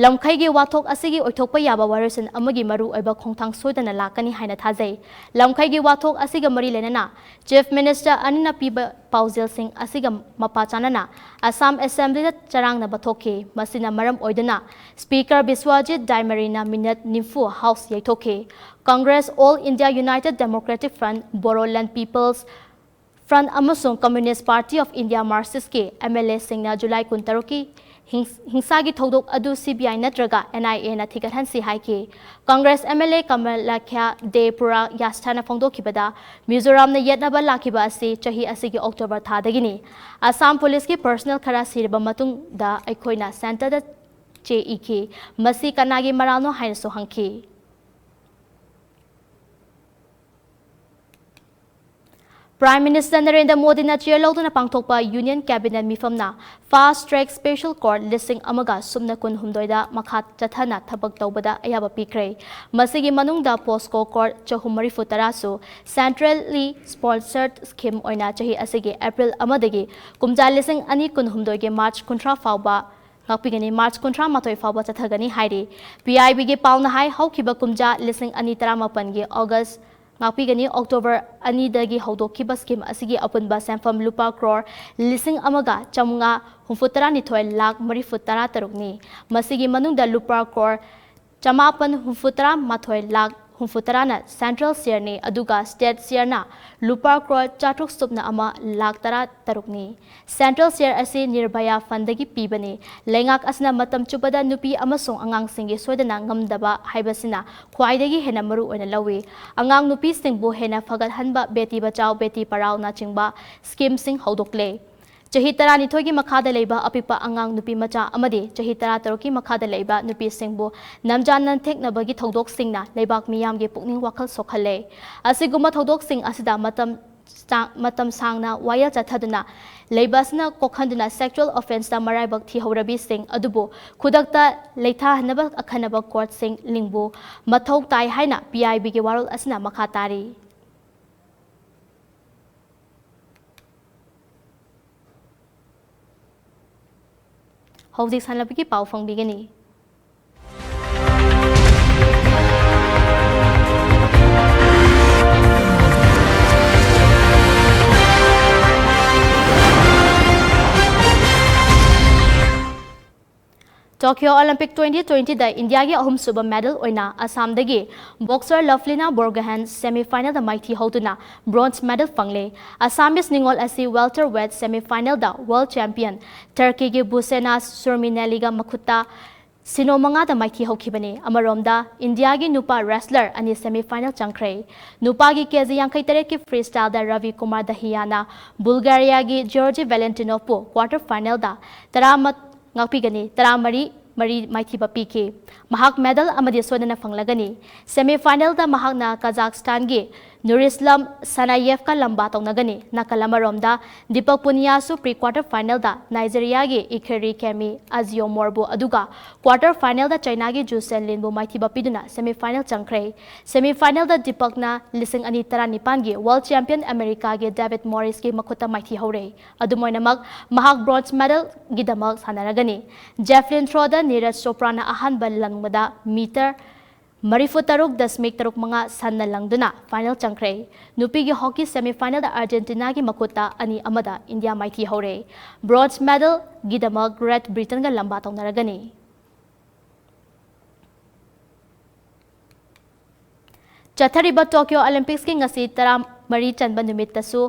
ꯂꯝꯈꯩꯒꯤ ꯋꯥꯊꯣꯛ ꯑꯁꯤꯒꯤ ꯑꯣꯏꯊꯣꯛꯄ ꯌꯥꯕ ꯋꯥꯔꯣꯏꯁꯤꯟ ꯑꯃꯒꯤ ꯃꯔꯨ ꯑꯣꯏꯕ ꯈꯣꯡꯊꯥꯡ ꯁꯣꯏꯗꯅ ꯂꯥꯛꯀꯅꯤ ꯍꯥꯏꯅ ꯊꯥꯖꯩ꯫ ꯂꯝꯈꯩꯒꯤ ꯋꯥꯊꯣꯛ ꯑꯁꯤꯒ ꯃꯔꯤ ꯂꯩꯅꯅ Chief Minister ꯑꯅꯤꯅ ꯄꯤꯕ ꯄꯥꯎꯖꯦꯜꯁꯤꯡ ꯑꯁꯤꯒ ꯃꯄꯥ ꯆꯥꯟꯅꯅ ꯑꯁꯥꯝ Assemblyꯗ ꯆꯔꯥꯡꯅꯕ ꯊꯣꯛꯈꯤ꯫ ꯃꯁꯤꯅ ꯃꯔꯝ ꯑꯣꯏꯗꯨꯅ Speaker ꯕꯤꯁ꯭ꯋꯥꯖꯤꯠ ꯗꯥꯏꯃꯔꯤꯅ minute ꯅꯤꯐꯨ House ꯌꯩꯊꯣꯛꯈꯤ꯫ Congress, All India United Democratic Front, Bodoland People's Front ꯑꯃꯁꯨꯡ Communist Party of India, Marxistꯀꯤ MLAꯁꯤꯡꯅ July ꯀꯨꯟꯇꯔꯨꯛꯀꯤ ꯍꯤꯡ-, ꯍꯤꯡꯁꯥꯒꯤ ꯊꯧꯗꯣꯛ ꯑꯗꯨ CBI ꯅꯠꯇ꯭ꯔꯒ NIAꯅ ꯊꯤꯒꯠꯍꯟꯁꯤ ꯍꯥꯏꯈꯤ꯫ Congress MLA ꯀꯃꯂꯥꯈ꯭ꯌꯥ ꯗꯦ ꯄꯨꯔꯥ ꯌꯥꯁꯊꯥꯅ ꯐꯣꯡꯗꯣꯛꯈꯤꯕꯗ, ꯃꯤꯖꯣꯔꯥꯝꯅ ꯌꯦꯠꯅꯕ ꯂꯥꯛꯈꯤꯕ ꯑꯁꯤ ꯆꯍꯤ ꯑꯁꯤꯒꯤ October ꯊꯥꯗꯒꯤꯅꯤ꯫ ꯑꯁꯥꯝ ꯄꯨꯂꯤꯁꯀꯤ personnel ꯈꯔ ꯁꯤꯔꯕ ꯃꯇꯨꯡꯗ ꯑꯩꯈꯣꯏꯅ centreꯗ ꯆꯦ ꯏꯈꯤ꯫ ꯃꯁꯤ ꯀꯅꯥꯒꯤ ꯃꯔꯥꯜꯅꯣ ꯍꯥꯏꯅꯁꯨ ꯍꯪꯈꯤ꯫ Prime Minister ꯅꯔꯦꯟꯗ꯭ꯔ ꯃꯣꯗꯤꯅ chair ꯂꯧꯗꯨꯅ ꯄꯥꯡꯊꯣꯛꯄ Union Cabinet ꯃꯤꯐꯝꯅ Fast Track Special Court ꯂꯤꯁꯤꯡ ꯑꯃꯒ ꯁꯨꯞꯅ ꯀꯨꯟꯍꯨꯝꯗꯣꯏꯗ ꯃꯈꯥ ꯆꯠꯊꯅ ꯊꯕꯛ ꯇꯧꯕꯗ ꯑꯌꯥꯕ ꯄꯤꯈ꯭ꯔꯦ꯫ ꯃꯁꯤꯒꯤ ꯃꯅꯨꯡꯗ POCSO Court ꯆꯍꯨꯝ ꯃꯔꯤꯐꯨ ꯇꯔꯥꯁꯨ Centrally Sponsored Scheme ꯑꯣꯏꯅ ꯆꯍꯤ ꯑꯁꯤꯒꯤ April ꯑꯃꯗꯒꯤ ꯀꯨꯝꯖꯥ ꯂꯤꯁꯤꯡ ꯑꯅꯤ ꯀꯨꯟꯍꯨꯝꯗꯣꯏꯒꯤ March ꯀꯨꯟꯊ꯭ꯔꯥ ꯐꯥꯎꯕ ꯉꯥꯛꯄꯤꯒꯅꯤ, March ꯀꯨꯟꯊ꯭ꯔꯥ ꯃꯥꯊꯣꯏ ꯐꯥꯎꯕ ꯆꯠꯊꯒꯅꯤ ꯍꯥꯏꯔꯤ꯫ PIBꯒꯤ ꯄꯥꯎꯅ ꯍꯥꯏ, ꯍꯧꯈꯤꯕ ꯀꯨꯝꯖꯥ ꯂꯤꯁꯤꯡ ꯑꯅꯤ ꯇꯔꯥꯃꯥꯄꯟꯒꯤ August ꯉꯥꯛꯄꯤꯒꯅꯤ, October ꯑꯅꯤꯗꯒꯤ ꯍꯧꯗꯣꯛꯈꯤꯕ scheme ꯑꯁꯤꯒꯤ ꯑꯄꯨꯟꯕ ꯁꯦꯟꯐꯝ ꯂꯨꯄꯥ ꯀ꯭ꯔꯣꯔ ꯂꯤꯁꯤꯡ ꯑꯃꯒ ꯆꯥꯃꯉꯥ ꯍꯨꯝꯐꯨꯇꯔꯥ ꯅꯤꯊꯣꯏ ꯂꯥꯈ ꯃꯔꯤꯐꯨ ꯇꯔꯥ ꯇꯔꯨꯛꯅꯤ꯫ ꯃꯁꯤꯒꯤ ꯃꯅꯨꯡꯗ ꯂꯨꯄꯥ ꯀ꯭ꯔꯣꯔ ꯆꯃꯥꯄꯟ ꯍꯨꯝꯐꯨꯇꯔꯥ ꯃꯥꯊꯣꯏ ꯂꯥꯈ ꯍꯨꯝꯐꯨꯇꯔꯥꯅ central shareꯅꯤ, ꯑꯗꯨꯒ state shareꯅ ꯂꯨꯄꯥ ꯀ꯭ꯔꯣꯔ ꯆꯥꯇ꯭ꯔꯨꯛ ꯁꯨꯞꯅ ꯑꯃ ꯂꯥꯈ ꯇꯔꯥ ꯇꯔꯨꯛꯅꯤ꯫ Central share ꯑꯁꯤ Nirbhaya Fundꯗꯒꯤ ꯄꯤꯕꯅꯤ꯫ ꯂꯩꯉꯥꯛ ꯑꯁꯤꯅ ꯃꯇꯝ ꯆꯨꯞꯄꯗ ꯅꯨꯄꯤ ꯑꯃꯁꯨꯡ ꯑꯉꯥꯡꯁꯤꯡꯒꯤ ꯁꯣꯏꯗꯅ ꯉꯝꯗꯕ ꯍꯥꯏꯕꯁꯤꯅ ꯈ꯭ꯋꯥꯏꯗꯒꯤ ꯍꯦꯟꯅ ꯃꯔꯨ ꯑꯣꯏꯅ ꯂꯧꯏ꯫ ꯑꯉꯥꯡ ꯅꯨꯄꯤꯁꯤꯡꯕꯨ ꯍꯦꯟꯅ ꯐꯒꯠꯍꯟꯕ Beti Bachao Beti Padhaoꯅꯆꯤꯡꯕ schemeꯁꯤꯡ ꯍꯧꯗꯣꯛꯂꯦ꯫ ꯆꯍꯤ ꯇꯔꯥꯅꯤꯊꯣꯏꯒꯤ ꯃꯈꯥꯗ ꯂꯩꯕ ꯑꯄꯤꯛꯄ ꯑꯉꯥꯡ ꯅꯨꯄꯤ ꯃꯆꯥ ꯑꯃꯗꯤ ꯆꯍꯤ ꯇꯔꯥꯇꯔꯨꯛꯀꯤ ꯃꯈꯥꯗ ꯂꯩꯕ ꯅꯨꯄꯤꯁꯤꯡꯕꯨ ꯅꯝꯖꯥ ꯅꯝꯊꯦꯛꯅꯕꯒꯤ ꯊꯧꯗꯣꯛꯁꯤꯡꯅ ꯂꯩꯕꯥꯛ ꯃꯤꯌꯥꯝꯒꯤ ꯄꯨꯛꯅꯤꯡ ꯋꯥꯈꯜ ꯁꯣꯛꯍꯜꯂꯦ꯫ ꯑꯁꯤꯒꯨꯝꯕ ꯊꯧꯗꯣꯛꯁꯤꯡ ꯑꯁꯤꯗ ꯃꯇꯝ ꯁꯥꯡ-, ꯃꯇꯝ ꯁꯥꯡꯅ ꯋꯥꯌꯦꯜ ꯆꯠꯊꯗꯨꯅ ꯂꯩꯕ ꯑꯁꯤꯅ ꯀꯣꯛꯍꯟꯗꯨꯅ sexual offenceꯇ ꯃꯔꯥꯏꯕꯛ ꯊꯤꯍꯧꯔꯕꯤꯁꯤꯡ ꯑꯗꯨꯕꯨ ꯈꯨꯗꯛꯇ ꯂꯩꯊꯥꯍꯟꯅꯕ ꯑꯈꯟꯅꯕ courtꯁꯤꯡ ꯂꯤꯡꯕ ꯃꯊꯧ ꯇꯥꯏ ꯍꯥꯏꯅ PIBꯒꯤ ꯋꯥꯔꯣꯜ ꯑꯁꯤꯅ ꯃꯈꯥ ꯇꯥꯔꯤ꯫ ꯍꯧꯖꯤꯛ ꯁꯥꯟꯅꯕꯒꯤ ꯄꯥꯎ ꯐꯪꯕꯤꯒꯅꯤ꯫ Tokyo Olympic twenty twentyꯗ ꯏꯟꯗꯤꯌꯥꯒꯤ ꯑꯍꯨꯝꯁꯨꯕ medal ꯑꯣꯏꯅ ꯑꯁꯥꯝꯗꯒꯤ boxer Lovelina Borgohain semifinalꯗ ꯃꯥꯏꯊꯤ ꯍꯧꯗꯨꯅ bronze medal ꯐꯪꯂꯦ꯫ Assamese ꯅꯤꯉꯣꯜ ꯑꯁꯤ welterweight semifinalꯗ world champion Turkeyꯒꯤ Buse Naz Surmineliꯒ ꯃꯈꯨꯠꯇ ꯁꯤꯅꯣ ꯃꯉꯥꯗ ꯃꯥꯏꯊꯤ ꯍꯧꯈꯤꯕꯅꯤ꯫ ꯑꯃꯔꯣꯝꯗ, ꯏꯟꯗꯤꯌꯥꯒꯤ ꯅꯨꯄꯥ wrestler ꯑꯅꯤ semifinal ꯆꯪꯈ꯭ꯔꯦ꯫ ꯅꯨꯄꯥꯒꯤ KG ꯌꯥꯡꯈꯩ ꯇꯔꯦꯠꯀꯤ freestyleꯗ Ravi Kumar Dahiyaꯅ Bulgariaꯒꯤ Georgi Valentinovꯄꯨ quarter finalꯗ ꯇꯔꯥꯃ-, ꯉꯥꯛꯄꯤꯒꯅꯤ, ꯇꯔꯥꯃꯔꯤ ꯃꯔꯤ ꯃꯥꯏꯊꯤꯕ ꯄꯤꯈꯤ꯫ ꯃꯍꯥꯛ medal ꯑꯃꯗꯤ ꯁꯣꯏꯗꯅ ꯐꯪꯂꯒꯅꯤ꯫ Semifinalꯗ ꯃꯍꯥꯛꯅ Kazakhstanꯒꯤ ꯅꯨꯔ ꯏꯁꯂꯥꯝ ꯁꯅꯥꯌꯦꯐꯀ ꯂꯝꯕꯥ ꯇꯧꯅꯒꯅꯤ꯫ ꯅꯥꯀꯜ ꯑꯃꯔꯣꯝꯗ ꯗꯤꯄꯛ ꯄꯨꯅꯤꯌꯥꯁꯨ pre quarter finalꯗ ꯅꯥꯏꯖꯦꯔꯤꯌꯥꯒꯤ ꯏꯈꯦꯔꯤ ꯀꯦꯃꯤ ꯑꯖꯤꯌꯣ ꯃꯣꯔꯕꯨ, ꯑꯗꯨꯒ quarter finalꯗ ꯆꯥꯏꯅꯥꯒꯤ ꯖꯨ ꯁꯦꯟ ꯂꯤꯟꯕꯨ ꯃꯥꯏꯊꯤꯕ ꯄꯤꯗꯨꯅ semi final ꯆꯪꯈ꯭ꯔꯦ꯫ Semi finalꯗ ꯗꯤꯄꯛꯅ ꯂꯤꯁꯤꯡ ꯑꯅꯤ ꯇꯔꯥꯅꯤꯄꯥꯟꯒꯤ world champion ꯑꯃꯦꯔꯤꯀꯥꯒꯤ ꯗꯦꯕꯤꯠ ꯃꯣꯔꯤꯁꯀꯤ ꯃꯈꯨꯠꯇ ꯃꯥꯏꯊꯤ ꯍꯧꯔꯦ꯫ ꯑꯗꯨꯝ ꯑꯣꯏꯅꯃꯛ, ꯃꯍꯥꯛ bronze medalꯒꯤꯗꯃꯛ ꯁꯥꯟꯅꯔꯒꯅꯤ꯫ Javelin throwꯗ ꯅꯤꯔꯖ ꯆꯣꯄ꯭ꯔꯥꯅ ꯑꯍꯥꯟꯕ ꯂꯪꯕꯗ meter ꯃꯔꯤꯐꯨ ꯇꯔꯨꯛ ꯗꯁꯃꯤꯛ ꯇꯔꯨꯛ ꯃꯉꯥ ꯁꯟꯅ ꯂꯪꯗꯨꯅ final ꯆꯪꯈ꯭ꯔꯦ꯫ ꯅꯨꯄꯤꯒꯤ hockey semi finalꯗ ꯑꯥꯔꯖꯦꯟꯇꯤꯅꯥꯒꯤ ꯃꯈꯨꯠꯇ ꯑꯅꯤ ꯑꯃꯗ ꯏꯟꯗꯤꯌꯥ ꯃꯥꯏꯊꯤ ꯍꯧꯔꯦ꯫ Bronze medalꯒꯤꯗꯃꯛ Great Britainꯒ ꯂꯝꯕꯥ ꯇꯧꯅꯔꯒꯅꯤ꯫ ꯆꯠꯊꯔꯤꯕ Tokyo Olympicsꯀꯤ ꯉꯁꯤ ꯇꯔꯥꯃꯔꯤ ꯆꯟꯕ ꯅꯨꯃꯤꯠꯇꯁꯨ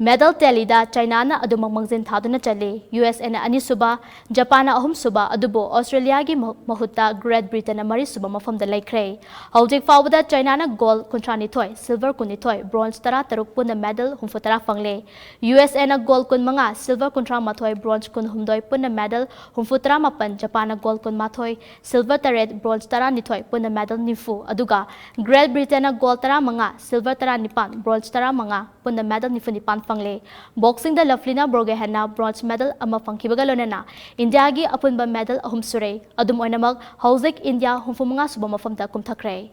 medal tallyꯗ ꯆꯥꯏꯅꯥꯅ ꯑꯗꯨꯃꯛ ꯃꯥꯡꯖꯤꯟ ꯊꯥꯗꯨꯅ ꯆꯠꯂꯤ꯫ USAꯅ ꯑꯅꯤꯁꯨꯕ, ꯖꯄꯥꯟꯅ ꯑꯍꯨꯝꯁꯨꯕ, ꯑꯗꯨꯕꯨ ꯑꯣꯁꯇ꯭ꯔꯦꯂꯤꯌꯥꯒꯤ ꯃꯍꯨ-, ꯃꯍꯨꯠꯇ Great Britainꯅ ꯃꯔꯤꯁꯨꯕ ꯃꯐꯝꯗ ꯂꯩꯈ꯭ꯔꯦ꯫ ꯍꯧꯖꯤꯛ ꯐꯥꯎꯕꯗ ꯆꯥꯏꯅꯥꯅ gold ꯀꯨꯟꯊ꯭ꯔꯥꯅꯤꯊꯣꯏ, silver ꯀꯨꯟꯅꯤꯊꯣꯏ, bronze ꯇꯔꯥꯇꯔꯨꯛ, ꯄꯨꯟꯅ medal ꯍꯨꯝꯐꯨꯇꯔꯥ ꯐꯪꯂꯦ꯫ USAꯅ gold ꯀꯨꯟꯃꯉꯥ, silver ꯀꯨꯟꯊ꯭ꯔꯥ ꯃꯥꯊꯣꯏ, bronze ꯀꯨꯟꯍꯨꯝꯗꯣꯏ, ꯄꯨꯟꯅ medal ꯍꯨꯝꯐꯨꯇꯔꯥ ꯃꯥꯄꯟ, ꯖꯄꯥꯟꯅ gold ꯀꯨꯟꯃꯥꯊꯣꯏ, silver ꯇꯔꯦꯠ, bronze ꯇꯔꯥꯅꯤꯊꯣꯏ, ꯄꯨꯟꯅ medal ꯅꯤꯐꯨ, ꯑꯗꯨꯒ Great Britainꯅ gold ꯇꯔꯥꯃꯉꯥ, silver ꯇꯔꯥꯅꯤꯄꯥꯟ, bronze ꯇꯔꯥꯃꯉꯥ, ꯄꯨꯟꯅ medal ꯅꯤꯐꯨꯅꯤꯄꯥꯟ ꯐꯪꯂꯦ꯫ Boxingꯗ Lovlina Borgohainꯅ bronze medal ꯑꯃ ꯐꯪꯈꯤꯕꯒ ꯂꯣꯏꯅꯅ ꯏꯟꯗꯤꯌꯥꯒꯤ ꯑꯄꯨꯟꯕ medal ꯑꯍꯨꯝ ꯁꯨꯔꯦ꯫ ꯑꯗꯨꯝ ꯑꯣꯏꯅꯃꯛ, ꯍꯧꯖꯤꯛ ꯏꯟꯗꯤꯌꯥ ꯍꯨꯝꯐꯨꯃꯉꯥ ꯁꯨꯕ ꯃꯐꯝꯗ ꯀꯨꯝꯊꯈ꯭ꯔꯦ꯫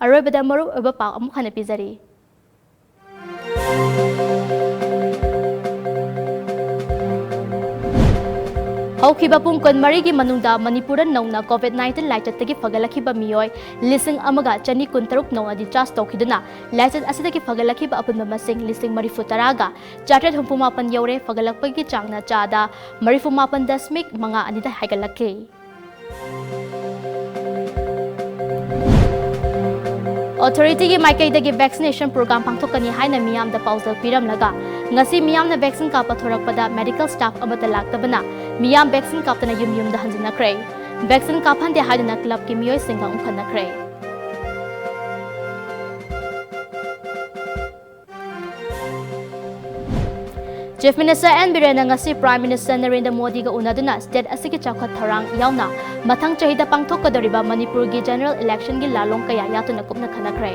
ꯑꯔꯣꯏꯕꯗ ꯃꯔꯨꯑꯣꯏꯕ ꯄꯥꯎ ꯑꯃꯨꯛ ꯍꯟꯅ ꯄꯤꯖꯔꯤ꯫ ꯍꯧꯈꯤꯕ ꯄꯨꯡ ꯀꯨꯟꯃꯔꯤꯒꯤ ꯃꯅꯨꯡꯗ ꯃꯅꯤꯄꯨꯔꯗ ꯅꯧꯅ COVID nineteen ꯂꯥꯏꯆꯠꯇꯒꯤ ꯐꯒꯠꯂꯛꯈꯤꯕ ꯃꯤꯑꯣꯏ ꯂꯤꯁꯤꯡ ꯑꯃꯒ ꯆꯅꯤ ꯀꯨꯟꯇꯔꯨꯛ ꯅꯧꯅ discharge ꯇꯧꯈꯤꯗꯨꯅ, ꯂꯥꯏꯆꯠ ꯑꯁꯤꯗꯒꯤ ꯐꯒꯠꯂꯛꯈꯤꯕ ꯑꯄꯨꯟꯕ ꯃꯁꯤꯡ ꯂꯤꯁꯤꯡ ꯃꯔꯤꯐꯨ ꯇꯔꯥꯒ ꯆꯥꯇ꯭ꯔꯦꯠ ꯍꯨꯝꯐꯨ ꯃꯥꯄꯟ ꯌꯧꯔꯦ꯫ ꯐꯒꯠꯂꯛꯄꯒꯤ ꯆꯥꯡꯅ ꯆꯥꯗ ꯃꯔꯤꯐꯨ ꯃꯥꯄꯟ ꯗꯁꯃꯤꯛ ꯃꯉꯥ ꯑꯅꯤꯗ ꯍꯥꯏꯒꯠꯂꯛꯈꯤ꯫ Authorityꯒꯤ ꯃꯥꯏꯀꯩꯗꯒꯤ vaccination program ꯄꯥꯡꯊꯣꯛꯀꯅꯤ ꯍꯥꯏꯅ ꯃꯤꯌꯥꯝꯗ ꯄꯥꯎꯖꯦꯜ ꯄꯤꯔꯝꯂꯒ, ꯉꯁꯤ ꯃꯤꯌꯥꯝꯅ vaccine ꯀꯥꯞꯄ ꯊꯣꯔꯛꯄꯗ medical staff ꯑꯃꯠꯇ ꯂꯥꯛꯇꯕꯅ ꯃꯤꯌꯥꯝ vaccine ꯀꯥꯞꯇꯅ ꯌꯨꯝ ꯌꯨꯝꯗ ꯍꯟꯖꯤꯟꯅꯈ꯭ꯔꯦ꯫ Vaccine ꯀꯥꯞꯍꯟꯗꯦ ꯍꯥꯏꯗꯨꯅ clubꯀꯤ ꯃꯤꯑꯣꯏꯁꯤꯡꯒ ꯎꯪꯈꯠꯅꯈ꯭ꯔꯦ꯫ Chief Minister N ꯕꯤꯔꯦꯟꯅ ꯉꯁꯤ Prime Minister ꯅꯔꯦꯟꯗ꯭ꯔ ꯃꯣꯗꯤꯒ ꯎꯅꯗꯨꯅ state ꯑꯁꯤꯒꯤ ꯆꯥꯎꯈꯠ ꯊꯧꯔꯥꯡ ꯌꯥꯎꯅ ꯃꯊꯪ ꯆꯍꯤꯗ ꯄꯥꯡꯊꯣꯛꯀꯗꯧꯔꯤꯕ ꯃꯅꯤꯄꯨꯔꯒꯤ general election ꯒꯤ ꯂꯥꯂꯣꯡ ꯀꯌꯥ ꯌꯥꯠꯇꯨꯅ ꯀꯨꯞꯅ ꯈꯟꯅꯈ꯭ꯔꯦ꯫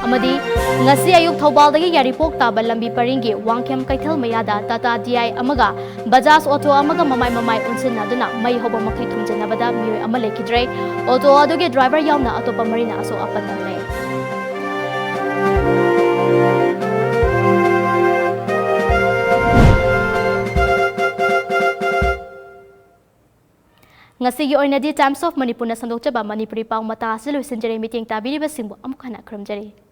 ꯑꯃꯗꯤ ꯉꯁꯤ ꯑꯌꯨꯛ ꯊꯧꯕꯥꯜꯗꯒꯤ ꯌꯥꯏꯔꯤꯄꯣꯛ ꯇꯥꯕ ꯂꯝꯕꯤ ꯄꯔꯤꯡꯒꯤ ꯋꯥꯡꯈꯦꯝ ꯀꯩꯊꯦꯜ ꯃꯌꯥꯗ ꯇꯥꯇꯥ ꯗꯤ ꯑꯥꯏ ꯑꯃꯒ ꯕꯖꯥꯖ ꯑꯣꯇꯣ ꯑꯃꯒ ꯃꯃꯥꯏ ꯃꯃꯥꯏ ꯑꯣꯟꯁꯤꯟꯅꯗꯨꯅ ꯃꯩ ꯍꯧꯕ ꯃꯈꯩ ꯊꯨꯝꯖꯤꯟꯅꯕꯗ ꯃꯤꯑꯣꯏ ꯑꯃ ꯂꯩꯈꯤꯗ꯭ꯔꯦ꯫ ꯑꯣꯇꯣ ꯑꯗꯨꯒꯤ ꯗ꯭ꯔꯥꯏꯚꯔ ꯌꯥꯎꯅ ꯑꯇꯣꯞꯄ ꯃꯔꯤꯅ ꯑꯁꯣꯛ ꯑꯄꯟ ꯅꯪꯂꯦ꯫ ꯉꯁꯤꯒꯤ ꯑꯣꯏꯅꯗꯤ Times of ꯃꯅꯤꯄꯨꯔꯅ ꯁꯟꯗꯣꯛꯆꯕ ꯃꯅꯤꯄꯨꯔꯤ ꯄꯥꯎ ꯃꯇꯥ ꯑꯁꯤ ꯂꯣꯏꯁꯤꯟꯖꯔꯦ꯫ ꯃꯤꯠꯌꯦꯡ ꯇꯥꯕꯤꯔꯤꯕꯁꯤꯡꯕꯨ ꯑꯃꯨꯛ ꯍꯟꯅ ꯈꯨꯔꯨꯝꯖꯔꯤ꯫